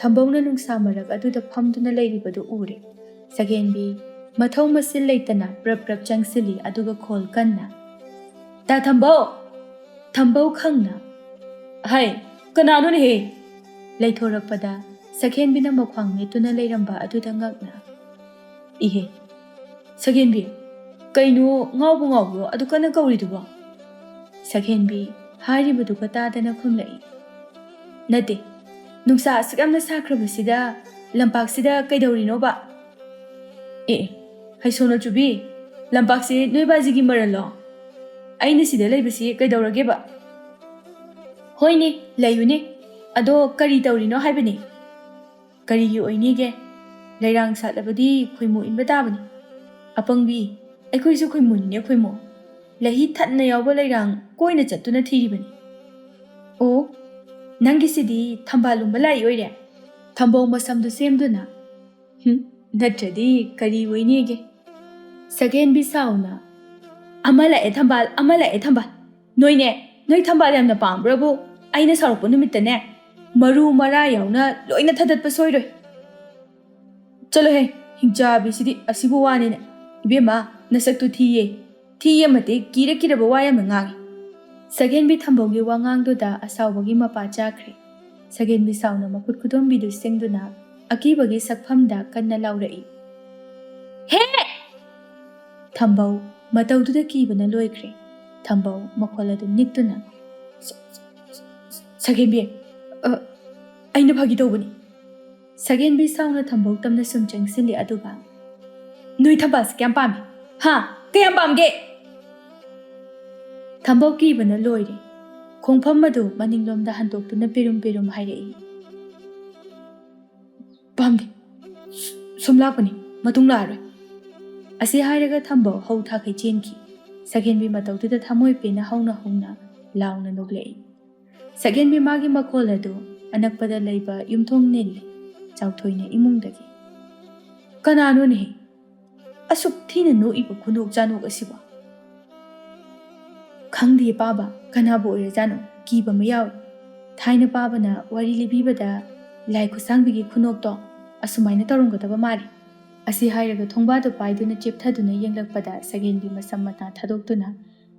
ꯊꯝꯕꯧꯅ ꯅꯨꯡꯁꯥ ꯃꯔꯛ ꯑꯗꯨꯗ ꯐꯝꯗꯨꯅ ꯂꯩꯔꯤꯕꯗꯨ ꯎꯔꯦ꯫ ꯁꯛꯍꯦꯟꯕꯤ ꯃꯊꯧ ꯃꯁꯤꯜ ꯂꯩꯇꯅ ꯄ꯭ꯔꯞ ꯄ꯭ꯔꯞ ꯆꯪꯁꯤꯜꯂꯤ, ꯑꯗꯨꯒ ꯈꯣꯜ ꯀꯟꯅ, "ꯇꯥ ꯊꯝꯕꯧ!" ꯊꯝꯕꯧ ꯈꯪꯅ, "ꯍꯥꯏ, ꯀꯅꯥꯅꯣꯅꯦꯍꯦ?" ꯂꯩꯊꯣꯔꯛꯄꯗ ꯁꯛꯍꯦꯟꯕꯤꯅ ꯃꯈ꯭ꯋꯥꯡ ꯃꯦꯠꯇꯨꯅ ꯂꯩꯔꯝꯕ ꯑꯗꯨꯗ ꯉꯛꯅ, "ꯏꯍꯦ, ꯁꯛꯍꯦꯟꯕꯤ, ꯀꯩꯅꯣ ꯉꯥꯎꯕ ꯉꯥꯎꯕ꯭ꯔꯣ ꯑꯗꯨ ꯀꯟꯅ ꯀꯧꯔꯤꯗꯨꯕꯣ?" ꯁꯛꯍꯦꯟꯕꯤ ꯍꯥꯏꯔꯤꯕꯗꯨꯒ ꯇꯥꯗꯅ ꯈꯨꯝꯂꯛꯏ, "ꯅꯠꯇꯦ, ꯅꯨꯡꯁꯥ ꯑꯁꯨꯛ ꯌꯥꯝꯅ ꯁꯥꯈ꯭ꯔꯕꯁꯤꯗ ꯂꯝꯄꯥꯛꯁꯤꯗ ꯀꯩꯗꯧꯔꯤꯅꯣꯕ?" "ꯑꯦ, ꯑꯦ, ꯍꯩꯁꯣꯅ ꯆꯨꯕꯤ, ꯂꯝꯄꯥꯛꯁꯦ ꯅꯣꯏ ꯕꯥꯖꯤꯒꯤ ꯃꯔꯜꯂꯣ? ꯑꯩꯅ ꯁꯤꯗ ꯂꯩꯕꯁꯤ ꯀꯩꯗꯧꯔꯒꯦꯕ?" "ꯍꯣꯏꯅꯦ, ꯂꯩꯌꯨꯅꯦ, ꯑꯗꯣ ꯀꯔꯤ ꯇꯧꯔꯤꯅꯣ ꯍꯥꯏꯕꯅꯤ?" "ꯀꯔꯤꯒꯤ ꯑꯣꯏꯅꯤꯒꯦ? ꯂꯩꯔꯥꯡ ꯁꯥꯠꯂꯕꯗꯤ ꯈꯣꯏꯃꯨ ꯏꯟꯕ ꯇꯥꯕꯅꯤ꯫ ꯑꯄꯪꯕꯤ, ꯑꯩꯈꯣꯏꯁꯨ ꯈꯣꯏꯃꯨꯅꯤꯅꯦ, ꯈꯣꯏꯃꯨ꯫ ꯂꯩꯍꯤ ꯊꯟꯅ ꯌꯥꯎꯕ ꯂꯩꯔꯥꯡ ꯀꯣꯏꯅ ꯆꯠꯇꯨꯅ ꯊꯤꯔꯤꯕꯅꯤ꯫" "ꯑꯣ, ꯅꯪꯒꯤꯁꯤꯗꯤ ꯊꯝꯕꯥꯜ ꯂꯨꯝꯕ ꯂꯥꯛꯏ ꯑꯣꯏꯔꯦ꯫ ꯊꯝꯕꯧ ꯃꯁꯝꯗꯨ ꯁꯦꯝꯗꯨꯅ꯫" "ꯍꯨꯝ, ꯅꯠꯇ꯭ꯔꯗꯤ ꯀꯔꯤ ꯑꯣꯏꯅꯤꯒꯦ?" ꯁꯛꯍꯦꯟꯕꯤ ꯁꯥꯎꯅ, "ꯑꯃ ꯂꯥꯛꯑꯦ ꯊꯝꯕꯥꯜ, ꯑꯃ ꯂꯥꯛꯑꯦ ꯊꯝꯕꯥꯜ꯫ ꯅꯣꯏꯅꯦ, ꯅꯣꯏ ꯊꯝꯕꯥꯜ ꯌꯥꯝꯅ ꯄꯥꯝꯕ꯭ꯔꯕꯨ? ꯑꯩꯅ ꯁꯥꯎꯔꯛꯄ ꯅꯨꯃꯤꯠꯇꯅꯦ, ꯃꯔꯨ ꯃꯔꯥ ꯌꯥꯎꯅ ꯂꯣꯏꯅ ꯊꯗꯠꯄ ꯁꯣꯏꯔꯣꯏ꯫" "ꯆꯠꯂꯣꯍꯦ, ꯍꯤꯡꯆꯥꯕꯤꯁꯤꯗꯤ ꯑꯁꯤꯕꯨ ꯋꯥꯅꯤꯅꯦ꯫ ꯏꯕꯦꯝꯃ, ꯅꯁꯛꯇꯨ ꯊꯤꯌꯦ꯫ ꯊꯤꯌꯦ ꯃꯇꯤꯛ ꯀꯤꯔ ꯀꯤꯔꯕ ꯋꯥ ꯌꯥꯝꯅ ꯉꯥꯡꯉꯤ꯫" ꯁꯛꯍꯦꯟꯕꯤ ꯊꯝꯕꯧꯒꯤ ꯋꯥꯉꯥꯡꯗꯨꯗ ꯑꯁꯥꯎꯕꯒꯤ ꯃꯄꯥ ꯆꯥꯈ꯭ꯔꯦ꯫ ꯁꯛꯍꯦꯟꯕꯤ ꯁꯥꯎꯅ ꯃꯈꯨꯠ ꯈꯨꯗꯣꯝꯕꯤꯗꯨ ꯁꯤꯡꯗꯨꯅ ꯑꯀꯤꯕꯒꯤ ꯁꯛꯐꯝꯗ ꯀꯟꯅ ꯂꯥꯎꯔꯛꯏ, "ꯍꯦ!" ꯊꯝꯕꯧ ꯃꯇꯧꯗꯨꯗ ꯀꯤꯕꯅ ꯂꯣꯏꯈ꯭ꯔꯦ꯫ ꯊꯝꯕꯧ ꯃꯈꯣꯜ ꯑꯗꯨ ꯅꯤꯛꯇꯨꯅ, ꯁꯒꯦꯟꯕꯤ, ꯑ, ꯑꯩꯅ ꯐꯥꯒꯤ ꯇꯧꯕꯅꯤ꯫ ꯁꯒꯦꯟꯕꯤ ꯁꯥꯎꯅ ꯊꯝꯕꯧ ꯇꯝꯅ ꯁꯨꯝ ꯆꯪꯁꯤꯜꯂꯤ, ꯑꯗꯨꯒ, "ꯅꯣꯏ ꯊꯝꯕꯥꯜꯁꯦ ꯀꯌꯥꯝ ꯄꯥꯝꯃꯤ? ꯍꯥ? ꯀꯌꯥꯝ ꯄꯥꯝꯒꯦ?" ꯊꯝꯕꯧ ꯀꯤꯕꯅ ꯂꯣꯏꯔꯦ꯫ ꯈꯣꯡꯐꯝ ꯑꯗꯨ ꯃꯅꯤꯡꯂꯣꯝꯗ ꯍꯟꯗꯣꯛꯇꯨꯅ ꯄꯤꯔꯨꯝ ꯄꯤꯔꯨꯝ ꯍꯥꯏꯔꯛꯏ, "ꯄꯥꯝꯗꯦ꯫ ꯁꯨꯝ ꯂꯥꯛꯄꯅꯤ, ꯃꯇꯨꯡ ꯂꯥꯛꯑꯔꯣꯏ"꯫ ꯑꯁꯤ ꯍꯥꯏꯔꯒ ꯊꯝꯕꯧ ꯍꯧ ꯊꯥꯈꯩ ꯆꯦꯟꯈꯤ꯫ ꯁꯒꯦꯟꯕꯤ ꯃꯇꯧꯗꯨꯗ ꯊꯃꯣꯏ ꯄꯦꯟꯅ ꯍꯧꯅ ꯍꯧꯅ ꯂꯥꯎꯅ ꯅꯣꯛꯂꯛꯏ꯫ ꯁꯒꯦꯟꯕꯤ ꯃꯥꯒꯤ ꯃꯈꯣꯜ ꯑꯗꯨ ꯑꯅꯛꯄꯗ ꯂꯩꯕ ꯌꯨꯝꯊꯣꯡ ꯅꯤꯜꯂꯤ꯫ ꯆꯥꯎꯊꯣꯏꯅ ꯏꯃꯨꯡꯗꯒꯤ, "ꯀꯅꯥꯅꯣꯅꯦꯍꯦ? ꯑꯁꯨꯛ ꯊꯤꯅ ꯅꯣꯛꯏꯕ ꯈꯨꯅꯣꯛ ꯆꯥꯅꯣꯛ ꯑꯁꯤꯕꯣ?" "ꯈꯪꯗꯦ ꯄꯥꯕ, ꯀꯅꯥꯕꯨ ꯑꯣꯏꯔꯖꯥꯠꯅꯣ? ꯀꯤꯕ ꯑꯃ ꯌꯥꯎꯏ꯫ ꯊꯥꯏꯅ ꯄꯥꯕꯅ ꯋꯥꯔꯤ ꯂꯤꯕꯤꯕꯗ ꯂꯥꯏ ꯈꯨꯠꯁꯥꯡꯕꯤꯒꯤ ꯈꯨꯅꯣꯛꯇꯣ ꯑꯁꯨꯃꯥꯏꯅ ꯇꯧꯔꯝꯒꯗꯕ ꯃꯥꯜꯂꯤ"꯫ ꯑꯁꯤ ꯍꯥꯏꯔꯒ ꯊꯣꯡꯕꯥꯗꯨ ꯄꯥꯏꯗꯨꯅ ꯆꯦꯞꯊꯗꯨꯅ ꯌꯦꯡꯂꯛꯄꯗ ꯁꯒꯦꯟꯕꯤ ꯃꯁꯝ ꯃꯅꯥ ꯊꯥꯗꯣꯛꯇꯨꯅ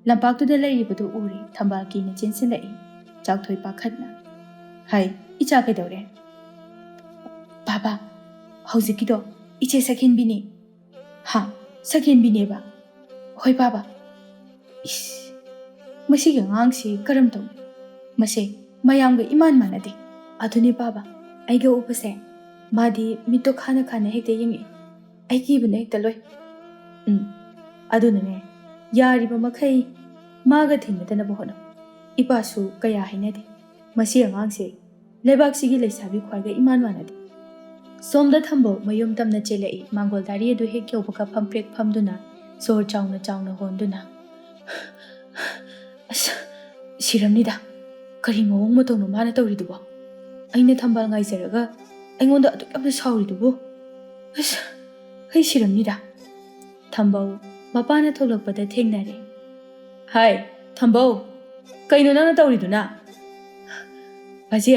ꯂꯝꯄꯥꯛꯇꯨꯗ ꯂꯩꯔꯤꯕꯗꯨ ꯎꯔꯦ꯫ ꯊꯝꯕꯥꯜ ꯀꯤꯅ ꯆꯦꯟꯁꯤꯜꯂꯛꯏ꯫ ꯆꯥꯎꯊꯣꯏ ꯄꯥꯈꯠꯅ, "ꯍꯥꯏ, ꯏꯆꯥ ꯀꯩꯗꯧꯔꯦ?" "ꯄꯥꯕ, ꯍꯧꯖꯤꯛꯀꯤꯗꯣ ꯏꯆꯦ ꯁꯒꯦꯟꯕꯤꯅꯤ"꯫ "ꯍꯥ? ꯁꯒꯦꯟꯕꯤꯅꯦꯕ?" "ꯍꯣꯏ ꯄꯥꯕ"꯫ "ꯏꯁ, ꯃꯁꯤꯒꯤ ꯑꯉꯥꯡꯁꯤ ꯀꯔꯝ ꯇꯧꯅꯤ? ꯃꯁꯦ ꯃꯌꯥꯝꯒ ꯏꯃꯥꯟ ꯃꯥꯟꯅꯗꯦ꯫ ꯑꯗꯨꯅꯦ ꯄꯥꯕ, ꯑꯩꯒ ꯎꯕꯁꯦ ꯃꯥꯗꯤ ꯃꯤꯠꯇꯣ ꯈꯥꯅ ꯈꯥꯅ ꯍꯦꯛꯇ ꯌꯦꯡꯉꯛꯏ꯫ ꯑꯩ ꯀꯤꯕꯅ ꯍꯦꯛꯇ ꯂꯣꯏ꯫ ꯎꯝ, ꯑꯗꯨꯅꯅꯦ, ꯌꯥꯔꯤꯕ ꯃꯈꯩ ꯃꯥꯒ ꯊꯦꯡꯅꯗꯅꯕ ꯍꯣꯠꯅꯧ꯫ ꯏꯄꯥꯁꯨ ꯀꯌꯥ ꯍꯩꯅꯗꯦ꯫ ꯃꯁꯤ ꯑꯉꯥꯡꯁꯦ ꯂꯩꯕꯥꯛꯁꯤꯒꯤ ꯂꯩꯁꯥꯕꯤ ꯈ꯭ꯋꯥꯏꯒ ꯏꯃꯥꯟ ꯃꯥꯟꯅꯗꯦ"꯫ ꯁꯣꯝꯗ ꯊꯝꯕꯧ ꯃꯌꯨꯝ ꯇꯝꯅ ꯆꯦꯜꯂꯛꯏ꯫ ꯃꯥꯡꯒꯣꯜ ꯗꯥꯔꯤ ꯑꯗꯨ ꯍꯦꯛ ꯌꯧꯕꯒ ꯐꯝꯄ꯭ꯔꯦꯛ ꯐꯝꯗꯨꯅ ꯁꯣꯔ ꯆꯥꯎꯅ ꯆꯥꯎꯅ ꯍꯣꯟꯗꯨꯅ, "ꯑꯁ, ꯁꯤꯔꯝꯅꯤꯗ꯫ ꯀꯔꯤ ꯃꯑꯣꯡ ꯃꯇꯧꯅꯣ ꯃꯥꯅ ꯇꯧꯔꯤꯗꯨꯕꯣ? ꯑꯩꯅ ꯊꯝꯕꯥꯜ ꯉꯥꯏꯖꯔꯒ ꯑꯩꯉꯣꯟꯗ ꯑꯗꯨꯛ ꯌꯥꯝꯅ ꯁꯥꯎꯔꯤꯗꯨꯕꯨ? ꯑꯁ, ꯑꯩ ꯁꯤꯔꯝꯅꯤꯗ"꯫ ꯊꯝꯕꯧ ꯃꯄꯥꯅ ꯊꯣꯛꯂꯛꯄꯗ ꯊꯦꯡꯅꯔꯦ꯫ "ꯍꯥꯏ, ꯊꯝꯕꯧ, ꯀꯩꯅꯣ ꯅꯪꯅ ꯇꯧꯔꯤꯗꯨꯅ?" "ꯕꯥꯖꯤ,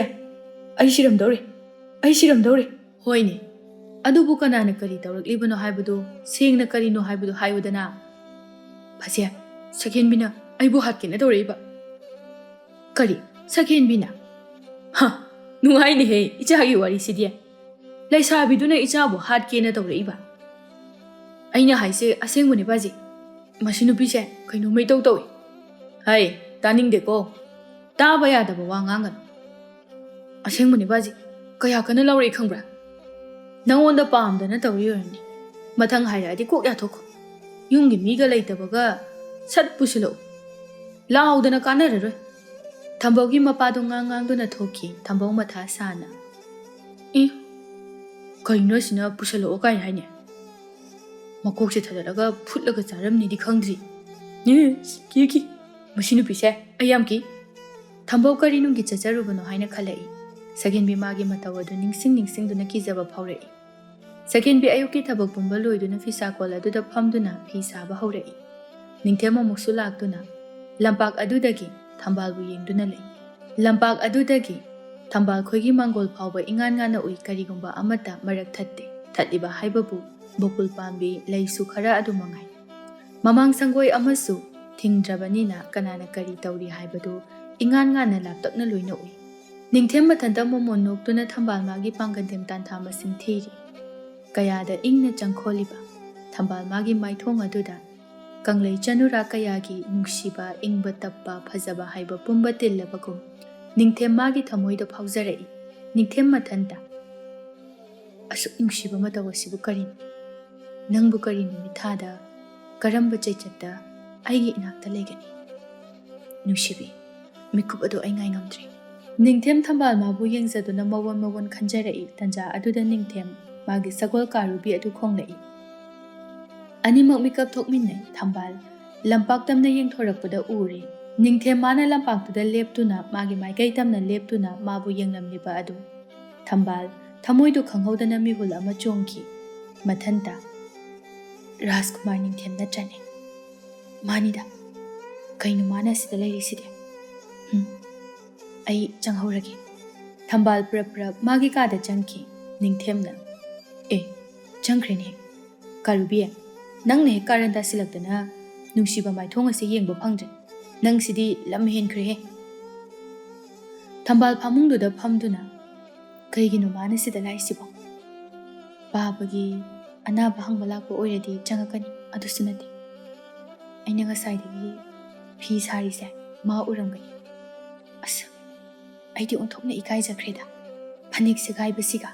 ꯑꯩ ꯁꯤꯔꯝꯗꯧꯔꯦ, ꯑꯩ ꯁꯤꯔꯝꯗꯧꯔꯦ"꯫ "ꯍꯣꯏꯅꯦ, ꯑꯗꯨꯕꯨ ꯀꯅꯥꯅ ꯀꯔꯤ ꯇꯧꯔꯛꯂꯤꯕꯅꯣ ꯍꯥꯏꯕꯗꯨ, ꯁꯦꯡꯅ ꯀꯔꯤꯅꯣ ꯍꯥꯏꯕꯗꯨ ꯍꯥꯏꯌꯨꯗꯅ"꯫ "ꯕꯥꯖꯤ, ꯁꯒꯦꯟꯕꯤꯅ ꯑꯩꯕꯨ ꯍꯥꯠꯀꯦꯅ ꯇꯧꯔꯛꯏꯕ"꯫ "ꯀꯔꯤ? ꯁꯒꯦꯟꯕꯤꯅ? ꯍ, ꯅꯨꯡꯉꯥꯏꯅꯦꯍꯦ ꯏꯆꯥꯒꯤ ꯋꯥꯔꯤꯁꯤꯗꯤ꯫ ꯂꯩꯁꯥꯕꯤꯗꯨꯅ ꯏꯆꯥꯕꯨ ꯍꯥꯠꯀꯦꯅ ꯇꯧꯔꯛꯏꯕ? ꯑꯩꯅ ꯍꯥꯏꯁꯦ ꯑꯁꯦꯡꯕꯅꯦ ꯕꯥꯖꯤ꯫ ꯃꯁꯤ ꯅꯨꯄꯤꯁꯦ ꯀꯩꯅꯣꯝꯃ ꯏꯇꯧ ꯇꯧꯏ꯫ ꯍꯩ, ꯇꯥꯅꯤꯡꯗꯦꯀꯣ"꯫ ꯇꯥꯕ ꯌꯥꯗꯕ ꯋꯥ ꯉꯥꯡꯒꯅꯨ꯫ ꯑꯁꯦꯡꯕꯅꯤ ꯕꯥꯖꯤ, ꯀꯌꯥ ꯀꯟꯅ ꯂꯥꯎꯔꯛꯏ ꯈꯪꯕ꯭ꯔꯥ? ꯅꯪꯉꯣꯟꯗ ꯄꯥꯝꯗꯅ ꯇꯧꯔꯤ ꯑꯣꯏꯔꯝꯅꯤ꯫ ꯃꯊꯪ ꯍꯥꯏꯔꯛꯑꯗꯤ ꯀꯣꯛ ꯌꯥꯊꯣꯛꯈꯣ꯫ ꯌꯨꯝꯒꯤ ꯃꯤꯒ ꯂꯩꯇꯕꯒ ꯁꯠ ꯄꯨꯁꯤꯜꯂꯛꯎ꯫ ꯂꯥꯎꯗꯅ ꯀꯥꯟꯅꯔꯔꯣꯏ꯫ ꯊꯝꯕꯧꯒꯤ ꯃꯄꯥꯗꯣ ꯉꯥꯡ ꯉꯥꯡꯗꯨꯅ ꯊꯣꯛꯈꯤ, ꯊꯝꯕꯧ ꯃꯊꯥ ꯁꯥꯅ꯫ "ꯏ, ꯀꯩꯅꯣ ꯑꯁꯤꯅ ꯄꯨꯁꯜꯂꯛꯑꯣ ꯀꯥꯏꯅ ꯍꯥꯏꯅꯦ? ꯃꯀꯣꯛꯁꯦ ꯊꯥꯗꯠꯂꯒ ꯐꯨꯠꯂꯒ ꯆꯥꯔꯝꯅꯤꯗꯤ ꯈꯪꯗ꯭ꯔꯤ꯫ ꯏ, ꯀꯤ, ꯀꯤ, ꯃꯁꯤ ꯅꯨꯄꯤꯁꯦ ꯑꯩ ꯌꯥꯝ ꯀꯤ꯫" ꯊꯝꯕꯧ ꯀꯔꯤ ꯅꯨꯡꯒꯤ ꯆꯠꯆꯔꯨꯕꯅꯣ ꯍꯥꯏꯅ ꯈꯜꯂꯛꯏ꯫ ꯁꯒꯦꯟꯕꯤ ꯃꯥꯒꯤ ꯃꯇꯧ ꯑꯗꯨ ꯅꯤꯡꯁꯤꯡ ꯅꯤꯡꯁꯤꯡꯗꯨꯅ ꯀꯤꯖꯕ ꯐꯥꯎꯔꯛꯏ꯫ ꯁꯒꯦꯟꯕꯤ ꯑꯌꯨꯛꯀꯤ ꯊꯕꯛ ꯄꯨꯝꯕ ꯂꯣꯏꯗꯨꯅ ꯐꯤꯁꯥꯀꯣꯜ ꯑꯗꯨꯗ ꯐꯝꯗꯨꯅ ꯐꯤ ꯁꯥꯕ ꯍꯧꯔꯛꯏ꯫ ꯅꯤꯡꯊꯦꯝ ꯑꯃꯨꯛꯁꯨ ꯂꯥꯛꯇꯨꯅ ꯂꯝꯄꯥꯛ ꯑꯗꯨꯗꯒꯤ ꯊꯝꯕꯥꯜꯕꯨ ꯌꯦꯡꯗꯨꯅ ꯂꯩ꯫ ꯂꯝꯄꯥꯛ ꯑꯗꯨꯗꯒꯤ ꯊꯝꯕꯥꯜ ꯈꯣꯏꯒꯤ ꯃꯥꯡꯒꯣꯜ ꯐꯥꯎꯕ ꯏꯉꯥꯟ ꯉꯥꯟꯅ ꯎꯏ, ꯀꯔꯤꯒꯨꯝꯕ ꯑꯃꯠꯇ ꯃꯔꯛ ꯊꯠꯇꯦ꯫ ꯊꯠꯂꯤꯕ ꯍꯥꯏꯕꯕꯨ ꯕꯀꯨꯜ ꯄꯥꯝꯕꯤ ꯂꯩꯁꯨ ꯈꯔ ꯑꯗꯨ ꯃꯉꯥꯏ꯫ ꯃꯃꯥꯡ ꯁꯪꯒꯣꯏ ꯑꯃꯁꯨ ꯊꯤꯡꯗ꯭ꯔꯕꯅꯤꯅ ꯀꯅꯥꯅ ꯀꯔꯤ ꯇꯧꯔꯤ ꯍꯥꯏꯕꯗꯨ ꯏꯉꯥꯟ ꯉꯥꯟꯅ ꯂꯥꯞꯇꯛꯅ ꯂꯣꯏꯅ ꯎꯏ꯫ ꯅꯤꯡꯊꯦꯝ ꯃꯊꯟꯇ ꯃꯣꯃꯣꯟ ꯅꯣꯛꯇꯨꯅ ꯊꯝꯕꯥꯜ ꯃꯥꯒꯤ ꯄꯥꯡꯒꯟꯊꯦꯝ ꯇꯥꯟꯊꯥ ꯃꯁꯤꯡ ꯊꯤꯔꯤ꯫ ꯀꯌꯥꯗ ꯏꯪꯅ ꯆꯪꯈꯣꯜꯂꯤꯕ ꯊꯝꯕꯥꯜ ꯃꯥꯒꯤ ꯃꯥꯏꯊꯣꯡ ꯑꯗꯨꯗ ꯀꯪꯂꯩ ꯆꯅꯨꯔꯥ ꯀꯌꯥꯒꯤ ꯅꯨꯡꯁꯤꯕ, ꯏꯪꯕ ꯇꯞꯄ, ꯐꯖꯕ ꯍꯥꯏꯕ ꯄꯨꯝꯕ ꯇꯤꯜꯂꯕꯒꯨꯝ ꯅꯤꯡꯊꯦꯝ ꯃꯥꯒꯤ ꯊꯃꯣꯏꯗ ꯐꯥꯎꯖꯔꯛꯏ꯫ ꯅꯤꯡꯊꯦꯝ ꯃꯊꯟꯇ, "ꯑꯁꯨꯛ ꯅꯨꯡꯁꯤꯕ ꯃꯇꯧ ꯑꯁꯤꯕꯨ ꯀꯔꯤꯅꯣ? ꯅꯪꯕꯨ ꯀꯔꯤ ꯅꯨꯃꯤꯠ ꯊꯥꯗ, ꯀꯔꯝꯕ ꯆꯩꯆꯠꯇ ꯑꯩꯒꯤ ꯏꯅꯥꯛꯇ ꯂꯩꯒꯅꯤ? ꯅꯨꯡꯁꯤꯕꯤ, ꯃꯤꯀꯨꯞ ꯑꯗꯨ ꯑꯩ ꯉꯥꯏ ꯉꯝꯗ꯭ꯔꯦ꯫" ꯅꯤꯡꯊꯦꯝ ꯊꯝꯕꯥꯜ ꯃꯥꯕꯨ ꯌꯦꯡꯖꯗꯨꯅ ꯃꯋꯣꯟ ꯃꯋꯣꯟ ꯈꯟꯖꯔꯛꯏ꯫ ꯇꯟꯖꯥ ꯑꯗꯨꯗ ꯅꯤꯡꯊꯦꯝ ꯃꯥꯒꯤ ꯁꯒꯣꯜ ꯀꯥꯔꯨꯕꯤ ꯑꯗꯨ ꯈꯣꯡꯂꯛꯏ꯫ ꯑꯅꯤꯃꯛ ꯃꯤꯀꯞ ꯊꯣꯛꯃꯤꯟꯅꯩ꯫ ꯊꯝꯕꯥꯜ ꯂꯝꯄꯥꯛ ꯇꯝꯅ ꯌꯦꯡꯊꯣꯔꯛꯄꯗ ꯎꯔꯦ꯫ ꯅꯤꯡꯊꯦꯝ ꯃꯥꯅ ꯂꯝꯄꯥꯛꯇꯨꯗ ꯂꯦꯞꯇꯨꯅ ꯃꯥꯒꯤ ꯃꯥꯏꯀꯩ ꯇꯝꯅ ꯂꯦꯞꯇꯨꯅ ꯃꯥꯕꯨ ꯌꯦꯡꯂꯝꯂꯤꯕ ꯑꯗꯨ꯫ ꯊꯝꯕꯥꯜ ꯊꯃꯣꯏꯗꯨ ꯈꯪꯍꯧꯗꯅ ꯃꯤꯍꯨꯜ ꯑꯃ ꯆꯣꯡꯈꯤ꯫ ꯃꯊꯟꯇ, "ꯔꯥꯖꯀꯨꯃꯥꯔ ꯅꯤꯡꯊꯦꯝ ꯅꯠꯇ꯭ꯔꯅꯦ? ꯃꯥꯅꯤꯗ꯫ ꯀꯩꯅꯣ ꯃꯥꯅ ꯑꯁꯤꯗ ꯂꯩꯔꯤꯁꯤꯗꯤ? ꯍꯨꯝ, ꯑꯩ ꯆꯪꯍꯧꯔꯒꯦ꯫" ꯊꯝꯕꯥꯜ ꯄ꯭ꯔꯞ ꯄ꯭ꯔꯞ ꯃꯥꯒꯤ ꯀꯥꯗ ꯆꯪꯈꯤ꯫ ꯅꯤꯡꯊꯦꯝꯅ, "ꯑꯦ, ꯆꯪꯈ꯭ꯔꯦꯅꯦ꯫ ꯀꯥꯔꯨꯕꯤ, ꯅꯪꯅ ꯍꯦꯛ ꯀꯥꯔꯟ ꯇꯥꯁꯤꯜꯂꯛꯇꯅ ꯅꯨꯡꯁꯤꯕ ꯃꯥꯏꯊꯣꯡ ꯑꯁꯤ ꯌꯦꯡꯕ ꯐꯪꯗ꯭ꯔꯦ꯫ ꯅꯪꯁꯤꯗꯤ ꯂꯝ ꯍꯦꯟꯈ꯭ꯔꯦꯍꯦ꯫" ꯊꯝꯕꯥꯜ ꯐꯃꯨꯡꯗꯨꯗ ꯐꯝꯗꯨꯅ, "ꯀꯩꯒꯤꯅꯣ ꯃꯥꯅ ꯁꯤꯗ ꯂꯥꯛꯏꯁꯤꯕꯣ? ꯄꯥꯕꯒꯤ ꯑꯅꯥꯕ ꯍꯪꯕ ꯂꯥꯛꯄ ꯑꯣꯏꯔꯗꯤ ꯆꯪꯉꯛꯀꯅꯤ, ꯑꯗꯨꯁꯨ ꯅꯠꯇꯦ꯫ ꯑꯩꯅ ꯉꯁꯥꯏꯗꯒꯤ ꯐꯤ ꯁꯥꯔꯤꯁꯦ ꯃꯥ ꯎꯔꯝꯒꯅꯤ꯫" ꯑꯁ, ꯑꯩꯗꯤ ꯑꯣꯟꯊꯣꯛꯅ ꯏꯀꯥꯏꯖꯈ꯭ꯔꯦꯗ, ꯐꯅꯦꯛ ꯁꯦꯒꯥꯏꯕꯁꯤꯒ꯫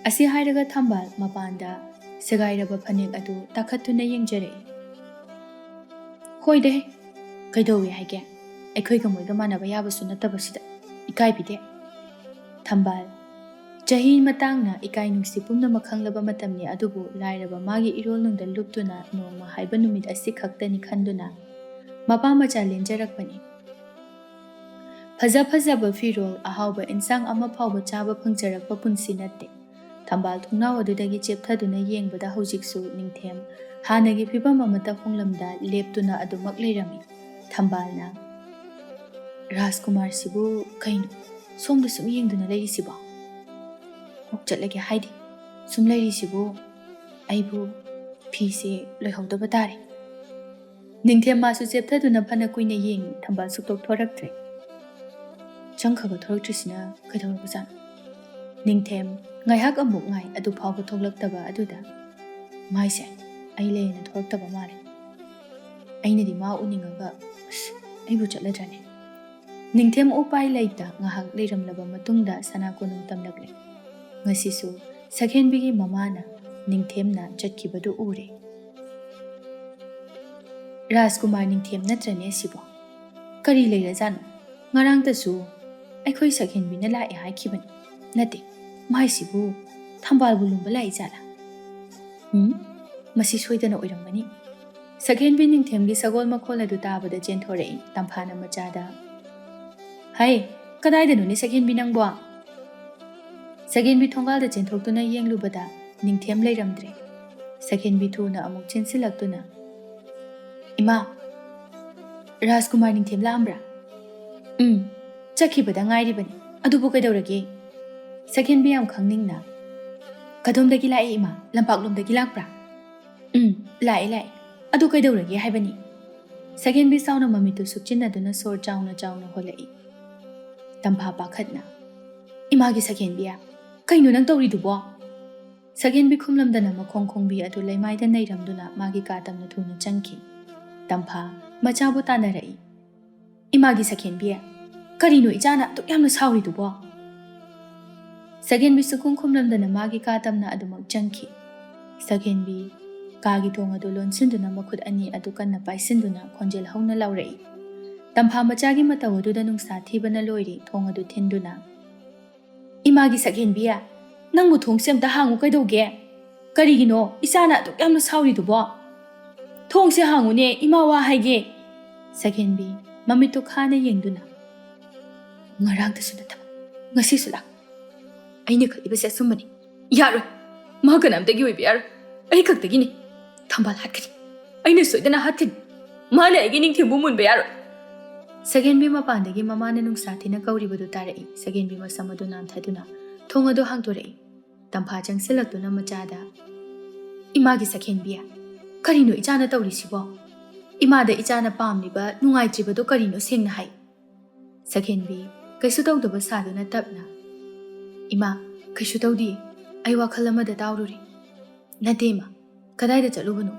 ꯑꯁꯤ ꯍꯥꯏꯔꯒ ꯊꯝꯕꯥꯜ ꯃꯄꯥꯟꯗ ꯁꯦꯒꯥꯏꯔꯕ ꯐꯅꯦꯛ ꯑꯗꯨ ꯇꯥꯈꯠꯇꯨꯅ ꯌꯦꯡꯖꯔꯛꯏ꯫ "ꯍꯣꯏꯗꯍꯦ, ꯀꯩꯗꯧꯏ ꯍꯥꯏꯒꯦ? ꯑꯩꯈꯣꯏꯒ ꯃꯣꯏꯒ ꯃꯥꯟꯅꯕ ꯌꯥꯕꯁꯨ ꯅꯠꯇꯕꯁꯤꯗ, ꯏꯀꯥꯏꯕꯤꯗꯦ꯫" ꯊꯝꯕꯥꯜ, ꯆꯍꯤ ꯃꯇꯥꯡꯅ ꯏꯀꯥꯏ ꯅꯨꯡꯁꯤ ꯄꯨꯝꯅꯃꯛ ꯈꯪꯂꯕ ꯃꯇꯝꯅꯤ, ꯑꯗꯨꯕꯨ ꯂꯥꯏꯔꯕ ꯃꯥꯒꯤ ꯏꯔꯣꯜꯅꯨꯡꯗ ꯂꯨꯞꯇꯨꯅ ꯅꯣꯡꯃ ꯍꯥꯏꯕ ꯅꯨꯃꯤꯠ ꯑꯁꯤ ꯈꯛꯇꯅꯤ ꯈꯟꯗꯨꯅ ꯃꯄꯥ ꯃꯆꯥ ꯂꯦꯟꯖꯔꯛꯄꯅꯤ꯫ ꯐꯖ ꯐꯖꯕ ꯐꯤꯔꯣꯜ, ꯑꯍꯥꯎꯕ ꯏꯟꯁꯥꯡ ꯑꯃ ꯐꯥꯎꯕ ꯆꯥꯕ ꯐꯪꯖꯔꯛꯄ ꯄꯨꯟꯁꯤ ꯅꯠꯇꯦ꯫ ꯊꯝꯕꯥꯜ ꯊꯣꯡꯅꯥꯎ ꯑꯗꯨꯗꯒꯤ ꯆꯦꯞꯊꯗꯨꯅ ꯌꯦꯡꯕꯗ ꯍꯧꯖꯤꯛꯁꯨ ꯅꯤꯡꯊꯦꯝ ꯍꯥꯟꯅꯒꯤ ꯐꯤꯕꯝ ꯑꯃꯠꯇ ꯍꯣꯡꯂꯝꯗ ꯂꯦꯞꯇꯨꯅ ꯑꯗꯨꯃꯛ ꯂꯩꯔꯝꯃꯤ꯫ ꯊꯝꯕꯥꯜꯅ, "ꯔꯥꯖꯀꯨꯃꯥꯔꯁꯤꯕꯨ ꯀꯩꯅꯣ ꯁꯣꯝꯗ ꯁꯨꯝ ꯌꯦꯡꯗꯨꯅ ꯂꯩꯔꯤꯁꯤꯕꯣ? ꯀꯣꯛ ꯆꯠꯂꯒꯦ ꯍꯥꯏꯗꯦ꯫ ꯁꯨꯝ ꯂꯩꯔꯤꯁꯤꯕꯨ ꯑꯩꯕꯨ ꯐꯤꯁꯦ ꯂꯣꯏꯍꯧꯗꯕ ꯇꯥꯔꯦ꯫" ꯅꯤꯡꯊꯦꯝ ꯃꯥꯁꯨ ꯆꯦꯞꯊꯗꯨꯅ ꯐꯅ ꯀꯨꯏꯅ ꯌꯦꯡꯉꯤ꯫ ꯊꯝꯕꯥꯜ ꯁꯨꯛꯊꯣꯛ ꯊꯣꯔꯛꯇ꯭ꯔꯦ꯫ ꯆꯪꯈ꯭ꯔꯒ ꯊꯣꯔꯛꯇ꯭ꯔꯤꯁꯤꯅ ꯀꯩꯗꯧꯔꯕꯖꯥꯠꯅꯣ? ꯅꯤꯡꯊꯦꯝ ꯉꯥꯏꯍꯥꯛ ꯑꯃꯨꯛ ꯉꯥꯏ, ꯑꯗꯨ ꯐꯥꯎꯕ ꯊꯣꯛꯂꯛꯇꯕ ꯑꯗꯨꯗ, "ꯃꯥꯏꯁꯦ ꯑꯩ ꯂꯩꯅ ꯊꯣꯔꯛꯇꯕ ꯃꯥꯜꯂꯦ꯫ ꯑꯩꯅꯗꯤ ꯃꯥ ꯎꯅꯤꯡꯉꯒ, ꯑꯁ, ꯑꯩꯕꯨ ꯆꯠꯂꯗ꯭ꯔꯅꯦ?" ꯅꯤꯡꯊꯦꯝ ꯎꯄꯥꯏ ꯂꯩꯇ ꯉꯥꯏꯍꯥꯛ ꯂꯩꯔꯝꯂꯕ ꯃꯇꯨꯡꯗ ꯁꯅꯥ ꯀꯣꯅꯨꯡ ꯇꯝꯂꯛꯂꯦ꯫ ꯉꯁꯤꯁꯨ ꯁꯛꯍꯦꯟꯕꯤꯒꯤ ꯃꯃꯥꯅ ꯅꯤꯡꯊꯦꯝꯅ ꯆꯠꯈꯤꯕꯗꯨ ꯎꯔꯦ꯫ "ꯔꯥꯖꯀꯨꯃꯥꯔ ꯅꯤꯡꯊꯦꯝ ꯅꯠꯇ꯭ꯔꯅꯦ ꯑꯁꯤꯕꯣ? ꯀꯔꯤ ꯂꯩꯔꯖꯥꯠꯅꯣ? ꯉꯔꯥꯡꯇꯁꯨ ꯑꯩꯈꯣꯏ ꯁꯛꯍꯦꯟꯕꯤꯅ ꯂꯥꯛꯑꯦ ꯍꯥꯏꯈꯤꯕꯅꯤ꯫ ꯅꯠꯇꯦ, ꯃꯥꯏꯁꯤꯕꯨ ꯊꯝꯕꯥꯜꯕꯨ ꯂꯨꯝꯕ ꯂꯥꯛꯏ ꯖꯥꯠꯂꯥ? ꯎꯝ, ꯃꯁꯤ ꯁꯣꯏꯗꯅ ꯑꯣꯏꯔꯝꯒꯅꯤ꯫" ꯁꯛꯍꯦꯟꯕꯤ ꯅꯤꯡꯊꯦꯝꯒꯤ ꯁꯒꯣꯜ ꯃꯈꯣꯜ ꯑꯗꯨ ꯇꯥꯕꯗ ꯆꯦꯟꯊꯣꯔꯛꯏ꯫ ꯇꯝꯐꯥꯅ ꯃꯆꯥꯗ, "ꯍꯩ, ꯀꯗꯥꯏꯗꯅꯣꯅꯦ ꯁꯛꯍꯦꯟꯕꯤ ꯅꯪꯕꯣ?" ꯁꯛꯍꯦꯟꯕꯤ ꯊꯣꯡꯒꯥꯜꯗ ꯆꯦꯟꯊꯣꯛꯇꯨꯅ ꯌꯦꯡꯂꯨꯕꯗ ꯅꯤꯡꯊꯦꯝ ꯂꯩꯔꯝꯗ꯭ꯔꯦ꯫ ꯁꯛꯍꯦꯟꯕꯤ ꯊꯨꯅ ꯑꯃꯨꯛ ꯆꯦꯟꯁꯤꯜꯂꯛꯇꯨꯅ, "ꯏꯃꯥ, ꯔꯥꯖꯀꯨꯃꯥꯔ ꯅꯤꯡꯊꯦꯝ ꯂꯥꯛꯑꯝꯕ꯭ꯔꯥ?" "ꯎꯝ, ꯆꯠꯈꯤꯕꯗ ꯉꯥꯏꯔꯤꯕꯅꯤ꯫ ꯑꯗꯨꯕꯨ ꯀꯩꯗꯧꯔꯒꯦ?" ꯁꯛꯍꯦꯟꯕꯤ ꯌꯥꯝ ꯈꯪꯅꯤꯡꯅ, "ꯀꯗꯣꯝꯗꯒꯤ ꯂꯥꯛꯏ ꯏꯃꯥ? ꯂꯝꯄꯥꯛꯂꯣꯝꯗꯒꯤ ꯂꯥꯛꯄ꯭ꯔꯥ?" "ꯎꯝ, ꯂꯥꯛꯑꯦ, ꯂꯥꯛꯑꯦ꯫ ꯑꯗꯨ ꯀꯩꯗꯧꯔꯒꯦ ꯍꯥꯏꯕꯅꯤ?" ꯁꯛꯍꯦꯟꯕꯤ ꯁꯥꯎꯅ ꯃꯃꯤꯠꯇꯨ ꯁꯨꯛꯆꯤꯟꯅꯗꯨꯅ ꯁꯣꯔ ꯆꯥꯎꯅ ꯆꯥꯎꯅ ꯍꯣꯜꯂꯛꯏ꯫ ꯇꯝꯐꯥ ꯄꯥꯈꯠꯅ, "ꯏꯃꯥꯒꯤ ꯁꯛꯍꯦꯟꯕꯤ, ꯀꯩꯅꯣ ꯅꯪ ꯇꯧꯔꯤꯗꯨꯕꯣ?" ꯁꯛꯍꯦꯟꯕꯤ ꯈꯨꯝꯂꯝꯗꯅ ꯃꯈꯣꯡ ꯈꯣꯡꯕꯤ ꯑꯗꯨ ꯂꯩꯃꯥꯏꯗ ꯅꯩꯔꯝꯗꯨꯅ ꯃꯥꯒꯤ ꯀꯥ ꯇꯝꯅ ꯊꯨꯅ ꯆꯪꯈꯤ꯫ ꯇꯝꯐꯥ ꯃꯆꯥꯕꯨ ꯇꯥꯟꯅꯔꯛꯏ꯫ "ꯏꯃꯥꯒꯤ ꯁꯛꯍꯦꯟꯕꯤ, "ꯀꯔꯤꯅꯣ ꯏꯆꯥꯅ ꯑꯗꯨꯛ ꯌꯥꯝꯅ ꯁꯥꯎꯔꯤꯗꯨꯕꯣ?" ꯁꯛꯍꯦꯟꯕꯤ ꯁꯨꯈꯨꯝ ꯈꯨꯝꯂꯝꯗꯅ ꯃꯥꯒꯤ ꯀꯥ ꯇꯝꯅ ꯑꯗꯨꯃꯛ ꯆꯪꯈꯤ꯫ ꯁꯛꯍꯦꯟꯕꯤ ꯀꯥꯒꯤ ꯊꯣꯡ ꯑꯗꯨ ꯂꯣꯟꯁꯤꯟꯗꯨꯅ ꯃꯈꯨꯠ ꯑꯅꯤ ꯑꯗꯨ ꯀꯟꯅ ꯄꯥꯏꯁꯤꯟꯗꯨꯅ ꯈꯣꯟꯖꯦꯜ ꯍꯧꯅ ꯂꯥꯎꯔꯛꯏ꯫ ꯇꯝꯐꯥ ꯃꯆꯥꯒꯤ ꯃꯇꯧ ꯑꯗꯨꯗ ꯅꯨꯡꯁꯥ ꯊꯤꯕꯅ ꯂꯣꯏꯔꯤ ꯊꯣꯡ ꯑꯗꯨ ꯊꯤꯟꯗꯨꯅ꯫ "ꯏꯃꯥꯒꯤ ꯁꯛꯍꯦꯟꯕꯤ, ꯅꯪꯕꯨ ꯊꯣꯡꯁꯦ ꯑꯝꯇ ꯍꯥꯡꯉꯨ ꯀꯩꯗꯧꯒꯦ? ꯀꯔꯤꯒꯤꯅꯣ ꯏꯆꯥꯅ ꯑꯗꯨꯛ ꯌꯥꯝꯅ ꯁꯥꯎꯔꯤꯗꯨꯕꯣ? ꯊꯣꯡꯁꯦ ꯍꯥꯡꯉꯨꯅꯦ, ꯏꯃꯥ ꯋꯥ ꯍꯥꯏꯒꯦ꯫" ꯁꯛꯍꯦꯟꯕꯤ ꯃꯃꯤꯠꯇꯨ ꯈꯥꯅ ꯌꯦꯡꯗꯨꯅ, "ꯉꯔꯥꯡꯗꯁꯨ ꯅꯠꯇꯕ ꯉꯁꯤꯁꯨ ꯂꯥꯛ꯫ ꯑꯩꯅ ꯈꯜꯂꯤꯕꯁꯦ ꯑꯆꯨꯝꯕꯅꯤ꯫ ꯌꯥꯔꯣꯏ꯫ ꯃꯥ ꯀꯅꯥꯝꯇꯒꯤ ꯑꯣꯏꯕ ꯌꯥꯔꯣꯏ꯫ ꯑꯩ ꯈꯛꯇꯒꯤꯅꯤ꯫ ꯊꯝꯕꯥꯜ ꯍꯥꯠꯀꯅꯤ꯫ ꯑꯩꯅ ꯁꯣꯏꯗꯅ ꯍꯥꯠꯀꯅꯤ꯫ ꯃꯥꯅ ꯑꯩꯒꯤ ꯅꯤꯡꯊꯤꯕꯨ ꯃꯨꯟꯕ ꯌꯥꯔꯣꯏ꯫" ꯁꯛꯍꯦꯟꯕꯤ ꯃꯄꯥꯟꯗꯒꯤ ꯃꯃꯥꯅ ꯅꯨꯡꯁꯥ ꯊꯤꯅ ꯀꯧꯔꯤꯕꯗꯨ ꯇꯥꯔꯛꯏ꯫ ꯁꯛꯍꯦꯟꯕꯤ ꯃꯁꯝ ꯑꯗꯨ ꯅꯥꯟꯊꯗꯨꯅ ꯊꯣꯡ ꯑꯗꯨ ꯍꯥꯡꯗꯣꯔꯛꯏ꯫ ꯇꯝꯐꯥ ꯆꯪꯁꯤꯜꯂꯛꯇꯨꯅ ꯃꯆꯥꯗ, "ꯏꯃꯥꯒꯤ ꯁꯛꯍꯦꯟꯕꯤ, ꯀꯔꯤꯅꯣ ꯏꯆꯥꯅ ꯇꯧꯔꯤꯁꯤꯕꯣ? ꯏꯃꯥꯗ ꯏꯆꯥꯅ ꯄꯥꯝꯂꯤꯕ, ꯅꯨꯡꯉꯥꯏꯇ꯭ꯔꯤꯕꯗꯣ ꯀꯔꯤꯅꯣ ꯁꯦꯡꯅ ꯍꯥꯏ꯫" ꯁꯛꯍꯦꯟꯕꯤ ꯀꯩꯁꯨ ꯇꯧꯗꯕ ꯁꯥꯗꯨꯅ ꯇꯞꯅ, "ꯏꯃꯥ, ꯀꯩꯁꯨ ꯇꯧꯗꯤꯌꯦ꯫ ꯑꯩ ꯋꯥꯈꯜ ꯑꯃꯗ ꯇꯥꯎꯔꯨꯔꯦ꯫" "ꯅꯠꯇꯦ ꯏꯃꯥ, ꯀꯗꯥꯏꯗ ꯆꯠꯂꯨꯕꯅꯣ?"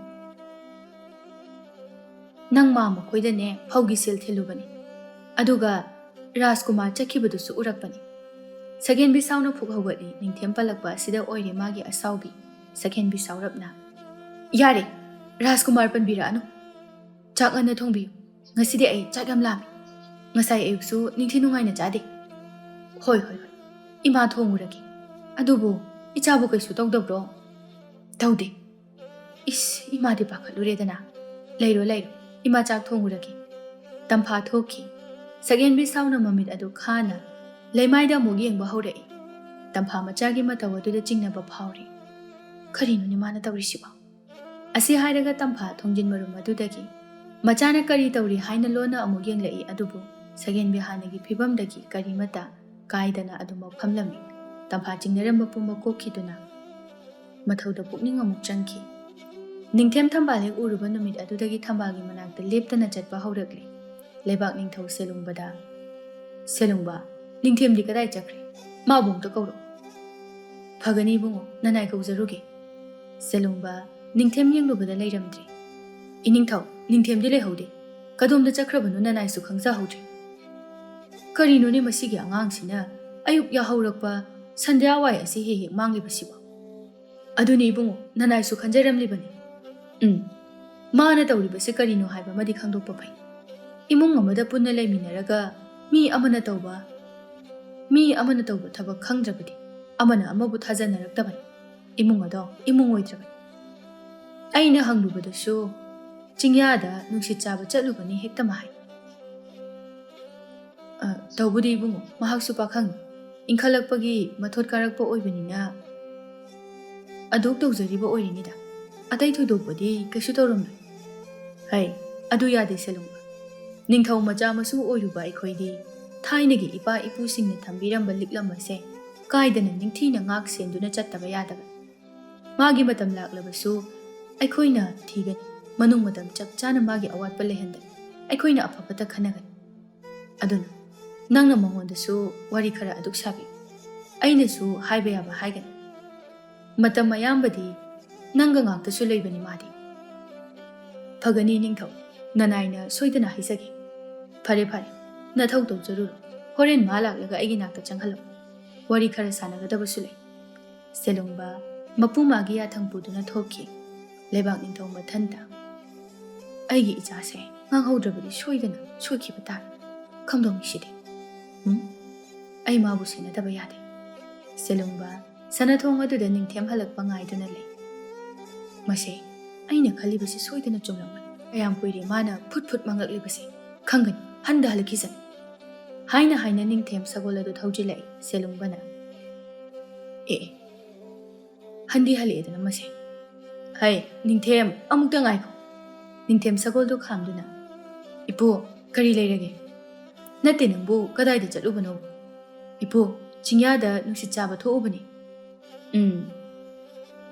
"ꯅꯪ ꯃꯥ ꯃꯈꯣꯏꯗꯅꯦ ꯐꯧꯒꯤ ꯁꯦꯜ ꯊꯤꯜꯂꯨꯕꯅꯤ꯫ ꯑꯗꯨꯒ ꯔꯥꯖꯀꯨꯃꯥꯔ ꯆꯠꯈꯤꯕꯗꯨꯁꯨ ꯎꯔꯛꯄꯅꯤ꯫" ꯁꯛꯍꯦꯟꯕꯤ ꯁꯥꯎꯅ ꯐꯨꯛ ꯍꯧꯒꯠꯂꯤ꯫ ꯅꯤꯡꯊꯦꯝ ꯄꯜꯂꯛꯄ ꯑꯁꯤꯗ ꯑꯣꯏꯔꯦ ꯃꯥꯒꯤ ꯑꯁꯥꯎꯕꯤ꯫ ꯁꯛꯍꯦꯟꯕꯤ ꯁꯥꯎꯔꯞꯅ, "ꯌꯥꯔꯦ, ꯔꯥꯖꯀꯨꯃꯥꯔ ꯄꯟꯕꯤꯔꯛꯑꯅꯨ꯫ ꯆꯥꯛ ꯉꯟꯅ ꯊꯣꯡꯕꯤꯌꯨ꯫ ꯉꯁꯤꯗꯤ ꯑꯩ ꯆꯥꯛ ꯌꯥꯝ ꯂꯥꯝꯃꯤ꯫ ꯉꯁꯥꯏ ꯑꯌꯨꯛꯁꯨ ꯅꯤꯡꯊꯤ ꯅꯨꯡꯉꯥꯏꯅ ꯆꯥꯗꯦ꯫" "ꯍꯣꯏ, ꯍꯣꯏ, ꯍꯣꯏ꯫ ꯏꯃꯥ ꯊꯣꯡꯉꯨꯔꯒꯦ꯫ ꯑꯗꯨꯕꯨ ꯏꯆꯥꯕꯨ ꯀꯩꯁꯨ ꯇꯧꯗꯕ꯭ꯔꯣ?" "ꯇꯧꯗꯦ꯫" "ꯏꯁ, ꯏꯃꯥꯗꯤ ꯄꯥꯈꯠꯂꯨꯔꯦꯗꯅ꯫ ꯂꯩꯔꯣ, ꯂꯩꯔꯣ꯫ ꯏꯃꯥ ꯆꯥꯛ ꯊꯣꯡꯉꯨꯔꯒꯦ꯫" ꯇꯝꯐꯥ ꯊꯣꯛꯈꯤ꯫ ꯁꯛꯍꯦꯟꯕꯤ ꯁꯥꯎꯅ ꯃꯃꯤꯠ ꯑꯗꯨ ꯈꯥꯅ ꯂꯩꯃꯥꯏꯗ ꯑꯃꯨꯛ ꯌꯦꯡꯕ ꯍꯧꯔꯛꯏ꯫ ꯇꯝꯐꯥ ꯃꯆꯥꯒꯤ ꯃꯇꯧ ꯑꯗꯨꯗ ꯆꯤꯡꯅꯕ ꯐꯥꯎꯔꯤ꯫ "ꯀꯔꯤꯅꯣꯅꯦ ꯃꯥꯅ ꯇꯧꯔꯤꯁꯤꯕꯣ?" ꯑꯁꯤ ꯍꯥꯏꯔꯒ ꯇꯝꯐꯥ ꯊꯣꯡꯖꯤꯟ ꯃꯔꯨꯝ ꯑꯗꯨꯗꯒꯤ ꯃꯆꯥꯅ ꯀꯔꯤ ꯇꯧꯔꯤ ꯍꯥꯏꯅ ꯂꯣꯟꯅ ꯑꯃꯨꯛ ꯌꯦꯡꯂꯛꯏ꯫ ꯑꯗꯨꯕꯨ ꯁꯛꯍꯦꯟꯕꯤ ꯍꯥꯟꯅꯒꯤ ꯐꯤꯕꯝꯗꯒꯤ ꯀꯔꯤꯃꯠꯇ ꯀꯥꯏꯗꯅ ꯑꯗꯨꯃꯛ ꯐꯝꯂꯝꯃꯤ꯫ ꯇꯝꯐꯥ ꯆꯤꯡꯅꯔꯝꯕ ꯄꯨꯝꯕ ꯀꯣꯛꯈꯤꯗꯨꯅ ꯃꯊꯧꯗ ꯄꯨꯛꯅꯤꯡ ꯑꯃꯨꯛ ꯆꯪꯈꯤ꯫ ꯅꯤꯡꯊꯦꯝ ꯊꯝꯕꯥꯜ ꯍꯦꯛ ꯎꯔꯨꯕ ꯅꯨꯃꯤꯠ ꯑꯗꯨꯗꯒꯤ ꯊꯝꯕꯥꯜꯒꯤ ꯃꯅꯥꯛꯇ ꯂꯦꯞꯇꯅ ꯆꯠꯄ ꯍꯧꯔꯛꯂꯦ꯫ ꯂꯩꯕꯥꯛ ꯅꯤꯡꯊꯧ ꯁꯦꯂꯨꯡꯕꯗ, "ꯁꯦꯂꯨꯡꯕ, ꯅꯤꯡꯊꯦꯝꯗꯤ ꯀꯗꯥꯏ ꯆꯠꯈ꯭ꯔꯦ? ꯃꯥꯕꯨ ꯑꯝꯇ ꯀꯧꯔꯛꯎ꯫" "ꯐꯒꯅꯤ ꯏꯕꯨꯡꯉꯣ, ꯅꯅꯥꯏ ꯀꯧꯖꯔꯨꯒꯦ꯫" ꯁꯦꯂꯨꯡꯕ ꯅꯤꯡꯊꯦꯝ ꯌꯦꯡꯂꯨꯕꯗ ꯂꯩꯔꯝꯗ꯭ꯔꯦ꯫ "ꯏꯅꯤꯡꯊꯧ, ꯅꯤꯡꯊꯦꯝꯗꯤ ꯂꯩꯍꯧꯗꯦ꯫ ꯀꯗꯣꯝꯗ ꯆꯠꯈ꯭ꯔꯕꯅꯣ ꯅꯅꯥꯏꯁꯨ ꯈꯪꯖꯍꯧꯗ꯭ꯔꯦ꯫" "ꯀꯔꯤꯅꯣꯅꯦ ꯃꯁꯤꯒꯤ ꯑꯉꯥꯡꯁꯤꯅ ꯑꯌꯨꯛ ꯌꯥꯍꯧꯔꯛꯄ ꯁꯟꯙ꯭ꯌꯥ ꯋꯥꯏ ꯑꯁꯤ ꯍꯦꯛ ꯍꯦꯛ ꯃꯥꯡꯂꯤꯕꯁꯤꯕꯣ?" "ꯑꯗꯨꯅꯤ ꯏꯕꯨꯡꯉꯣ, ꯅꯅꯥꯏꯁꯨ ꯈꯟꯖꯔꯝꯂꯤꯕꯅꯤ꯫ ꯎꯝ, ꯃꯥꯅ ꯇꯧꯔꯤꯕꯁꯤ ꯀꯔꯤꯅꯣ ꯍꯥꯏꯕ ꯑꯃꯗꯤ ꯈꯪꯗꯣꯛꯄ ꯐꯩ꯫ ꯏꯃꯨꯡ ꯑꯃꯗ ꯄꯨꯟꯅ ꯂꯩꯃꯤꯟꯅꯔꯒ ꯃꯤ ꯑꯃꯅ ꯇꯧꯕ, ꯃꯤ ꯑꯃꯅ ꯇꯧꯕ ꯊꯕꯛ ꯈꯪꯗ꯭ꯔꯕꯗꯤ ꯑꯃꯅ ꯑꯃꯕꯨ ꯊꯥꯖꯅꯔꯛꯇꯕꯅꯤ꯫ ꯏꯃꯨꯡ ꯑꯗꯣ ꯏꯃꯨꯡ ꯑꯣꯏꯗ꯭ꯔꯕꯅꯤ꯫ ꯑꯩꯅ ꯍꯪꯂꯨꯕꯗꯁꯨ ꯆꯤꯡꯌꯥꯗ ꯅꯨꯡꯁꯤꯠ ꯆꯥꯕ ꯆꯠꯂꯨꯕꯅꯤ ꯍꯦꯛꯇ ꯃꯍꯥꯏ꯫ ꯑ, ꯇꯧꯕꯗꯤ ꯏꯕꯨꯡꯉꯣ, ꯃꯍꯥꯛꯁꯨ ꯄꯥꯈꯪ, ꯏꯟꯈꯠꯂꯛꯄꯒꯤ ꯃꯊꯣꯠ ꯀꯥꯔꯛꯄ ꯑꯣꯏꯕꯅꯤꯅ ꯑꯗꯨꯛ ꯇꯧꯖꯔꯤꯕ ꯑꯣꯏꯔꯤꯅꯤꯗ꯫ ꯑꯇꯩ ꯊꯣꯏꯗꯣꯛꯄꯗꯤ ꯀꯩꯁꯨ ꯇꯧꯔꯝꯂꯣꯏ꯫ ꯍꯩ, ꯑꯗꯨ ꯌꯥꯗꯦ ꯁꯦꯂꯨꯡꯕ꯫ ꯅꯤꯡꯊꯧ ꯃꯆꯥ ꯃꯁꯨ ꯑꯣꯏꯔꯨꯕ ꯑꯩꯈꯣꯏꯗꯤ ꯊꯥꯏꯅꯒꯤ ꯏꯄꯥ ꯏꯄꯨꯁꯤꯡꯅ ꯊꯝꯕꯤꯔꯝꯕ ꯂꯤꯛꯂꯝ ꯑꯁꯦ ꯀꯥꯏꯗꯅ ꯅꯤꯡꯊꯤꯅ ꯉꯥꯛ ꯁꯦꯟꯗꯨꯅ ꯆꯠꯇꯕ ꯌꯥꯗꯕꯅꯤ꯫ ꯃꯥꯒꯤ ꯃꯇꯝ ꯂꯥꯛꯂꯕꯁꯨ ꯑꯩꯈꯣꯏꯅ ꯊꯤꯒꯅꯤ꯫ ꯃꯅꯨꯡ ꯃꯇꯝ ꯆꯞ ꯆꯥꯅ ꯃꯥꯒꯤ ꯑꯋꯥꯠꯄ ꯂꯩꯍꯟꯗꯅ ꯑꯩꯈꯣꯏꯅ ꯑꯐꯕꯇ ꯈꯟꯅꯒꯅꯤ꯫ ꯑꯗꯨꯅ ꯅꯪꯅ ꯃꯉꯣꯟꯗꯁꯨ ꯋꯥꯔꯤ ꯈꯔ ꯑꯗꯨꯛ ꯁꯥꯕꯤꯌꯨ꯫ ꯑꯩꯅꯁꯨ ꯍꯥꯏꯕ ꯌꯥꯕ ꯍꯥꯏꯒꯅꯤ꯫ ꯃꯇꯝ ꯑꯌꯥꯝꯕꯗꯤ ꯅꯪꯒ ꯉꯥꯛꯇꯁꯨ ꯂꯩꯕꯅꯤ ꯃꯥꯗꯤ꯫ ꯐꯒꯅꯤ ꯅꯤꯡꯊꯧ, ꯅꯅꯥꯏꯅ ꯁꯣꯏꯗꯅ ꯍꯥꯏꯖꯒꯦ꯫ ꯐꯔꯦ ꯐꯔꯦ, ꯅꯊꯧ ꯇꯧꯖꯔꯨꯔꯣ꯫ ꯍꯣꯔꯦꯟ ꯃꯥ ꯂꯥꯛꯂꯒ ꯑꯩꯒꯤ ꯅꯥꯛꯇ ꯆꯪꯍꯜꯂꯛꯎ꯫ ꯋꯥꯔꯤ ꯈꯔ ꯁꯥꯟꯅꯒꯗꯕꯁꯨ ꯂꯩ꯫ ꯁꯦꯂꯨꯡꯕ ꯃꯄꯨ ꯃꯥꯒꯤ ꯌꯥꯊꯪ ꯄꯨꯗꯨꯅ ꯊꯣꯛꯈꯤ꯫ ꯂꯩꯕꯥꯛ ꯅꯤꯡꯊꯧ ꯃꯊꯟꯇ, "ꯑꯩꯒꯤ ꯏꯆꯥꯁꯦ ꯉꯥꯡꯍꯧꯗ꯭ꯔꯕꯗꯤ ꯁꯣꯏꯗꯅ ꯁꯣꯏꯈꯤꯕ ꯇꯥꯔꯦ꯫ ꯈꯪꯗꯣꯡꯕꯤꯁꯤꯗꯤ꯫ ꯎꯝ? ꯑꯩ ꯃꯥꯕꯨ ꯁꯦꯟꯅꯗꯕ ꯌꯥꯗꯦ꯫" ꯁꯦꯂꯨꯡꯕ ꯁꯅꯥꯊꯣꯡ ꯑꯗꯨꯗ ꯅꯤꯡꯊꯦꯝ ꯍꯜꯂꯛꯄ ꯉꯥꯏꯗꯨꯅ ꯂꯩ꯫ "ꯃꯁꯦ, ꯑꯩꯅ ꯈꯜꯂꯤꯕꯁꯤ ꯁꯣꯏꯗꯅ ꯆꯨꯝꯂꯝꯒꯅꯤ꯫ ꯀꯌꯥꯝ ꯀꯨꯏꯔꯦ ꯃꯥꯅ ꯐꯨꯠ ꯐꯨꯠ ꯃꯪꯂꯛꯂꯤꯕꯁꯦ꯫ ꯈꯪꯒꯅꯤ, ꯍꯟꯗ ꯍꯜꯂꯛꯈꯤꯁꯅꯨ꯫" ꯍꯥꯏꯅ ꯍꯥꯏꯅ ꯅꯤꯡꯊꯦꯝ ꯁꯒꯣꯜ ꯑꯗꯨ ꯊꯧꯖꯤꯜꯂꯛꯏ꯫ ꯁꯦꯂꯨꯡꯕꯅ, "ꯑꯦ, ꯑꯦ, ꯍꯟꯗꯤ ꯍꯜꯂꯛꯑꯦꯗꯅ ꯃꯁꯦ꯫" "ꯍꯩ, ꯅꯤꯡꯊꯦꯝ, ꯑꯃꯨꯛꯇ ꯉꯥꯏꯈꯣ꯫" ꯅꯤꯡꯊꯦꯝ ꯁꯒꯣꯜꯗꯨ ꯈꯥꯝꯗꯨꯅ, "ꯏꯄꯨ, ꯀꯔꯤ ꯂꯩꯔꯒꯦ?" "ꯅꯠꯇꯦ, ꯅꯪꯕꯨ ꯀꯗꯥꯏꯗ ꯆꯠꯂꯨꯕꯅꯣ?" "ꯏꯄꯨ, ꯆꯤꯡꯌꯥꯗ ꯅꯨꯡꯁꯤꯠ ꯆꯥꯕ ꯊꯣꯛꯎꯕꯅꯤ꯫" "ꯎꯝ,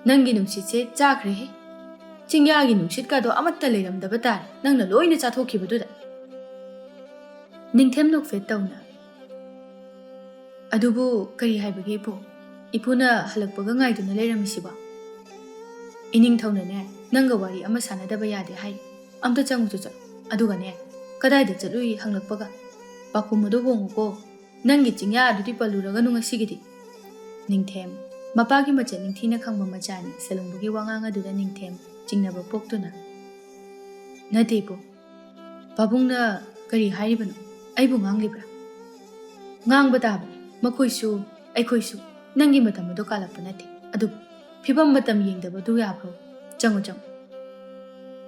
ꯅꯪꯒꯤ ꯅꯨꯡꯁꯤꯠꯁꯦ ꯆꯥꯈ꯭ꯔꯦꯍꯦ꯫ ꯆꯤꯡꯌꯥꯒꯤ ꯅꯨꯡꯁꯤꯠꯀꯗꯣ ꯑꯃꯠꯇ ꯂꯩꯔꯝꯗꯕ ꯇꯥꯔꯦ, ꯅꯪꯅ ꯂꯣꯏꯅ ꯆꯥꯊꯣꯛꯈꯤꯕꯗꯨꯗ꯫" ꯅꯤꯡꯊꯦꯝ ꯅꯣꯛꯐꯦꯠ ꯇꯧꯅ, "ꯑꯗꯨꯕꯨ ꯀꯔꯤ ꯍꯥꯏꯕꯒꯦ ꯏꯄꯨ? ꯏꯄꯨꯅ ꯍꯜꯂꯛꯄꯒ ꯉꯥꯏꯗꯨꯅ ꯂꯩꯔꯝꯃꯤꯁꯤꯕꯣ?" "ꯏꯅꯤꯡꯊꯧꯅꯅꯦ, ꯅꯪꯒ ꯋꯥꯔꯤ ꯑꯃ ꯁꯥꯟꯅꯗꯕ ꯌꯥꯗꯦ ꯍꯥꯏ꯫ ꯑꯝꯇ ꯆꯪꯉꯨꯆꯣ ꯆꯠꯂꯣ꯫ ꯑꯗꯨꯒꯅꯦ, ꯀꯗꯥꯏꯗ ꯆꯠꯂꯨꯏ ꯍꯪꯂꯛꯄꯒ?" ꯄꯥꯎꯈꯨꯝ ꯑꯗꯨ ꯍꯣꯡꯉꯨꯀꯣ꯫ ꯅꯪꯒꯤ ꯆꯤꯡꯌꯥ ꯑꯗꯨꯗꯤ ꯄꯜꯂꯨꯔꯒꯅꯨ ꯉꯁꯤꯒꯤꯗꯤ꯫ ꯅꯤꯡꯊꯦꯝ, ꯃꯄꯥꯒꯤ ꯃꯆꯠ ꯅꯤꯡꯊꯤꯅ ꯈꯪꯕ ꯃꯆꯥꯅꯤ꯫ ꯁꯂꯨꯡꯕꯒꯤ ꯋꯥꯉꯥꯡ ꯑꯗꯨꯗ ꯅꯤꯡꯊꯦꯝ ꯆꯤꯡꯅꯕ ꯄꯣꯛꯇꯨꯅ, "ꯅꯠꯇꯦ ꯏꯄꯨ, ꯄꯥꯕꯨꯡꯅ ꯀꯔꯤ ꯍꯥꯏꯔꯤꯕꯅꯣ? ꯑꯩꯕꯨ ꯉꯥꯡꯂꯤꯕ꯭ꯔꯥ?" "ꯉꯥꯡꯕ ꯇꯥꯕꯅꯤ꯫ ꯃꯈꯣꯏꯁꯨ, ꯑꯩꯈꯣꯏꯁꯨ ꯅꯪꯒꯤ ꯃꯇꯝ ꯑꯗꯨ ꯀꯥꯜꯂꯛꯄ ꯅꯠꯇꯦ꯫ ꯑꯗꯨꯕꯨ ꯐꯤꯕꯝ ꯃꯇꯝ ꯌꯦꯡꯗꯕꯗꯨ ꯌꯥꯕ꯭ꯔꯣ? ꯆꯪꯉꯨ, ꯆꯪꯉꯨ꯫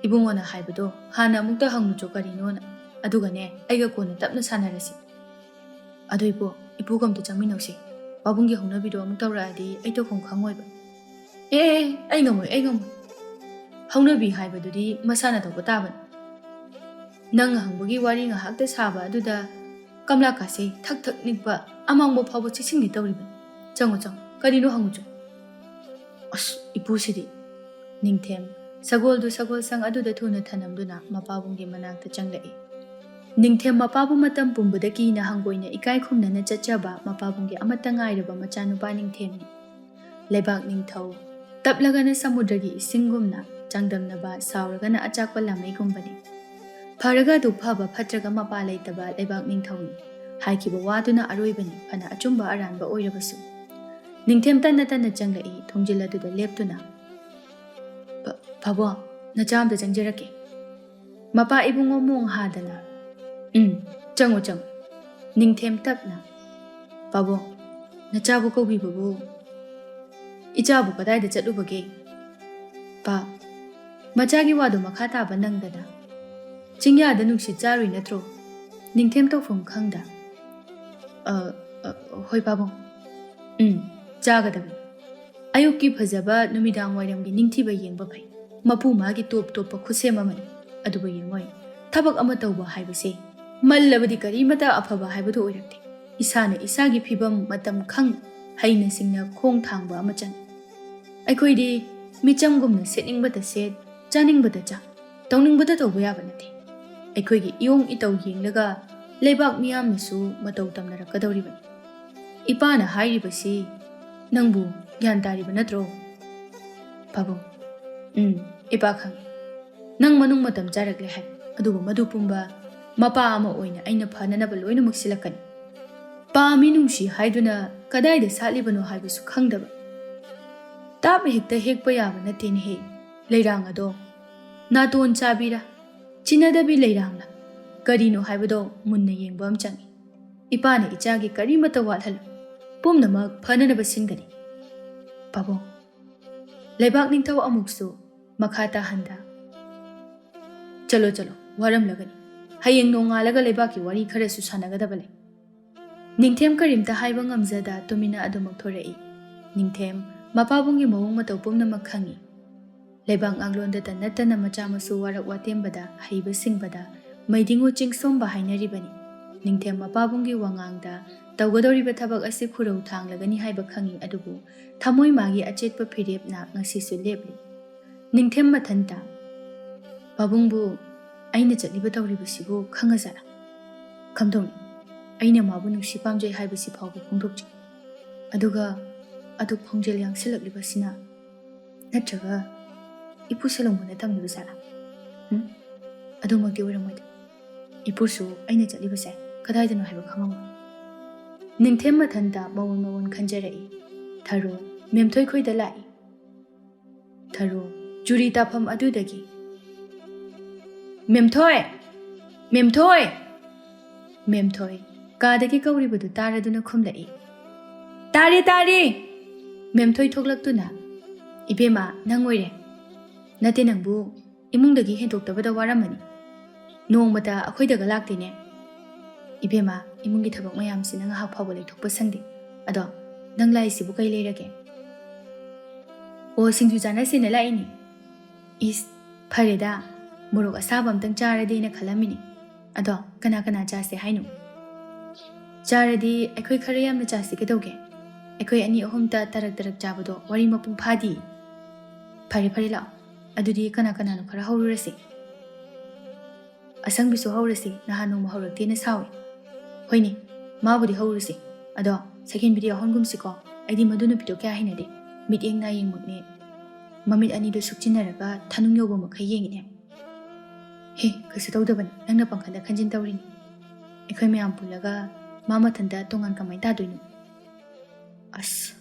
ꯏꯕꯨꯡꯉꯣꯅ ꯍꯥꯏꯕꯗꯣ ꯍꯥꯟꯅ ꯑꯃꯨꯛꯇ ꯍꯪꯂꯨꯆꯣ ꯀꯔꯤꯅꯣꯅ꯫ ꯑꯗꯨꯒꯅꯦ, ꯑꯩꯒ ꯀꯣꯟꯅ ꯇꯞꯅ ꯁꯥꯟꯅꯔꯁꯤ꯫ ꯑꯗꯨ ꯏꯄꯨ, ꯏꯄꯨꯒ ꯑꯝꯇ ꯆꯪꯃꯤꯟꯅꯧꯁꯤ꯫ ꯄꯥꯕꯨꯡꯒꯤ ꯍꯧꯅꯕꯤꯗꯣ ꯑꯃꯨꯛ ꯇꯧꯔꯛꯑꯗꯤ ꯑꯩ ꯇꯧꯐꯝ ꯈꯪꯉꯣꯏꯕ꯫ ꯑꯦ, ꯑꯦ, ꯑꯦ, ꯑꯩ ꯉꯝꯃꯣꯏ, ꯑꯩ ꯉꯝꯃꯣꯏ꯫ ꯍꯧꯅꯕꯤ ꯍꯥꯏꯕꯗꯨꯗꯤ ꯃꯁꯥꯅ ꯇꯧꯕ ꯇꯥꯕꯅꯤ꯫ ꯅꯪ ꯍꯪꯕꯒꯤ ꯋꯥꯔꯤ ꯉꯥꯏꯍꯥꯛꯇ ꯁꯥꯕ ꯑꯗꯨꯗ ꯀꯝꯂꯥ ꯀꯥꯁꯦ ꯊꯛ ꯊꯛ ꯅꯤꯛꯄ, ꯑꯃꯥꯡꯕ ꯐꯥꯎꯕ ꯆꯦꯛꯁꯤꯟꯒꯦ ꯇꯧꯔꯤꯕꯅꯤ꯫ ꯆꯪꯉꯨ, ꯆꯪꯉꯨ, ꯀꯔꯤꯅꯣ ꯍꯪꯉꯨꯆꯣ꯫ ꯑꯁ, ꯏꯄꯨꯁꯤꯗꯤ꯫ ꯅꯤꯡꯊꯦꯝ ꯁꯒꯣꯜꯗꯨ ꯁꯒꯣꯜꯁꯪ ꯑꯗꯨꯗ ꯊꯨꯅ ꯊꯅꯝꯗꯨꯅ ꯃꯄꯥꯕꯨꯡꯒꯤ ꯃꯅꯥꯛꯇ ꯆꯪꯂꯛꯏ꯫ ꯅꯤꯡꯊꯦꯝ ꯃꯄꯥꯕꯨ ꯃꯇꯝ ꯄꯨꯝꯕꯗ ꯀꯤꯅ ꯍꯪꯒꯣꯏꯅ ꯏꯀꯥꯏ ꯈꯨꯝꯅꯅ ꯆꯠꯆꯕ ꯃꯄꯥꯕꯨꯡꯒꯤ ꯑꯃꯠꯇ ꯉꯥꯏꯔꯕ ꯃꯆꯥꯅꯨꯄꯥ ꯅꯤꯡꯊꯦꯝꯅꯤ꯫ ꯂꯩꯕꯥꯛ ꯅꯤꯡꯊꯧ ꯇꯞꯂꯒꯅ ꯁꯃꯨꯗ꯭ꯔꯒꯤ ꯏꯁꯤꯡꯒꯨꯝꯅ, ꯆꯥꯡꯗꯝꯅꯕ ꯁꯥꯎꯔꯒꯅ ꯑꯆꯥꯛꯄ ꯂꯥꯃꯩꯒꯨꯝꯕꯅꯤ꯫ ꯐꯔꯒ ꯑꯗꯨ ꯐꯕ, ꯐꯠꯇ꯭ꯔꯒ ꯃꯄꯥ ꯂꯩꯇꯕ ꯂꯩꯕꯥꯛ ꯅꯤꯡꯊꯧꯅꯤ꯫ ꯍꯥꯏꯈꯤꯕ ꯋꯥꯗꯨꯅ ꯑꯔꯣꯏꯕꯅꯤ, ꯐꯅ ꯑꯆꯨꯝꯕ ꯑꯔꯥꯟꯕ ꯑꯣꯏꯔꯕꯁꯨ꯫ ꯅꯤꯡꯊꯦꯝ ꯇꯟꯅ ꯇꯟꯅ ꯆꯪꯂꯛꯏ, ꯊꯣꯡꯖꯤꯜ ꯑꯗꯨꯗ ꯂꯦꯞꯇꯨꯅ꯫ "ꯄ-, ꯄꯥꯕꯨꯡ, ꯅꯆꯥ ꯑꯝꯇ ꯆꯪꯖꯔꯛꯀꯦ꯫" ꯃꯄꯥ ꯏꯕꯨꯡꯉꯣ ꯃꯣꯡ ꯍꯥꯗꯅ, "ꯎꯝ, ꯆꯪꯉꯨ, ꯆꯪꯉꯨ꯫" ꯅꯤꯡꯊꯦꯝ ꯇꯞꯅ, "ꯄꯥꯕꯨꯡ, ꯅꯆꯥꯕꯨ ꯀꯧꯕꯤꯕꯕꯨ ꯏꯆꯥꯕꯨ ꯀꯗꯥꯏꯗ ꯆꯠꯂꯨꯕꯒꯦ?" "ꯄꯥ, ꯃꯆꯥꯒꯤ ꯋꯥꯗꯣ ꯃꯈꯥ ꯇꯥꯕ ꯅꯪꯗꯅ ꯆꯤꯡꯌꯥꯗ ꯅꯨꯡꯁꯤꯠ ꯆꯥꯔꯨꯏ ꯅꯠꯇ꯭ꯔꯣ?" ꯅꯤꯡꯊꯦꯝ ꯇꯧꯐꯝ ꯈꯪꯗ, "ꯑ, ꯑ, ꯍꯣꯏ ꯄꯥꯕꯨꯡ꯫ ꯎꯝ, ꯆꯥꯒꯗꯕꯅꯤ꯫ ꯑꯌꯨꯛꯀꯤ ꯐꯖꯕ, ꯅꯨꯃꯤꯗꯥꯡ ꯋꯥꯏꯔꯝꯒꯤ ꯅꯤꯡꯊꯤꯕ ꯌꯦꯡꯕ ꯐꯩ꯫ ꯃꯄꯨ ꯃꯥꯒꯤ ꯇꯣꯞ ꯇꯣꯞꯄ ꯈꯨꯠꯁꯦꯝ ꯑꯃꯅꯤ꯫ ꯑꯗꯨꯕꯨ ꯌꯦꯡꯉꯣꯏ, ꯊꯕꯛ ꯑꯃ ꯇꯧꯕ ꯍꯥꯏꯕꯁꯦ ꯃꯜꯂꯕꯗꯤ ꯀꯔꯤꯃꯇ ꯑꯐꯕ ꯍꯥꯏꯕꯗꯨ ꯑꯣꯏꯔꯛꯇꯦ꯫ ꯏꯁꯥꯅ ꯏꯁꯥꯒꯤ ꯐꯤꯕꯝ ꯃꯇꯝ ꯈꯪ, ꯍꯩꯅ ꯁꯤꯡꯅ ꯈꯣꯡ ꯊꯥꯡꯕ ꯑꯃ ꯆꯪꯏ꯫ ꯑꯩꯈꯣꯏꯗꯤ ꯃꯤꯆꯝꯒꯨꯝꯅ ꯁꯦꯠꯅꯤꯡꯕꯇ ꯁꯦꯠ, ꯆꯥꯅꯤꯡꯕꯇ ꯆꯥ, ꯇꯧꯅꯤꯡꯕꯇ ꯇꯧꯕ ꯌꯥꯕ ꯅꯠꯇꯦ꯫ ꯑꯩꯈꯣꯏꯒꯤ ꯏꯌꯣꯡ ꯏꯇꯧ ꯌꯦꯡꯂꯒ ꯂꯩꯕꯥꯛ ꯃꯤꯌꯥꯝꯅꯁꯨ ꯃꯇꯧ ꯇꯝꯅꯔꯛꯀꯗꯧꯔꯤꯕꯅꯤ꯫ ꯏꯄꯥꯅ ꯍꯥꯏꯔꯤꯕꯁꯤ ꯅꯪꯕꯨ ꯒ꯭ꯌꯥꯟ ꯇꯥꯔꯤꯕ ꯅꯠꯇ꯭ꯔꯣ?" "ꯄꯥꯕꯨꯡ, ꯎꯝ, ꯏꯄꯥ ꯈꯪꯏ꯫ ꯅꯪ ꯃꯅꯨꯡ ꯃꯇꯝ ꯆꯥꯔꯛꯂꯦ ꯍꯥꯏ, ꯑꯗꯨꯕꯨ ꯃꯗꯨ ꯄꯨꯝꯕ ꯃꯄꯥ ꯑꯃ ꯑꯣꯏꯅ ꯑꯩꯅ ꯐꯅꯅꯕ ꯂꯣꯏꯅꯃꯛ ꯁꯤꯜꯂꯛꯀꯅꯤ꯫ ꯄꯥꯝꯃꯤ ꯅꯨꯡꯁꯤ ꯍꯥꯏꯗꯨꯅ ꯀꯗꯥꯏꯗ ꯁꯥꯠꯂꯤꯕꯅꯣ ꯍꯥꯏꯕꯁꯨ ꯈꯪꯗꯕ꯫ ꯇꯥꯞꯅ ꯍꯦꯛꯇ ꯍꯦꯛꯄ ꯌꯥꯕ ꯅꯠꯇꯦꯅꯦꯍꯦ, ꯂꯩꯔꯥꯡ ꯑꯗꯣ꯫ ꯅꯥꯇꯣꯟ ꯆꯥꯕꯤꯔꯥ? ꯆꯤꯟꯅꯗꯕꯤ ꯂꯩꯔꯥꯡꯂꯥ? ꯀꯔꯤꯅꯣ ꯍꯥꯏꯕꯗꯣ ꯃꯨꯟꯅ ꯌꯦꯡꯕ ꯑꯃ ꯆꯪꯏ꯫ ꯏꯄꯥꯅ ꯏꯆꯥꯒꯤ ꯀꯔꯤꯃꯠꯇ ꯋꯥꯠꯍꯜꯂꯣꯏ꯫ ꯄꯨꯝꯅꯃꯛ ꯐꯅꯅꯕ ꯁꯤꯟꯒꯅꯤ꯫ ꯄꯥꯕꯨꯡ, ꯂꯩꯕꯥꯛ ꯅꯤꯡꯊꯧ ꯑꯃꯨꯛꯁꯨ ꯃꯈꯥ ꯇꯥꯍꯟꯗ, "ꯆꯠꯂꯣ, ꯆꯠꯂꯣ, ꯋꯥꯔꯝꯂꯒꯅꯤ꯫ ꯍꯌꯦꯡ ꯅꯣꯡꯉꯥꯜꯂꯒ ꯂꯩꯕꯥꯛꯀꯤ ꯋꯥꯔꯤ ꯈꯔꯁꯨ ꯁꯥꯟꯅꯒꯗꯕ ꯂꯩ"꯫ ꯅꯤꯡꯊꯦꯝ ꯀꯔꯤꯝꯇ ꯍꯥꯏꯕ ꯉꯝꯖꯗ ꯇꯨꯃꯤꯟꯅ ꯑꯗꯨꯃꯛ ꯊꯣꯔꯛꯏ꯫ ꯅꯤꯡꯊꯦꯝ ꯃꯄꯥꯕꯨꯡꯒꯤ ꯃꯑꯣꯡ ꯃꯇꯧ ꯄꯨꯝꯅꯃꯛ ꯈꯪꯏ꯫ ꯂꯩꯕꯥꯛ ꯉꯥꯛꯂꯣꯟꯗꯇ ꯅꯠꯇꯅ ꯃꯆꯥ ꯃꯁꯨ ꯋꯥꯔꯛ ꯋꯥꯇꯦꯝꯕꯗ, ꯍꯩꯕ ꯁꯤꯡꯕꯗ ꯃꯩꯗꯤꯡꯉꯨ ꯆꯤꯡꯁꯣꯝꯕ ꯍꯥꯏꯅꯔꯤꯕꯅꯤ꯫ ꯅꯤꯡꯊꯦꯝ ꯃꯄꯥꯕꯨꯡꯒꯤ ꯋꯥꯉꯥꯡꯗ ꯇꯧꯒꯗꯧꯔꯤꯕ ꯊꯕꯛ ꯑꯁꯤ ꯈꯨꯔꯧ ꯊꯥꯡꯂꯒꯅꯤ ꯍꯥꯏꯕ ꯈꯪꯏ, ꯑꯗꯨꯕꯨ ꯊꯃꯣꯏ ꯃꯥꯒꯤ ꯑꯆꯦꯠꯄ ꯐꯤꯔꯦꯞꯅ ꯉꯁꯤꯁꯨ ꯂꯦꯞꯂꯤ꯫ ꯅꯤꯡꯊꯦꯝ ꯃꯊꯟꯇ, "ꯄꯥꯕꯨꯡꯕꯨ ꯑꯩꯅ ꯆꯠꯂꯤꯕ ꯇꯧꯔꯤꯕꯁꯤꯕꯨ ꯈꯪꯉꯖꯥꯠꯂꯥ? ꯀꯝꯗꯧꯅꯤ? ꯑꯩꯅ ꯃꯥꯕꯨ ꯅꯨꯡꯁꯤ ꯄꯥꯝꯖꯩ ꯍꯥꯏꯕꯁꯤ ꯐꯥꯎꯕ ꯐꯣꯡꯗꯣꯛꯇ꯭ꯔꯤ꯫ ꯑꯗꯨꯒ ꯑꯗꯨꯛ ꯈꯣꯡꯖꯦꯜ ꯌꯥꯡꯁꯤꯜꯂꯛꯂꯤꯕꯁꯤꯅ? ꯅꯠꯇ꯭ꯔꯒ ꯏꯄꯨ ꯁꯂꯣꯡꯕꯅ ꯇꯝꯂꯤꯕ ꯖꯥꯠꯂꯥ? ꯎꯝ? ꯑꯗꯨꯃꯛꯇꯤ ꯑꯣꯏꯔꯝꯃꯣꯏꯗ꯫ ꯏꯄꯨꯁꯨ ꯑꯩꯅ ꯆꯠꯂꯤꯕꯁꯦ ꯀꯗꯥꯏꯗꯅꯣ ꯍꯥꯏꯕ ꯈꯪꯉꯝꯃꯣꯏ"꯫ ꯅꯤꯡꯊꯦꯝ ꯃꯊꯟꯇ ꯃꯑꯣꯟ ꯃꯑꯣꯟ ꯈꯟꯖꯔꯛꯏ꯫ ꯊꯔꯣ ꯃꯦꯝꯊꯣꯏ ꯈꯣꯏꯗ ꯂꯥꯛꯏ꯫ ꯊꯔꯣ ꯆꯨꯔꯤ ꯇꯥꯐꯝ ꯑꯗꯨꯗꯒꯤ, "ꯃꯦꯝꯊꯣꯏ! ꯃꯦꯝꯊꯣꯏ!" ꯃꯦꯝꯊꯣꯏ ꯀꯥꯗꯒꯤ ꯀꯧꯔꯤꯕꯗꯨ ꯇꯥꯔꯗꯨꯅ ꯈꯨꯝꯂꯛꯏ꯫ "ꯇꯥꯔꯦ, ꯇꯥꯔꯦ!" ꯃꯦꯝꯊꯣꯏ ꯊꯣꯛꯂꯛꯇꯨꯅ, "ꯏꯕꯦꯝꯃ, ꯅꯪ ꯑꯣꯏꯔꯦ꯫ ꯅꯠꯇꯦ, ꯅꯪꯕꯨ ꯏꯃꯨꯡꯗꯒꯤ ꯍꯦꯟꯗꯣꯛꯇꯕꯗ ꯋꯥꯔꯝꯃꯅꯤ꯫ ꯅꯣꯡꯃꯇ ꯑꯩꯈꯣꯏꯗꯒ ꯂꯥꯛꯇꯦꯅꯦ꯫ ꯏꯕꯦꯝꯃ, ꯏꯃꯨꯡꯒꯤ ꯊꯕꯛ ꯃꯌꯥꯝꯁꯤꯅ ꯉꯥꯏꯍꯥꯛ ꯐꯥꯎꯕ ꯂꯩꯊꯣꯛꯄ ꯁꯪꯗꯦ꯫ ꯑꯗꯣ ꯅꯪ ꯂꯥꯛꯏꯁꯤꯕꯨ ꯀꯩ ꯂꯩꯔꯒꯦ?" "ꯑꯣ, ꯁꯤꯡꯖꯨ ꯆꯥꯅꯁꯦꯅ ꯂꯥꯛꯏꯅꯦ꯫" "ꯏꯁ, ꯐꯔꯦꯗ, ꯃꯣꯔꯣꯛ ꯑꯁꯥꯕ ꯑꯝꯇꯪ ꯆꯥꯔꯗꯤꯅ ꯈꯜꯂꯝꯃꯤꯅꯦ꯫ ꯑꯗꯣ ꯀꯅꯥ ꯀꯅꯥ ꯆꯥꯁꯦ ꯍꯥꯏꯅꯣ?" "ꯆꯥꯔꯗꯤ ꯑꯩꯈꯣꯏ ꯈꯔ ꯌꯥꯝꯅ ꯆꯥꯁꯤ ꯀꯩꯗꯧꯒꯦ? ꯑꯩꯈꯣꯏ ꯑꯅꯤ ꯑꯍꯨꯝꯇ ꯇꯔꯛ ꯇꯔꯛ ꯆꯥꯕꯗꯣ ꯋꯥꯔꯤ ꯃꯄꯨꯡ ꯐꯥꯗꯤꯌꯦ꯫ ꯐꯔꯦ, ꯐꯔꯦ, ꯂꯥꯛꯑꯣ꯫ ꯑꯗꯨꯗꯤ ꯀꯅꯥ ꯀꯅꯥꯅꯣ ꯈꯔ ꯍꯧꯔꯨꯔꯁꯤ꯫ ꯑꯁꯪꯕꯤꯁꯨ ꯍꯧꯔꯁꯤ, ꯅꯍꯥꯟ ꯅꯣꯡꯃ ꯍꯧꯔꯛꯇꯦꯅ ꯁꯥꯎꯏ꯫" "ꯍꯣꯏꯅꯦ, ꯃꯥꯕꯨꯗꯤ ꯍꯧꯔꯨꯁꯤ꯫ ꯑꯗꯣ ꯁꯦꯀꯦꯟꯕꯤꯗꯤ ꯌꯥꯎꯍꯟꯒꯨꯝꯁꯤꯀꯣ꯫ ꯑꯩꯗꯤ ꯃꯗꯨ ꯅꯨꯄꯤꯗꯣ ꯀꯌꯥ ꯍꯩꯅꯗꯦ꯫ ꯃꯤꯠꯌꯦꯡ ꯅꯥꯌꯦꯡꯃꯛꯅꯦ꯫ ꯃꯃꯤꯠ ꯑꯅꯤꯗꯨ ꯁꯨꯛꯆꯤꯟꯅꯔꯒ ꯊꯅꯨꯡ ꯌꯧꯕ ꯃꯈꯩ ꯌꯦꯡꯉꯤꯅꯦ꯫" "ꯑꯦ, ꯀꯩꯁꯨ ꯇꯧꯗꯕꯅꯤ, ꯅꯪꯅ ꯄꯪꯈꯟꯗ ꯈꯟꯖꯤꯟ ꯇꯧꯔꯤꯅꯤ꯫ ꯑꯩꯈꯣꯏ ꯃꯌꯥꯝ ꯄꯨꯜꯂꯒ ꯃꯥ ꯃꯊꯟꯇ ꯇꯣꯉꯥꯟ ꯀꯃꯥꯏꯅ ꯇꯥꯗꯣꯏꯅꯣ?" ꯑꯁ,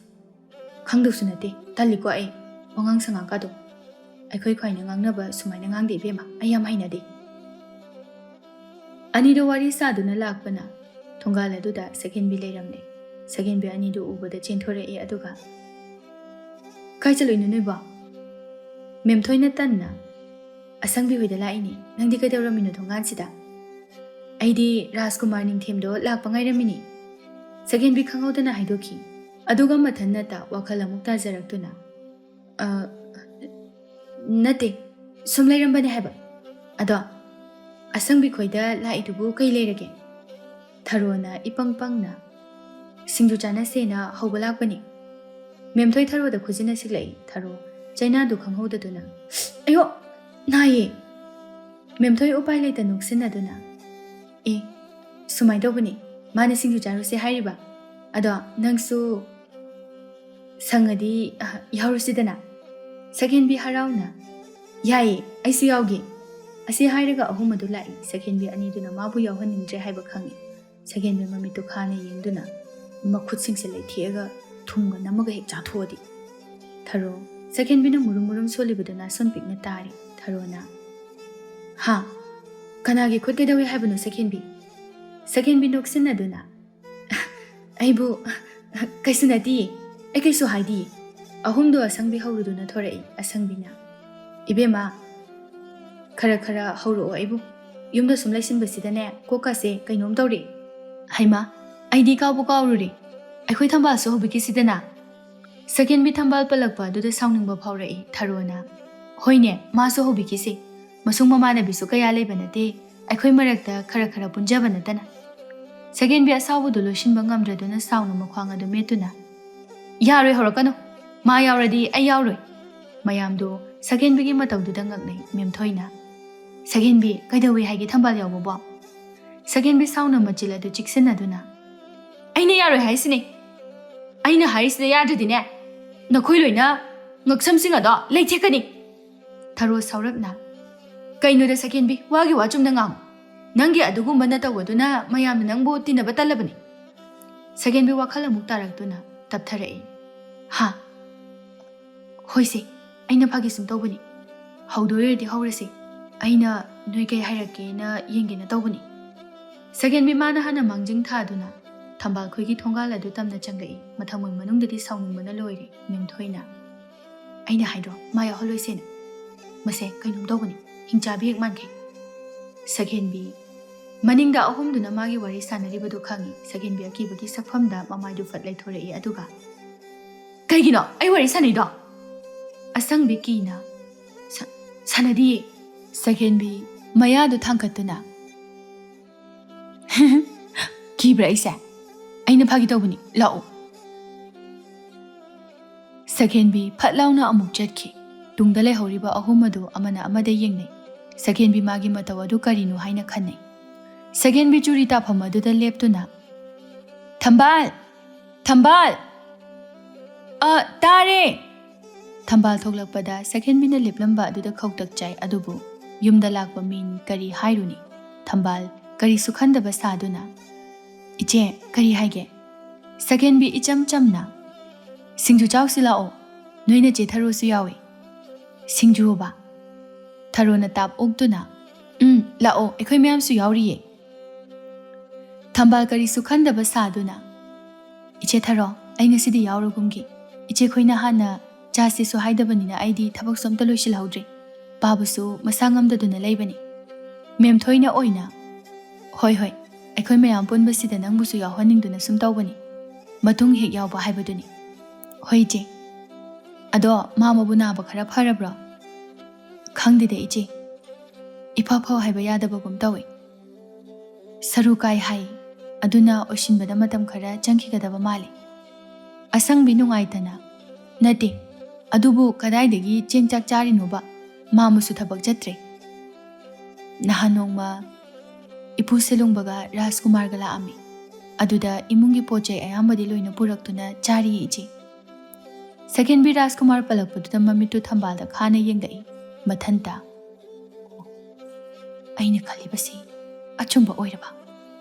ꯈꯪꯗꯧꯁꯨ ꯅꯠꯇꯦ, ꯇꯜꯂꯤꯀꯣ ꯑꯩ꯫ ꯋꯥꯉꯥꯡ ꯁꯉꯥꯡꯒꯗꯣ ꯑꯩꯈꯣꯏ ꯈ꯭ꯋꯥꯏꯅ ꯉꯥꯡꯅꯕ ꯁꯨꯃꯥꯏꯅ ꯉꯥꯡꯗꯦ ꯏꯕꯦꯝꯃ, ꯑꯩ ꯌꯥꯝ ꯍꯩꯅꯗꯦ꯫ ꯑꯅꯤꯗꯣ ꯋꯥꯔꯤ ꯁꯥꯗꯨꯅ ꯂꯥꯛꯄꯅ ꯊꯣꯡꯒꯥꯜ ꯑꯗꯨꯗ ꯁꯛꯍꯦꯟꯕꯤ ꯂꯩꯔꯝꯂꯦ꯫ ꯁꯛꯍꯦꯟꯕꯤ ꯑꯅꯤꯗꯨ ꯎꯕꯗ ꯆꯦꯟꯊꯣꯔꯛꯑꯦ, ꯑꯗꯨꯒ, "ꯀꯥꯏ ꯆꯠꯂꯨꯏꯅꯣ ꯅꯣꯏꯕꯣ?" ꯃꯦꯝꯊꯣꯏꯅ ꯇꯟꯅ, "ꯑꯁꯪꯕꯤ ꯍꯣꯏꯗ ꯂꯥꯛꯏꯅꯦ, ꯅꯪꯗꯤ ꯀꯩꯗꯧꯔꯝꯃꯤꯅꯣ ꯊꯣꯡꯒꯥꯟꯁꯤꯗ?" "ꯑꯩꯗꯤ ꯔꯥꯖꯀꯨꯃꯥꯔ ꯅꯤꯡꯊꯦꯝꯗꯣ ꯂꯥꯛꯄ ꯉꯥꯏꯔꯝꯃꯤꯅꯤ," ꯁꯛꯍꯦꯟꯕꯤ ꯈꯪꯍꯧꯗꯅ ꯍꯥꯏꯗꯣꯛꯈꯤ꯫ ꯑꯗꯨꯒ ꯃꯊꯟꯅꯇ ꯋꯥꯈꯜ ꯑꯃꯨꯛ ꯇꯥꯖꯔꯛꯇꯨꯅ, "ꯑ, ꯅꯠꯇꯦ, ꯁꯨꯝ ꯂꯩꯔꯝꯕꯅꯦ ꯍꯥꯏꯕ꯫ ꯑꯗꯣ, ꯑꯁꯪꯕꯤ ꯈꯣꯏꯗ ꯂꯥꯛꯏꯗꯨꯕꯨ ꯀꯩ ꯂꯩꯔꯒꯦ?" ꯊꯔꯣꯅ ꯏꯄꯪ ꯄꯪꯅ, "ꯁꯤꯡꯖꯨ ꯆꯥꯅꯁꯦꯅ ꯍꯧꯕ ꯂꯥꯛꯄꯅꯤ꯫" ꯃꯦꯝꯊꯣꯏ ꯊꯔꯣꯗ ꯈꯨꯖꯤꯟꯅ ꯁꯤꯛꯂꯛꯏ꯫ ꯊꯔꯣ ꯆꯩꯅꯥꯗꯨ ꯈꯪꯍꯧꯗꯗꯨꯅ, "ꯑꯌꯣ, ꯅꯥꯏꯌꯦ!" ꯃꯦꯝꯊꯣꯏ ꯎꯄꯥꯏ ꯂꯩꯇ ꯅꯣꯛꯁꯤꯟꯅꯗꯨꯅ, "ꯑꯦ, ꯁꯨꯃꯥꯏꯅ ꯇꯧꯕꯅꯤ, ꯃꯥꯅ ꯁꯤꯡꯖꯨ ꯆꯥꯔꯨꯁꯦ ꯍꯥꯏꯔꯤꯕ꯫ ꯑꯗꯣ ꯅꯪꯁꯨ ꯁꯪꯉꯗꯤ, ꯑ, ꯌꯥꯎꯔꯨꯁꯤꯗꯅ?" ꯁꯛꯍꯦꯟꯕꯤ ꯍꯔꯥꯎꯅ, "ꯌꯥꯏꯌꯦ, ꯑꯩꯁꯨ ꯌꯥꯎꯒꯦ꯫" ꯑꯁꯤ ꯍꯥꯏꯔꯒ ꯑꯍꯨꯝ ꯑꯗꯨ ꯂꯥꯛꯏ꯫ ꯁꯛꯍꯦꯟꯕꯤ ꯑꯅꯤꯗꯨꯅ ꯃꯥꯕꯨ ꯌꯥꯎꯍꯟꯅꯤꯡꯗ꯭ꯔꯦ ꯍꯥꯏꯕ ꯈꯪꯏ꯫ ꯁꯛꯍꯦꯟꯕꯤ ꯃꯃꯤꯠꯇꯨ ꯈꯥꯅ ꯌꯦꯡꯗꯨꯅ ꯃꯈꯨꯠꯁꯤꯡꯁꯦ ꯂꯩꯊꯦꯛꯑꯒ ꯊꯨꯝꯒ ꯅꯝꯃꯒ ꯍꯦꯛ ꯆꯥꯊꯣꯛꯑꯗꯤ꯫ ꯊꯔꯣ, ꯁꯛꯍꯦꯟꯕꯤꯅ ꯃꯨꯔꯨꯝ ꯃꯨꯔꯨꯝ ꯁꯣꯜꯂꯤꯕꯗꯨ ꯅꯥꯁꯣꯟ ꯄꯤꯛꯅ ꯇꯥꯔꯤ꯫ ꯊꯔꯣꯅ, "ꯍꯥ? ꯀꯅꯥꯒꯤ ꯈꯨꯠ ꯀꯩꯗꯧꯏ ꯍꯥꯏꯕꯅꯣ ꯁꯛꯍꯦꯟꯕꯤ?" ꯁꯛꯍꯦꯟꯕꯤ ꯅꯣꯛꯁꯤꯟꯅꯗꯨꯅ, "ꯑꯩꯕꯨ ꯀꯩꯁꯨ ꯅꯠꯇꯤꯌꯦ, ꯑꯩ ꯀꯩꯁꯨ ꯍꯥꯏꯗꯤꯌꯦ꯫" ꯑꯍꯨꯝꯗꯣ ꯑꯁꯪꯕꯤ ꯍꯧꯔꯨꯗꯨꯅ ꯊꯣꯔꯛꯏ꯫ ꯑꯁꯪꯕꯤꯅ, "ꯏꯕꯦꯝꯃ, ꯈꯔ ꯈꯔ ꯍꯧꯔꯛꯑꯣ ꯑꯩꯕꯨ꯫ ꯌꯨꯝꯗ ꯁꯨꯝ ꯂꯩꯁꯤꯟꯕꯁꯤꯗꯅꯦ ꯀꯣꯛꯀꯁꯦ ꯀꯩꯅꯣꯝ ꯇꯧꯔꯦ꯫" "ꯍꯩꯃꯥ, ꯑꯩꯗꯤ ꯀꯥꯎꯕꯨ ꯀꯥꯎꯔꯨꯔꯦ꯫ ꯑꯩꯈꯣꯏ ꯊꯝꯕꯥꯜꯁꯨ ꯍꯧꯕꯤꯈꯤꯁꯤꯗꯅ꯫" ꯁꯛꯍꯦꯟꯕꯤ ꯊꯝꯕꯥꯜ ꯄꯜꯂꯛꯄ ꯑꯗꯨꯗ ꯁꯥꯎꯅꯤꯡꯕ ꯐꯥꯎꯔꯛꯏ꯫ ꯊꯔꯣꯅ, "ꯍꯣꯏꯅꯦ, ꯃꯥꯁꯨ ꯍꯧꯕꯤꯈꯤꯁꯤ꯫ ꯃꯁꯨꯡ ꯃꯃꯥꯟꯅꯕꯤꯁꯨ ꯀꯌꯥ ꯂꯩꯕ ꯅꯠꯇꯦ, ꯑꯩꯈꯣꯏ ꯃꯔꯛꯇ ꯈꯔ ꯈꯔ ꯄꯨꯟꯖꯕ ꯅꯠꯇꯅ꯫" ꯁꯛꯍꯦꯟꯕꯤ ꯑꯁꯥꯎꯕꯗꯨ ꯂꯣꯏꯁꯤꯟꯕ ꯉꯝꯗ꯭ꯔꯗꯨꯅ ꯁꯥꯎꯅ ꯃꯈ꯭ꯋꯥꯡ ꯑꯗꯨ ꯃꯦꯠꯇꯨꯅ, "ꯌꯥꯔꯣꯏ, ꯍꯧꯔꯛꯀꯅꯨ꯫ ꯃꯥ ꯌꯥꯎꯔꯗꯤ ꯑꯩ ꯌꯥꯎꯔꯣꯏ꯫" ꯃꯌꯥꯝꯗꯨ ꯁꯛꯍꯦꯟꯕꯤꯒꯤ ꯃꯇꯧꯗꯨꯗ ꯉꯛꯅꯩ꯫ ꯃꯦꯝꯊꯣꯏꯅ, "ꯁꯛꯍꯦꯟꯕꯤ, ꯀꯩꯗꯧꯏ ꯍꯥꯏꯒꯦ ꯊꯝꯕꯥꯜ ꯌꯥꯎꯕꯕꯣ?" ꯁꯛꯍꯦꯟꯕꯤ ꯁꯥꯎꯅ ꯃꯆꯤꯜ ꯑꯗꯨ ꯆꯤꯛꯁꯤꯟꯅꯗꯨꯅ, "ꯑꯩꯅ ꯌꯥꯔꯣꯏ ꯍꯥꯏꯁꯤꯅꯦ꯫ ꯑꯩꯅ ꯍꯥꯏꯔꯤꯁꯤꯗ ꯌꯥꯗ꯭ꯔꯗꯤꯅꯦ, ꯅꯈꯣꯏ ꯂꯣꯏꯅ ꯉꯛꯁꯝꯁꯤꯡ ꯑꯗꯣ ꯂꯩꯊꯦꯛꯀꯅꯤ꯫" ꯊꯔꯣ ꯁꯥꯎꯔꯞꯅ, "ꯀꯩꯅꯣꯗ ꯁꯀꯦꯟꯕꯤ, ꯋꯥꯒꯤ ꯋꯥ ꯆꯨꯝꯅ ꯉꯥꯡꯉꯨ꯫ ꯅꯪꯒꯤ ꯑꯗꯨꯒꯨꯝꯕ ꯅꯇꯧ ꯑꯗꯨꯅ ꯃꯌꯥꯝꯅ ꯅꯪꯕꯨ ꯇꯤꯟꯅꯕ ꯇꯜꯂꯕꯅꯤ꯫" ꯁꯀꯦꯟꯕꯤ ꯋꯥꯈꯜ ꯑꯃꯨꯛ ꯇꯥꯔꯛꯇꯨꯅ ꯇꯞꯊꯔꯛꯏ꯫ "ꯍꯥ? ꯍꯣꯏꯁꯦ, ꯑꯩꯅ ꯐꯥꯒꯤ ꯁꯨꯝ ꯇꯧꯕꯅꯤ꯫ ꯍꯧꯗꯣꯏꯔꯗꯤ ꯍꯧꯔꯁꯦ꯫ ꯑꯩꯅ ꯅꯣꯏ ꯀꯩ ꯍꯥꯏꯔꯛꯀꯦꯅ ꯌꯦꯡꯒꯦꯅ ꯇꯧꯕꯅꯤ꯫" ꯁꯀꯦꯟꯕꯤ ꯃꯥꯅ ꯍꯥꯟꯅ ꯃꯥꯡꯖꯤꯡ ꯊꯥꯗꯨꯅ ꯊꯝꯕꯥꯜ ꯈꯣꯏꯒꯤ ꯊꯣꯡꯒꯥꯜ ꯑꯗꯨ ꯇꯝꯅ ꯆꯪꯂꯛꯏ꯫ ꯃꯊꯃꯣꯏ ꯃꯅꯨꯡꯗꯗꯤ ꯁꯥꯎꯅꯤꯡꯕꯅ ꯂꯣꯏꯔꯦ꯫ ꯃꯦꯝꯊꯣꯏꯅ, "ꯑꯩꯅ ꯍꯥꯏꯗ꯭ꯔꯣ, ꯃꯥ ꯌꯥꯎꯍꯜꯂꯣꯏꯁꯦꯅ꯫ ꯃꯁꯦ ꯀꯩꯅꯣꯝ ꯇꯧꯕꯅꯤ, ꯍꯤꯡꯆꯥꯕꯤ ꯍꯦꯛ ꯃꯥꯟꯈꯩ꯫" ꯁꯀꯦꯟꯕꯤ ꯃꯅꯤꯡꯗ ꯑꯍꯨꯝꯗꯨꯅ ꯃꯥꯒꯤ ꯋꯥꯔꯤ ꯁꯥꯟꯅꯔꯤꯕꯗꯨ ꯈꯪꯏ꯫ ꯁꯀꯦꯟꯕꯤ ꯑꯀꯤꯕꯒꯤ ꯁꯛꯐꯝꯗ ꯃꯃꯥꯏꯗꯨ ꯐꯠ ꯂꯩꯊꯣꯔꯛꯏ, ꯑꯗꯨꯒ, "ꯀꯩꯒꯤꯅꯣ ꯑꯩ ꯋꯥꯔꯤ ꯁꯥꯟꯅꯩꯗꯣ?" ꯑꯁꯪꯕꯤ ꯀꯤꯅ, "ꯁꯥ-, ꯁꯥꯟꯅꯗꯤꯌꯦ꯫" ꯁꯀꯦꯟꯕꯤ ꯃꯌꯥꯗꯨ ꯊꯥꯡꯒꯠꯇꯨꯅ, "ꯀꯤꯕ꯭ꯔꯥ ꯑꯩꯁꯦ? ꯑꯩꯅ ꯐꯥꯒꯤ ꯇꯧꯕꯅꯤ, ꯂꯥꯛꯑꯣ꯫" ꯁꯀꯦꯟꯕꯤ ꯐꯠ ꯂꯥꯎꯅ ꯑꯃꯨꯛ ꯆꯠꯈꯤ꯫ ꯇꯨꯡꯗ ꯂꯩꯍꯧꯔꯤꯕ ꯑꯍꯨꯝ ꯑꯗꯨ ꯑꯃꯅ ꯑꯃꯗ ꯌꯦꯡꯅꯩ꯫ ꯁꯀꯦꯟꯕꯤ ꯃꯥꯒꯤ ꯃꯇꯧ ꯑꯗꯨ ꯀꯔꯤꯅꯣ ꯍꯥꯏꯅ ꯈꯟꯅꯩ꯫ ꯁꯀꯦꯟꯕꯤ ꯆꯨꯔꯤ ꯇꯥꯐꯝ ꯑꯗꯨꯗ ꯂꯦꯞꯇꯨꯅ, "ꯊꯝꯕꯥꯜ! ꯊꯝꯕꯥꯜ! ꯑ, ꯇꯥꯔꯦ!" ꯊꯝꯕꯥꯜ ꯊꯣꯛꯂꯛꯄꯗ ꯁꯀꯦꯟꯕꯤꯅ ꯂꯦꯞꯂꯝꯕ ꯑꯗꯨꯗ ꯈꯧꯇꯛ ꯆꯥꯏ, ꯑꯗꯨꯕꯨ ꯌꯨꯝꯗ ꯂꯥꯛꯄ ꯃꯤꯅꯤ, ꯀꯔꯤ ꯍꯥꯏꯔꯨꯅꯤ? ꯊꯝꯕꯥꯜ ꯀꯔꯤꯁꯨ ꯈꯟꯗꯕ ꯁꯥꯗꯨꯅ, "ꯏꯆꯦ, ꯀꯔꯤ ꯍꯥꯏꯒꯦ?" ꯁꯀꯦꯟꯕꯤ ꯏꯆꯝ ꯆꯝꯅ, "ꯁꯤꯡꯖꯨ ꯆꯥꯎꯁꯤ ꯂꯥꯛꯑꯣ, ꯅꯣꯏ ꯅꯆꯦ ꯊꯔꯣꯁꯨ ꯌꯥꯎꯏ꯫" "ꯁꯤꯡꯖꯨꯕ?" ꯊꯔꯣꯅ ꯇꯥꯞ ꯑꯣꯛꯇꯨꯅ, "ꯎꯝ, ꯂꯥꯛꯑꯣ, ꯑꯩꯈꯣꯏ ꯃꯌꯥꯝꯁꯨ ꯌꯥꯎꯔꯤꯌꯦ꯫" ꯊꯝꯕꯥꯜ ꯀꯔꯤꯁꯨ ꯈꯟꯗꯕ ꯁꯥꯗꯨꯅ, "ꯏꯆꯦ ꯊꯔꯣ, ꯑꯩ ꯉꯁꯤꯗꯤ ꯌꯥꯎꯔꯒꯨꯝꯒꯦ꯫ ꯏꯆꯦ ꯈꯣꯏꯅ ꯍꯥꯟꯅ ꯆꯥꯁꯤꯁꯨ ꯍꯥꯏꯗꯕꯅꯤꯅ ꯑꯩꯗꯤ ꯊꯕꯛꯁꯨ ꯑꯝꯇ ꯂꯣꯏꯁꯤꯜꯍꯧꯗ꯭ꯔꯦ꯫ ꯄꯥꯕꯁꯨ ꯃꯁꯥ ꯉꯝꯗꯗꯨꯅ ꯂꯩꯕꯅꯤ꯫" ꯃꯦꯝꯊꯣꯏꯅ ꯑꯣꯏꯅ, "ꯍꯣꯏ, ꯍꯣꯏ, ꯑꯩꯈꯣꯏ ꯃꯌꯥꯝ ꯄꯨꯟꯕꯁꯤꯗ ꯅꯪꯕꯨꯁꯨ ꯌꯥꯎꯍꯟꯅꯤꯡꯗꯨꯅ ꯁꯨꯝ ꯇꯧꯕꯅꯤ꯫ ꯃꯇꯨꯡ ꯍꯦꯛ ꯌꯥꯎꯕ ꯍꯥꯏꯕꯗꯨꯅꯤ꯫" "ꯍꯣꯏ, ꯏꯆꯦ꯫ ꯑꯗꯣ ꯃꯥꯃꯕꯨ ꯅꯥꯕ ꯈꯔ ꯐꯔꯕ꯭ꯔꯣ?" "ꯈꯪꯗꯦꯗ, ꯏꯆꯦ꯫ ꯏꯐ ꯐꯧ ꯍꯥꯏꯕ ꯌꯥꯗꯕꯒꯨꯝ ꯇꯧꯏ꯫ ꯁꯔꯨ ꯀꯥꯏ ꯍꯥꯏ, ꯑꯗꯨꯅ ꯑꯣꯏꯁꯤꯟꯕꯗ ꯃꯇꯝ ꯈꯔ ꯆꯪꯈꯤꯒꯗꯕ ꯃꯥꯜꯂꯤ꯫" ꯑꯁꯪꯕꯤ ꯅꯨꯡꯉꯥꯏꯇꯅ, "ꯅꯠꯇꯦ, ꯑꯗꯨꯕꯨ ꯀꯗꯥꯏꯗꯒꯤ ꯆꯦꯡ ꯆꯥꯛ ꯆꯥꯔꯤꯅꯣꯕ? ꯃꯥꯃꯁꯨ ꯊꯕꯛ ꯆꯠꯇ꯭ꯔꯦ꯫ ꯅꯍꯥꯟ ꯅꯣꯡꯃ ꯏꯄꯨ ꯁꯦꯂꯨꯡꯕꯒ ꯔꯥꯖꯀꯨꯃꯥꯔꯒ ꯂꯥꯛꯑꯝꯃꯤ꯫ ꯑꯗꯨꯗ ꯏꯃꯨꯡꯒꯤ ꯄꯣꯠ ꯆꯩ ꯑꯌꯥꯝꯕꯗꯤ ꯂꯣꯏꯅ ꯄꯨꯔꯛꯇꯨꯅ ꯆꯥꯔꯤꯌꯦ, ꯏꯆꯦ꯫" ꯁꯀꯦꯟꯕꯤ ꯔꯥꯖꯀꯨꯃꯥꯔ ꯄꯜꯂꯛꯄꯗꯨꯗ ꯃꯃꯤꯠꯇꯨ ꯊꯝꯕꯥꯜꯗ ꯈꯥꯅ ꯌꯦꯡꯂꯛꯏ꯫ ꯃꯊꯟꯇ, ꯑꯩꯅ ꯈꯜꯂꯤꯕꯁꯤ ꯑꯆꯨꯝꯕ ꯑꯣꯏꯔꯕ?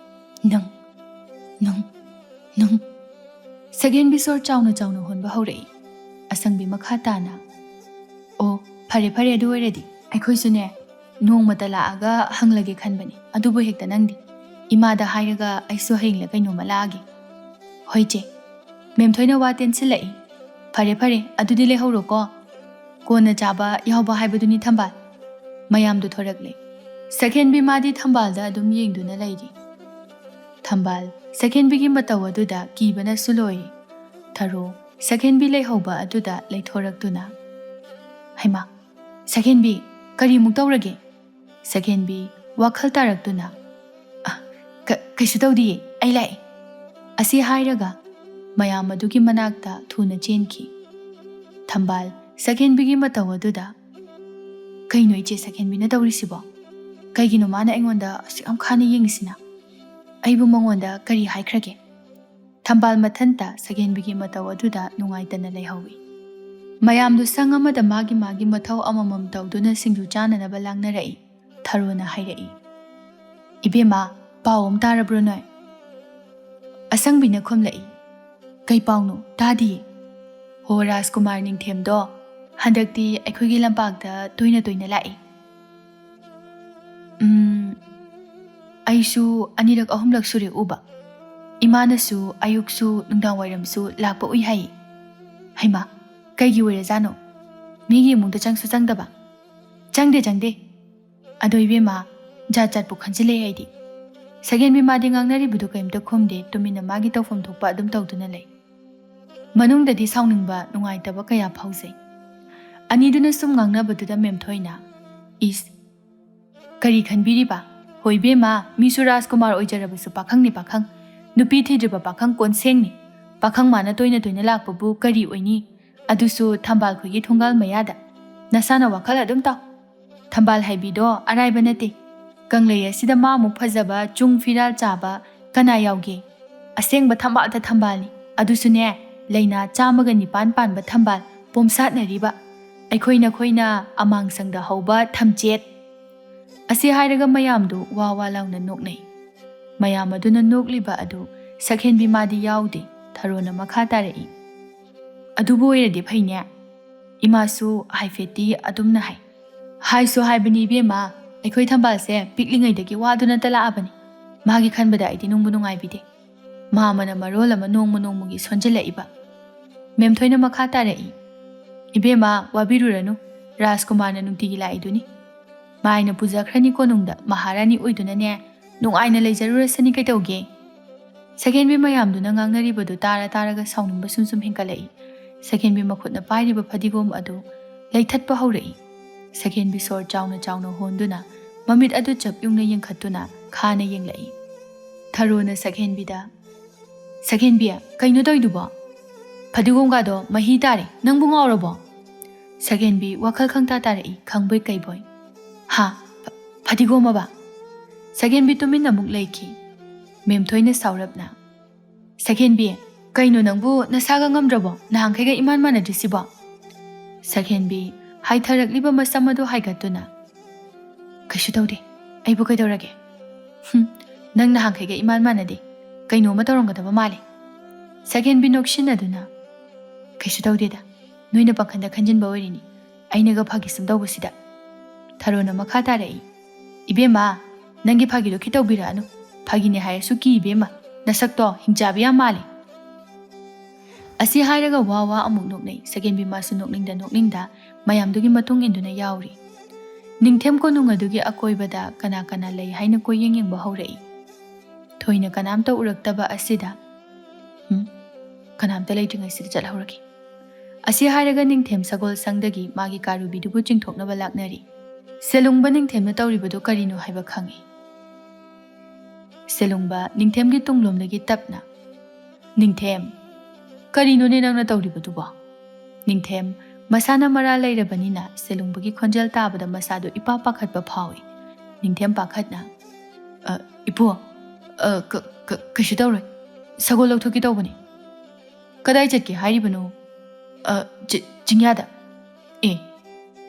ꯅꯪ, ꯅꯪ, ꯅꯪ꯫ ꯁꯛꯍꯦꯟꯕꯤ ꯁꯣꯔ ꯆꯥꯎꯅ ꯆꯥꯎꯅ ꯍꯣꯟꯕ ꯍꯧꯔꯛꯏ꯫ ꯑꯁꯪꯕꯤ ꯃꯈꯥ ꯇꯥꯅ, "ꯑꯣ, ꯐꯔꯦ ꯐꯔꯦ, ꯑꯗꯨ ꯑꯣꯏꯔꯗꯤ ꯑꯩꯈꯣꯏꯁꯨꯅꯦ ꯅꯣꯡꯃꯇ ꯂꯥꯛꯑꯒ ꯍꯪꯂꯒꯦ ꯈꯟꯕꯅꯤ, ꯑꯗꯨꯕꯨ ꯍꯦꯛꯇ ꯅꯪꯗꯤ꯫ ꯏꯃꯥꯗ ꯍꯥꯏꯔꯒ ꯑꯩꯁꯨ ꯍꯌꯦꯡꯂ ꯀꯩꯅꯣꯝꯃ ꯂꯥꯛꯑꯒꯦ꯫" "ꯍꯣꯏ ꯆꯦ꯫" ꯃꯦꯝꯊꯣꯏꯅ ꯋꯥ ꯇꯦꯟꯁꯤꯜꯂꯛꯏ꯫ "ꯐꯔꯦ ꯐꯔꯦ, ꯑꯗꯨꯗꯤ ꯂꯩꯍꯧꯔꯣꯀꯣ꯫ ꯀꯣꯟꯅ ꯆꯥꯕ ꯌꯥꯎꯕ ꯍꯥꯏꯕꯗꯨꯅꯤ ꯊꯝꯕꯥꯜ꯫" ꯃꯌꯥꯝꯗꯨ ꯊꯣꯔꯛꯂꯦ꯫ ꯁꯛꯍꯦꯟꯕꯤ ꯃꯥꯗꯤ ꯊꯝꯕꯥꯜꯗ ꯑꯗꯨꯝ ꯌꯦꯡꯗꯨꯅ ꯂꯩꯔꯤ꯫ ꯊꯝꯕꯥꯜ ꯁꯛꯍꯦꯟꯕꯤꯒꯤ ꯃꯇꯧ ꯑꯗꯨꯗ ꯀꯤꯕꯅꯁꯨ ꯂꯣꯏꯔꯤ꯫ ꯊꯔꯣ ꯁꯛꯍꯦꯟꯕꯤ ꯂꯩꯍꯧꯕ ꯑꯗꯨꯗ ꯂꯩꯊꯣꯔꯛꯇꯨꯅ, "ꯍꯩꯃꯥ, ꯁꯛꯍꯦꯟꯕꯤ, ꯀꯔꯤꯃꯨꯛ ꯇꯧꯔꯒꯦ?" ꯁꯛꯍꯦꯟꯕꯤ ꯋꯥꯈꯜ ꯇꯥꯔꯛꯇꯨꯅ, "ꯑ, ꯀ-, ꯀꯩꯁꯨ ꯇꯧꯗꯤꯌꯦ, ꯑꯩ ꯂꯥꯛꯑꯦ" ꯑꯁꯤ ꯍꯥꯏꯔꯒ ꯃꯌꯥꯝ ꯑꯗꯨꯒꯤ ꯃꯅꯥꯛꯇ ꯊꯨꯅ ꯆꯦꯟꯈꯤ꯫ ꯊꯝꯕꯥꯜ ꯁꯛꯍꯦꯟꯕꯤꯒꯤ ꯃꯇꯧ ꯑꯗꯨꯗ, "ꯀꯩꯅꯣ ꯏꯆꯦ ꯁꯛꯍꯦꯟꯕꯤꯅ ꯇꯧꯔꯤꯁꯤꯕꯣ? ꯀꯩꯒꯤꯅꯣ ꯃꯥꯅ ꯑꯩꯉꯣꯟꯗ ꯑꯁꯨꯛ ꯌꯥꯝ ꯈꯥꯅ ꯌꯦꯡꯉꯤꯁꯤꯅ? ꯑꯩꯕꯨ ꯃꯉꯣꯟꯗ ꯀꯔꯤ ꯍꯥꯏꯈ꯭ꯔꯒꯦ?" ꯊꯝꯕꯥꯜ ꯃꯊꯟꯇ ꯁꯛꯍꯦꯟꯕꯤꯒꯤ ꯃꯇꯧ ꯑꯗꯨꯗ ꯅꯨꯡꯉꯥꯏꯇꯅ ꯂꯩꯍꯧꯏ꯫ ꯃꯌꯥꯝꯗꯨ ꯁꯪ ꯑꯃꯗ ꯃꯥꯒꯤ ꯃꯥꯒꯤ ꯃꯊꯧ ꯑꯃꯃꯝ ꯇꯧꯗꯨꯅ ꯁꯤꯡꯖꯨ ꯆꯥꯅꯅꯕ ꯂꯥꯡꯅꯔꯛꯏ꯫ ꯊꯔꯣꯅ ꯍꯥꯏꯔꯛꯏ, "ꯏꯕꯦꯝꯃ, ꯄꯥꯎ ꯑꯃ ꯇꯥꯔꯕ꯭ꯔꯣ ꯅꯣꯏ?" ꯑꯁꯪꯕꯤꯅ ꯈꯨꯝꯂꯛꯏ, "ꯀꯩ ꯄꯥꯎꯅꯣ? ꯇꯥꯗꯤꯌꯦ꯫" "ꯍꯣ, ꯔꯥꯖꯀꯨꯃꯥꯔ ꯅꯤꯡꯊꯦꯝꯗꯣ ꯍꯟꯗꯛꯇꯤ ꯑꯩꯈꯣꯏꯒꯤ ꯂꯝꯄꯥꯛꯇ ꯇꯣꯏꯅ ꯇꯣꯏꯅ ꯂꯥꯛꯏ꯫" "ꯎꯝ, ꯑꯩꯁꯨ ꯑꯅꯤꯔꯛ ꯑꯍꯨꯝꯂꯛ ꯁꯨꯔꯦ ꯎꯕ꯫ ꯏꯃꯥꯅꯁꯨ ꯑꯌꯨꯛꯁꯨ ꯅꯨꯡꯗꯥꯡꯋꯥꯏꯔꯝꯁꯨ ꯂꯥꯛꯄ ꯎꯏ ꯍꯥꯏꯌꯦ꯫" "ꯍꯩꯃꯥ, ꯀꯩꯒꯤ ꯑꯣꯏꯔꯖꯥꯠꯅꯣ? ꯃꯤꯒꯤ ꯏꯃꯨꯡꯗ ꯆꯪꯁꯨ ꯆꯪꯗꯕ꯫" "ꯆꯪꯗꯦ, ꯆꯪꯗꯦ꯫" "ꯑꯗꯣ ꯏꯕꯦꯝꯃ, ꯖꯥꯠ ꯖꯥꯠꯄꯨ ꯈꯟꯖꯤꯜꯂꯦ ꯑꯩꯗꯤ꯫" ꯁꯛꯍꯦꯟꯕꯤ ꯃꯥꯗꯤ ꯉꯥꯡꯅꯔꯤꯕꯗꯨ ꯀꯔꯤꯝꯇ ꯈꯨꯝꯗꯦ, ꯇꯨꯃꯤꯟꯅ ꯃꯥꯒꯤ ꯇꯧꯐꯝ ꯊꯣꯛꯄ ꯑꯗꯨꯝ ꯇꯧꯗꯨꯅ ꯂꯩ꯫ ꯃꯅꯨꯡꯗꯗꯤ ꯁꯥꯎꯅꯤꯡꯕ, ꯅꯨꯡꯉꯥꯏꯇꯕ ꯀꯌꯥ ꯐꯥꯎꯖꯩ꯫ ꯑꯅꯤꯗꯨꯅ ꯁꯨꯝ ꯉꯥꯡꯅꯕꯗꯨꯗ ꯃꯦꯝꯊꯣꯏꯅ, "ꯏꯁ, ꯀꯔꯤ ꯈꯟꯕꯤꯔꯤꯕ? ꯍꯣꯏ ꯏꯕꯦꯝꯃ, ꯃꯤꯁꯨ ꯔꯥꯖꯀꯨꯃꯥꯔ ꯑꯣꯏꯖꯔꯕꯁꯨ ꯄꯥꯈꯪꯅꯤ ꯄꯥꯈꯪ꯫ ꯅꯨꯄꯤ ꯊꯤꯗ꯭ꯔꯤꯕ ꯄꯥꯈꯪ ꯀꯣꯟꯁꯦꯡꯅꯤ꯫ ꯄꯥꯈꯪ ꯃꯥꯅ ꯇꯣꯏꯅ ꯇꯣꯏꯅ ꯂꯥꯛꯄꯕꯨ ꯀꯔꯤ ꯑꯣꯏꯅꯤ? ꯑꯗꯨꯁꯨ ꯊꯝꯕꯥꯜ ꯈꯣꯏꯒꯤ ꯊꯣꯡꯒꯥꯜ ꯃꯌꯥꯗ꯫ ꯅꯁꯥꯅ ꯋꯥꯈꯜ ꯑꯗꯨꯝ ꯇꯥꯎ꯫ ꯊꯝꯕꯥꯜ ꯍꯥꯏꯕꯤꯗꯣ ꯑꯔꯥꯏꯕ ꯅꯠꯇꯦ꯫ ꯀꯪꯂꯩ ꯑꯁꯤꯗ ꯃꯥꯃꯨꯛ ꯐꯖꯕ ꯆꯨꯡ ꯐꯤꯔꯥꯜ ꯆꯥꯕ ꯀꯅꯥ ꯌꯥꯎꯒꯦ? ꯑꯁꯦꯡꯕ ꯊꯝꯕꯥꯜꯗ ꯊꯝꯕꯥꯜꯅꯤ꯫ ꯑꯗꯨꯁꯨꯅꯦ, ꯂꯩꯅꯥ ꯆꯥꯝꯃꯒ ꯅꯤꯄꯥꯟ ꯄꯥꯟꯕ ꯊꯝꯕꯥꯜ ꯄꯣꯝꯁꯥꯠꯅꯔꯤꯕ꯫ ꯑꯩꯈꯣꯏ ꯅꯈꯣꯏꯅ ꯑꯃꯥꯡꯁꯪꯗ ꯍꯧꯕ ꯊꯝꯆꯦꯠ꯫ ꯑꯁꯤ ꯍꯥꯏꯔꯒ ꯃꯌꯥꯝꯗꯨ ꯋꯥ ꯋꯥ ꯂꯥꯎꯅ ꯅꯣꯛꯅꯩ꯫ ꯃꯌꯥꯝ ꯑꯗꯨꯅ ꯅꯣꯛꯂꯤꯕ ꯑꯗꯨ ꯁꯛꯍꯦꯟꯕꯤ ꯃꯥꯗꯤ ꯌꯥꯎꯗꯦ꯫ ꯊꯔꯣꯅ ꯃꯈꯥ ꯇꯥꯔꯛꯏ, "ꯑꯗꯨꯕꯨ ꯑꯣꯏꯔꯗꯤ ꯐꯩꯅꯦ꯫ ꯏꯃꯥꯁꯨ ꯍꯥꯏꯐꯦꯠꯇꯤ ꯑꯗꯨꯝꯅ ꯍꯥꯏ꯫ ꯍꯥꯏꯁꯨ ꯍꯥꯏꯕꯅꯤ ꯏꯕꯦꯝꯃ, ꯑꯩꯈꯣꯏ ꯊꯝꯕꯥꯜꯁꯦ ꯄꯤꯛꯂꯤꯉꯩꯗꯒꯤ ꯋꯥꯗꯨꯅꯇ ꯂꯥꯛꯑꯕꯅꯤ꯫ ꯃꯥꯒꯤ ꯈꯟꯕꯗ ꯑꯩꯗꯤ ꯅꯨꯡꯕꯨ ꯅꯨꯡꯉꯥꯏꯕꯤꯗꯦ꯫ ꯃꯥꯃꯅ ꯃꯔꯣꯜ ꯑꯃ ꯅꯣꯡꯃ ꯅꯣꯡꯃꯒꯤ ꯁꯣꯟꯖꯤꯜꯂꯛꯏꯕ꯫" ꯃꯦꯝꯊꯣꯏꯅ ꯃꯈꯥ ꯇꯥꯔꯛꯏ, "ꯏꯕꯦꯝꯃ, ꯋꯥꯕꯤꯔꯨꯔꯅꯨ, ꯔꯥꯖꯀꯨꯃꯥꯔꯅ ꯅꯨꯡꯇꯤꯒꯤ ꯂꯥꯛꯏꯗꯨꯅꯤ꯫ ꯃꯥꯏꯅ ꯄꯨꯖꯈ꯭ꯔꯅꯤ ꯀꯣꯅꯨꯡꯗ, ꯃꯍꯥꯔꯥꯅꯤ ꯑꯣꯏꯗꯨꯅꯅꯦ ꯅꯨꯡꯉꯥꯏꯅ ꯂꯩꯖꯔꯨꯔꯁꯅꯤ ꯀꯩꯗꯧꯒꯦ?" ꯁꯛꯍꯦꯟꯕꯤ ꯃꯌꯥꯝꯗꯨꯅ ꯉꯥꯡꯅꯔꯤꯕꯗꯨ ꯇꯥꯔ ꯇꯥꯔꯒ ꯁꯥꯎꯅꯤꯡꯕ ꯁꯨꯝ ꯁꯨꯝ ꯍꯦꯟꯒꯠꯂꯛꯏ꯫ ꯁꯛꯍꯦꯟꯕꯤ ꯃꯈꯨꯠꯅ ꯄꯥꯏꯔꯤꯕ ꯐꯗꯤꯒꯣꯝ ꯑꯗꯨ ꯂꯩꯊꯠꯄ ꯍꯧꯔꯛꯏ꯫ ꯁꯛꯍꯦꯟꯕꯤ ꯁꯣꯔ ꯆꯥꯎꯅ ꯆꯥꯎꯅ ꯍꯣꯟꯗꯨꯅ ꯃꯃꯤꯠ ꯑꯗꯨ ꯆꯞ ꯌꯨꯡꯅ ꯌꯦꯡꯈꯠꯇꯨꯅ ꯈꯥꯅ ꯌꯦꯡꯂꯛꯏ꯫ ꯊꯔꯣꯅ ꯁꯛꯍꯦꯟꯕꯤꯗ, "ꯁꯛꯍꯦꯟꯕꯤ, ꯀꯩꯅꯣ ꯇꯧꯏꯗꯨꯕꯣ? ꯐꯗꯤꯒꯣꯝꯒꯗꯣ ꯃꯍꯤ ꯇꯥꯔꯦ, ꯅꯪꯕꯨ ꯉꯥꯎꯔꯕꯣ?" ꯁꯛꯍꯦꯟꯕꯤ ꯋꯥꯈꯜ ꯈꯪꯇꯥ ꯇꯥꯔꯛꯏ, ꯈꯪꯕꯣꯏ ꯀꯩꯕꯣꯏ꯫ "ꯍꯥ? ꯐ-, ꯐꯗꯤꯒꯣꯝ ꯑꯕ?" ꯁꯛꯍꯦꯟꯕꯤ ꯇꯨꯃꯤꯟꯅ ꯑꯃꯨꯛ ꯂꯩꯈꯤ꯫ ꯃꯦꯝꯊꯣꯏꯅ ꯁꯥꯎꯔꯞꯅ, "ꯁꯛꯍꯦꯟꯕꯤ, ꯀꯩꯅꯣ ꯅꯪꯕꯨ ꯅꯁꯥꯒ ꯉꯝꯗ꯭ꯔꯕꯣ? ꯅꯍꯥꯟꯈꯩꯒ ꯏꯃꯥꯟ ꯃꯥꯟꯅꯗ꯭ꯔꯤꯁꯤꯕꯣ?" ꯁꯛꯍꯦꯟꯕꯤ ꯍꯥꯏꯊꯔꯛꯂꯤꯕ ꯃꯁꯝ ꯑꯗꯨ ꯍꯥꯏꯒꯠꯇꯨꯅ, "ꯀꯩꯁꯨ ꯇꯧꯗꯦ, ꯑꯩꯕꯨ ꯀꯩꯗꯧꯔꯒꯦ? ꯍꯨꯝ, ꯅꯪ ꯅꯍꯥꯟꯈꯩꯒ ꯏꯃꯥꯟ ꯃꯥꯟꯅꯗꯦ, ꯀꯩꯅꯣꯝꯃ ꯇꯧꯔꯝꯒꯗꯕ ꯃꯥꯜꯂꯦ꯫" ꯁꯛꯍꯦꯟꯕꯤ ꯅꯣꯛꯁꯤꯟꯅꯗꯨꯅ, "ꯀꯩꯁꯨ ꯇꯧꯗꯦꯗ, ꯅꯣꯏꯅ ꯄꯥꯡꯈꯟꯗ ꯈꯟꯖꯤꯟꯕ ꯑꯣꯏꯔꯤꯅꯤ, ꯑꯩꯅꯒ ꯐꯥꯒꯤ ꯁꯨꯝ ꯇꯧꯕꯁꯤꯗ꯫" ꯊꯔꯣꯅ ꯃꯈꯥ ꯇꯥꯔꯛꯏ, "ꯏꯕꯦꯝꯃ, ꯅꯪꯒꯤ ꯐꯥꯒꯤꯗꯣ ꯈꯤꯇꯧꯕꯤꯔꯛꯑꯅꯨ꯫ ꯐꯥꯒꯤꯅꯦ ꯍꯥꯏꯔꯁꯨ ꯀꯤ ꯏꯕꯦꯝꯃ, ꯅꯁꯛꯇꯣ ꯍꯤꯡꯆꯥꯕꯤ ꯌꯥꯝ ꯃꯥꯜꯂꯦ꯫" ꯑꯁꯤ ꯍꯥꯏꯔꯒ ꯋꯥ ꯋꯥ ꯑꯃꯨꯛ ꯅꯣꯛꯅꯩ꯫ ꯁꯛꯍꯦꯟꯕꯤ ꯃꯥꯁꯨ ꯅꯣꯛꯅꯤꯡꯗ ꯅꯣꯛꯅꯤꯡꯗ ꯃꯌꯥꯝꯗꯨꯒꯤ ꯃꯇꯨꯡ ꯏꯟꯗꯨꯅ ꯌꯥꯎꯔꯤ꯫ ꯅꯤꯡꯊꯦꯝ ꯀꯣꯅꯨꯡ ꯑꯗꯨꯒꯤ ꯑꯀꯣꯏꯕꯗ ꯀꯅꯥ ꯀꯅꯥ ꯂꯩ ꯍꯥꯏꯅ ꯀꯣꯏꯌꯦꯡ ꯌꯦꯡꯕ ꯍꯧꯔꯛꯏ꯫ ꯊꯣꯏꯅ ꯀꯅꯥꯝꯇ ꯎꯔꯛꯇꯕ ꯑꯁꯤꯗ, "ꯎꯝ, ꯀꯅꯥꯝꯇ ꯂꯩꯇ꯭ꯔꯤꯉꯩꯁꯤꯗ ꯆꯠꯍꯧꯔꯒꯦ꯫" ꯑꯁꯤ ꯍꯥꯏꯔꯒ ꯅꯤꯡꯊꯦꯝ ꯁꯒꯣꯜ ꯁꯪꯗꯒꯤ ꯃꯥꯒꯤ ꯀꯥꯔꯨꯕꯤꯗꯨꯕꯨ ꯆꯤꯡꯊꯣꯛꯅꯕ ꯂꯥꯛꯅꯔꯤ꯫ ꯁꯦꯂꯨꯡꯕ ꯅꯤꯡꯊꯦꯝꯅ ꯇꯧꯔꯤꯕꯗꯨ ꯀꯔꯤꯅꯣ ꯍꯥꯏꯕ ꯈꯪꯏ꯫ ꯁꯦꯂꯨꯡꯕ ꯅꯤꯡꯊꯦꯝꯒꯤ ꯇꯨꯡꯂꯣꯝꯗꯒꯤ ꯇꯞꯅ, "ꯅꯤꯡꯊꯦꯝ, ꯀꯔꯤꯅꯣꯅꯦ ꯅꯪꯅ ꯇꯧꯔꯤꯕꯗꯨꯕꯣ?" ꯅꯤꯡꯊꯦꯝ ꯃꯁꯥꯅ ꯃꯔꯥ ꯂꯩꯔꯕꯅꯤꯅ ꯁꯦꯂꯨꯡꯕꯒꯤ ꯈꯣꯟꯖꯦꯜ ꯇꯥꯕꯗ ꯃꯁꯥꯗꯨ ꯏꯄꯥ ꯄꯥꯈꯠꯄ ꯐꯥꯎꯏ꯫ ꯅꯤꯡꯊꯦꯝ ꯄꯥꯈꯠꯅ, "ꯑ, ꯏꯄꯨ, ꯑ, ꯀ-, ꯀ-, ꯀꯩꯁꯨ ꯇꯧꯔꯣꯏ꯫ ꯁꯒꯣꯜ ꯂꯧꯊꯣꯛꯀꯦ ꯇꯧꯕꯅꯤ꯫" "ꯀꯗꯥꯏ ꯆꯠꯀꯦ ꯍꯥꯏꯔꯤꯕꯅꯣ?" "ꯑ, ꯆꯤ-, ꯆꯤꯡꯌꯥꯗ꯫" "ꯑꯦ,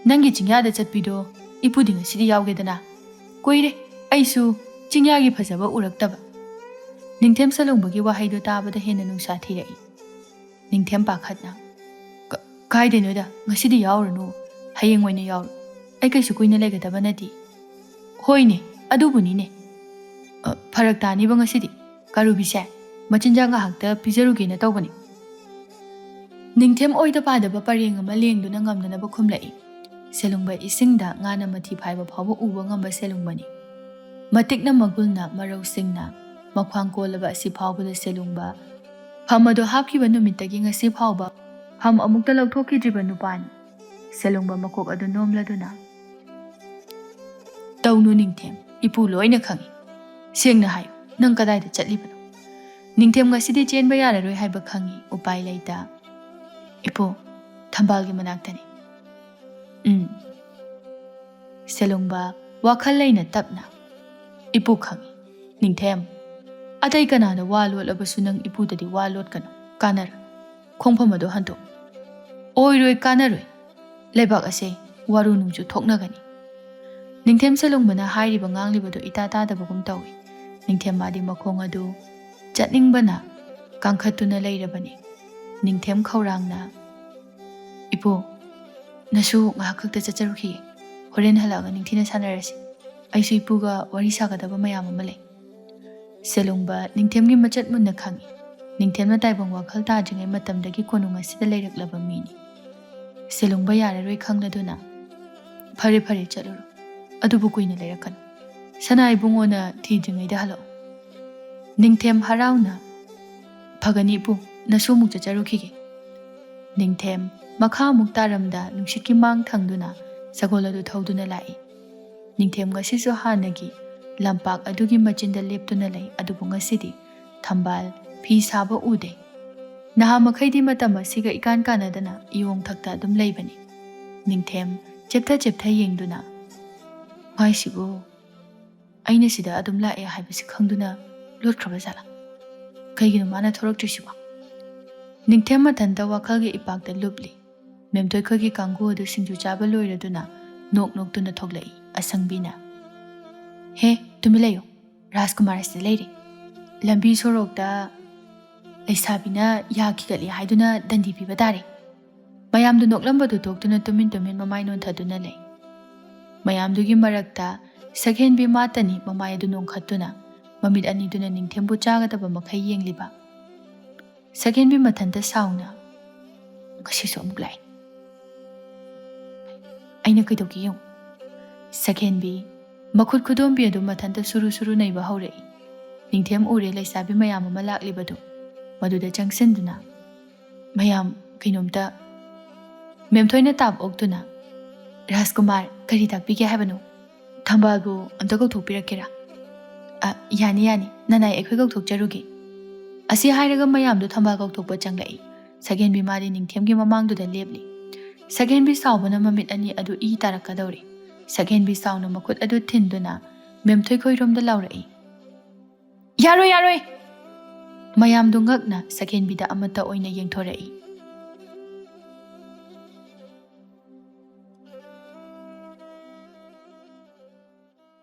ꯅꯪꯒꯤ ꯆꯤꯡꯌꯥꯗ ꯆꯠꯄꯤꯗꯣ "ꯏꯄꯨꯗꯤ ꯉꯁꯤꯗꯤ ꯌꯥꯎꯒꯦꯗꯅ? ꯀꯨꯏꯔꯦ ꯑꯩꯁꯨ ꯆꯤꯡꯌꯥꯒꯤ ꯐꯖꯕ ꯎꯔꯛꯇꯕ꯫" ꯅꯤꯡꯊꯦꯝ ꯁꯦꯂꯨꯡꯕꯒꯤ ꯋꯥꯍꯩꯗꯨ ꯇꯥꯕꯗ ꯍꯦꯟꯅ ꯅꯨꯡꯁꯥ ꯊꯤꯔꯛꯏ꯫ ꯅꯤꯡꯊꯦꯝ ꯄꯥꯈꯠꯅ, "ꯀ-, ꯀꯥꯏꯗꯩꯅꯣꯗ, ꯉꯁꯤꯗꯤ ꯌꯥꯎꯔꯅꯨ, ꯍꯌꯦꯡ ꯑꯣꯏꯅ ꯌꯥꯎꯔꯣ꯫ ꯑꯩ ꯀꯩꯁꯨ ꯀꯨꯏꯅ ꯂꯩꯒꯗꯕ ꯅꯠꯇꯦ꯫" "ꯍꯣꯏꯅꯦ, ꯑꯗꯨꯕꯨꯅꯤꯅꯦ꯫ ꯑ, ꯐꯔꯛ ꯇꯥꯅꯤꯕ ꯉꯁꯤꯗꯤ꯫ ꯀꯥꯔꯨꯕꯤꯁꯦ, ꯃꯆꯤꯟꯖꯥꯛ ꯉꯥꯏꯍꯥꯛꯇ ꯄꯤꯖꯔꯨꯒꯦꯅ ꯇꯧꯕꯅꯤ꯫" ꯅꯤꯡꯊꯦꯝ ꯑꯣꯏꯗ ꯄꯥꯗꯕ ꯄꯔꯦꯡ ꯑꯃ ꯂꯦꯡꯗꯨꯅ ꯉꯝꯅꯅꯕ ꯈꯨꯝꯂꯛꯏ꯫ ꯁꯦꯂꯨꯡꯕ ꯏꯁꯤꯡꯗ ꯉꯥꯅ ꯃꯊꯤ ꯐꯥꯏꯕ ꯐꯥꯎꯕ ꯎꯕ ꯉꯝꯕ ꯁꯦꯂꯨꯡꯕꯅꯤ꯫ ꯃꯇꯤꯛꯅ ꯃꯒꯨꯜꯅ ꯃꯔꯧꯁꯤꯡꯅ ꯃꯈ꯭ꯋꯥꯡ ꯀꯣꯜꯂꯕ ꯑꯁꯤ ꯐꯥꯎꯕꯗ ꯁꯦꯂꯨꯡꯕ ꯐꯝ ꯑꯗꯨ ꯍꯥꯞꯈꯤꯕ ꯅꯨꯃꯤꯠꯇꯒꯤ ꯉꯁꯤ ꯐꯥꯎꯕ ꯐꯝ ꯑꯃꯨꯛꯇ ꯂꯧꯊꯣꯛꯈꯤꯗ꯭ꯔꯤꯕ ꯅꯨꯄꯥꯅꯤ꯫ ꯁꯦꯂꯨꯡꯕ ꯃꯀꯣꯛ ꯑꯗꯨ ꯅꯣꯝꯂꯗꯨꯅ, "ꯇꯧꯅꯨ ꯅꯤꯡꯊꯦꯝ, ꯏꯄꯨ ꯂꯣꯏꯅ ꯈꯪꯏ꯫ ꯁꯦꯡꯅ ꯍꯥꯏꯌꯨ, ꯅꯪ ꯀꯗꯥꯏꯗ ꯆꯠꯂꯤꯕꯅꯣ?" ꯅꯤꯡꯊꯦꯝ ꯉꯁꯤꯗꯤ ꯆꯦꯟꯕ ꯌꯥꯔꯔꯣꯏ ꯍꯥꯏꯕ ꯈꯪꯏ, ꯎꯄꯥꯏ ꯂꯩꯇ, "ꯏꯄꯨ, ꯊꯝꯕꯥꯜꯒꯤ ꯃꯅꯥꯛꯇꯅꯤ꯫" "ꯎꯝ꯫" ꯁꯦꯂꯨꯡꯕ ꯋꯥꯈꯜ ꯂꯩꯅ ꯇꯞꯅ, "ꯏꯄꯨ ꯈꯪꯏ꯫ ꯅꯤꯡꯊꯦꯝ, ꯑꯇꯩ ꯀꯅꯥꯗ ꯋꯥ ꯂꯣꯠꯂꯕꯁꯨ ꯅꯪ ꯏꯄꯨꯗꯗꯤ ꯋꯥ ꯂꯣꯠꯀꯅꯨ, ꯀꯥꯟꯅꯔꯣꯏ꯫ ꯈꯣꯡꯐꯝ ꯑꯗꯨ ꯍꯟꯗꯣꯛ꯫ ꯑꯣꯏꯔꯣꯏ, ꯀꯥꯟꯅꯔꯣꯏ꯫ ꯂꯩꯕꯥꯛ ꯑꯁꯦ ꯋꯥꯔꯨ ꯅꯨꯡꯁꯨ ꯊꯣꯛꯅꯒꯅꯤ꯫" ꯅꯤꯡꯊꯦꯝ ꯁꯦꯂꯨꯡꯕꯅ ꯍꯥꯏꯔꯤꯕ ꯉꯥꯡꯂꯤꯕꯗꯨ ꯏꯇꯥ ꯇꯥꯗꯕꯒꯨꯝ ꯇꯧꯏ꯫ ꯅꯤꯡꯊꯦꯝ ꯃꯥꯗꯤ ꯃꯈꯣꯡ ꯑꯗꯨ ꯆꯠꯅꯤꯡꯕꯅ ꯀꯥꯡꯈꯠꯇꯨꯅ ꯂꯩꯔꯕꯅꯤ꯫ ꯅꯤꯡꯊꯦꯝ ꯈꯧꯔꯥꯡꯅ, "ꯏꯄꯨ, ꯅꯁꯨ ꯉꯥꯏꯍꯥꯛ ꯈꯛꯇ ꯆꯠꯆꯔꯨꯈꯤꯒꯦ꯫ ꯍꯣꯔꯦꯟ ꯍꯜꯂꯛꯑꯒ ꯅꯤꯡꯊꯤꯅ ꯁꯥꯟꯅꯔꯁꯤ꯫ ꯑꯩꯁꯨ ꯏꯄꯨꯒ ꯋꯥꯔꯤ ꯁꯥꯒꯗꯕ ꯃꯌꯥꯝ ꯑꯃ ꯂꯩ꯫" ꯁꯦꯂꯨꯡꯕ ꯅꯤꯡꯊꯦꯝꯒꯤ ꯃꯆꯠ ꯃꯨꯟꯅ ꯈꯪꯏ꯫ ꯅꯤꯡꯊꯦꯝꯅ ꯇꯥꯏꯕꯪ ꯋꯥꯈꯜ ꯇꯥꯗ꯭ꯔꯤꯉꯩ ꯃꯇꯝꯗꯒꯤ ꯀꯣꯅꯨꯡ ꯑꯁꯤꯗ ꯂꯩꯔꯛꯂꯕ ꯃꯤꯅꯤ꯫ ꯁꯦꯂꯨꯡꯕ ꯌꯥꯔꯔꯣꯏ ꯈꯪꯂꯗꯨꯅ, "ꯐꯔꯦ, ꯐꯔꯦ, ꯆꯠꯂꯨꯔꯣ꯫ ꯑꯗꯨꯕꯨ ꯀꯨꯏꯅ ꯂꯩꯔꯛꯀꯅꯨ꯫ ꯁꯅꯥ ꯏꯕꯨꯡꯉꯣꯅ ꯊꯤꯗ꯭ꯔꯤꯉꯩꯗ ꯍꯜꯂꯛꯎ꯫" ꯅꯤꯡꯊꯦꯝ ꯍꯔꯥꯎꯅ, "ꯐꯒꯅꯤ ꯏꯄꯨ, ꯅꯁꯨ ꯑꯃꯨꯛ ꯆꯠꯆꯔꯨꯈꯤꯒꯦ꯫" ꯅꯤꯡꯊꯦꯝ ꯃꯈꯥ ꯑꯃꯨꯛ ꯇꯥꯔꯝꯗ ꯅꯨꯡꯁꯤꯠꯀꯤ ꯃꯥꯡ ꯊꯪꯗꯨꯅ ꯁꯒꯣꯜ ꯑꯗꯨ ꯊꯧꯗꯨꯅ ꯂꯥꯛꯏ꯫ ꯅꯤꯡꯊꯦꯝ ꯉꯁꯤꯁꯨ ꯍꯥꯟꯅꯒꯤ ꯂꯝꯄꯥꯛ ꯑꯗꯨꯒꯤ ꯃꯆꯤꯟꯗ ꯂꯦꯞꯇꯨꯅ ꯂꯩ, ꯑꯗꯨꯕꯨ ꯉꯁꯤꯗꯤ ꯊꯝꯕꯥꯜ ꯐꯤ ꯁꯥꯕ ꯎꯗꯦ꯫ ꯅꯍꯥ ꯃꯈꯩꯗꯤ ꯃꯇꯝ ꯑꯁꯤꯒ ꯏꯀꯥꯟ ꯀꯥꯟꯅꯗꯅ ꯏꯌꯣꯡ ꯊꯛꯇ ꯑꯗꯨꯝ ꯂꯩꯕꯅꯤ꯫ ꯅꯤꯡꯊꯦꯝ ꯆꯦꯞꯊ ꯆꯦꯞꯊ ꯌꯦꯡꯗꯨꯅ, "ꯃꯥꯏꯁꯤꯕꯨ ꯑꯩꯅ ꯁꯤꯗ ꯑꯗꯨꯝ ꯂꯥꯛꯑꯦ ꯍꯥꯏꯕꯁꯤ ꯈꯪꯗꯨꯅ ꯂꯣꯠꯈ꯭ꯔꯕ ꯖꯥꯠꯂꯥ? ꯀꯩꯒꯤꯅꯣ ꯃꯥꯅ ꯊꯣꯔꯛꯇ꯭ꯔꯤꯁꯤꯕꯣ?" ꯅꯤꯡꯊꯦꯝ ꯃꯊꯟꯇ ꯋꯥꯈꯜꯒꯤ ꯏꯄꯥꯛꯇ ꯂꯨꯞꯂꯤ꯫ ꯃꯦꯝꯊꯣꯏꯈꯣꯏꯒꯤ ꯀꯥꯡꯒꯨ ꯑꯗꯨ ꯁꯤꯡꯖꯨ ꯆꯥꯕ ꯂꯣꯏꯔꯗꯨꯅ ꯅꯣꯛ ꯅꯣꯛꯇꯨꯅ ꯊꯣꯛꯂꯛꯏ꯫ ꯑꯁꯪꯕꯤꯅ, "ꯍꯦ, ꯇꯨꯃꯤꯟ ꯂꯩꯌꯨ, ꯔꯥꯖꯀꯨꯃꯥꯔ ꯑꯁꯤꯗ ꯂꯩꯔꯦ꯫ ꯂꯝꯕꯤ ꯁꯣꯔꯣꯛꯇ ꯂꯩꯁꯥꯕꯤꯅ ꯌꯥ ꯈꯤꯒꯠꯂꯤ ꯍꯥꯏꯗꯨꯅ ꯗꯟꯗꯤ ꯄꯤꯕ ꯇꯥꯔꯦ"꯫ ꯃꯌꯥꯝꯗꯨ ꯅꯣꯛꯂꯝꯕꯗꯨ ꯇꯣꯛꯇꯨꯅ ꯇꯨꯃꯤꯟ ꯇꯨꯃꯤꯟ ꯃꯃꯥꯏ ꯅꯣꯟꯊꯗꯨꯅ ꯂꯩ꯫ ꯃꯌꯥꯝꯗꯨꯒꯤ ꯃꯔꯛꯇ ꯁꯛꯍꯦꯟꯕꯤ ꯃꯥꯇꯅꯤ ꯃꯃꯥꯏ ꯑꯗꯨ ꯅꯣꯟꯈꯠꯇꯨꯅ ꯃꯃꯤꯠ ꯑꯅꯤꯗꯨꯅ ꯅꯤꯡꯊꯦꯝꯕꯨ ꯆꯥꯒꯗꯕ ꯃꯈꯩ ꯌꯦꯡꯂꯤꯕ꯫ ꯁꯛꯍꯦꯟꯕꯤ ꯃꯊꯟꯇ ꯁꯥꯎꯅ, "ꯉꯁꯤꯁꯨ ꯑꯃꯨꯛ ꯂꯥꯛꯏ꯫ ꯑꯩꯅ ꯀꯩꯗꯧꯒꯦ ꯌꯦꯡꯉꯨ"꯫ ꯁꯛꯍꯦꯟꯕꯤ ꯃꯈꯨꯠ ꯈꯨꯗꯣꯝꯕꯤ ꯑꯗꯨ ꯃꯊꯟꯇ ꯁꯨꯔꯨ ꯁꯨꯔꯨ ꯅꯩꯕ ꯍꯧꯔꯛꯏ꯫ ꯅꯤꯡꯊꯦꯝ ꯎꯔꯦ ꯂꯩꯁꯥꯕꯤ ꯃꯌꯥꯝ ꯑꯃ ꯂꯥꯛꯂꯤꯕꯗꯨ꯫ ꯃꯗꯨꯗ ꯆꯪꯁꯤꯟꯗꯨꯅ, "ꯃꯌꯥꯝ ꯀꯩꯅꯣꯝꯇ"꯫ ꯃꯦꯝꯊꯣꯏꯅ ꯇꯥꯞ ꯑꯣꯛꯇꯨꯅ, "ꯔꯥꯖꯀꯨꯃꯥꯔ, ꯀꯔꯤ ꯇꯥꯛꯄꯤꯒꯦ ꯍꯥꯏꯕꯅꯣ? ꯊꯝꯕꯥꯜꯕꯨ ꯑꯝꯇ ꯀꯧꯊꯣꯛꯄꯤꯔꯛꯀꯦꯔꯥ?" "ꯑ, ꯌꯥꯅꯤ, ꯌꯥꯅꯤ, ꯅꯅꯥꯏ ꯑꯩꯈꯣꯏ ꯀꯧꯊꯣꯛꯆꯔꯨꯒꯦ"꯫ ꯑꯁꯤ ꯍꯥꯏꯔꯒ ꯃꯌꯥꯝꯗꯨ ꯊꯝꯕꯥꯜ ꯀꯧꯊꯣꯛꯄ ꯆꯪꯂꯛꯏ꯫ ꯁꯛꯍꯦꯟꯕꯤ ꯃꯥꯗꯤ ꯅꯤꯡꯊꯦꯝꯒꯤ ꯃꯃꯥꯡꯗꯨꯗ ꯂꯦꯞꯂꯤ꯫ ꯁꯛꯍꯦꯟꯕꯤ ꯁꯥꯎꯕꯅ ꯃꯃꯤꯠ ꯑꯅꯤ ꯑꯗꯨ ꯏ ꯇꯥꯔꯛꯀꯗꯧꯔꯦ꯫ ꯁꯛꯍꯦꯟꯕꯤ ꯁꯥꯎꯅ ꯃꯈꯨꯠ ꯑꯗꯨ ꯊꯤꯟꯗꯨꯅ ꯃꯦꯝꯊꯣꯏ ꯈꯣꯏꯔꯣꯝꯗ ꯂꯥꯎꯔꯛꯏ꯫ "ꯌꯥꯔꯣꯏ, ꯌꯥꯔꯣꯏ!" ꯃꯌꯥꯝꯗꯨ ꯉꯛꯅ ꯁꯛꯍꯦꯟꯕꯤꯗ ꯑꯃꯠꯇ ꯑꯣꯏꯅ ꯌꯦꯡꯊꯣꯔꯛꯏ꯫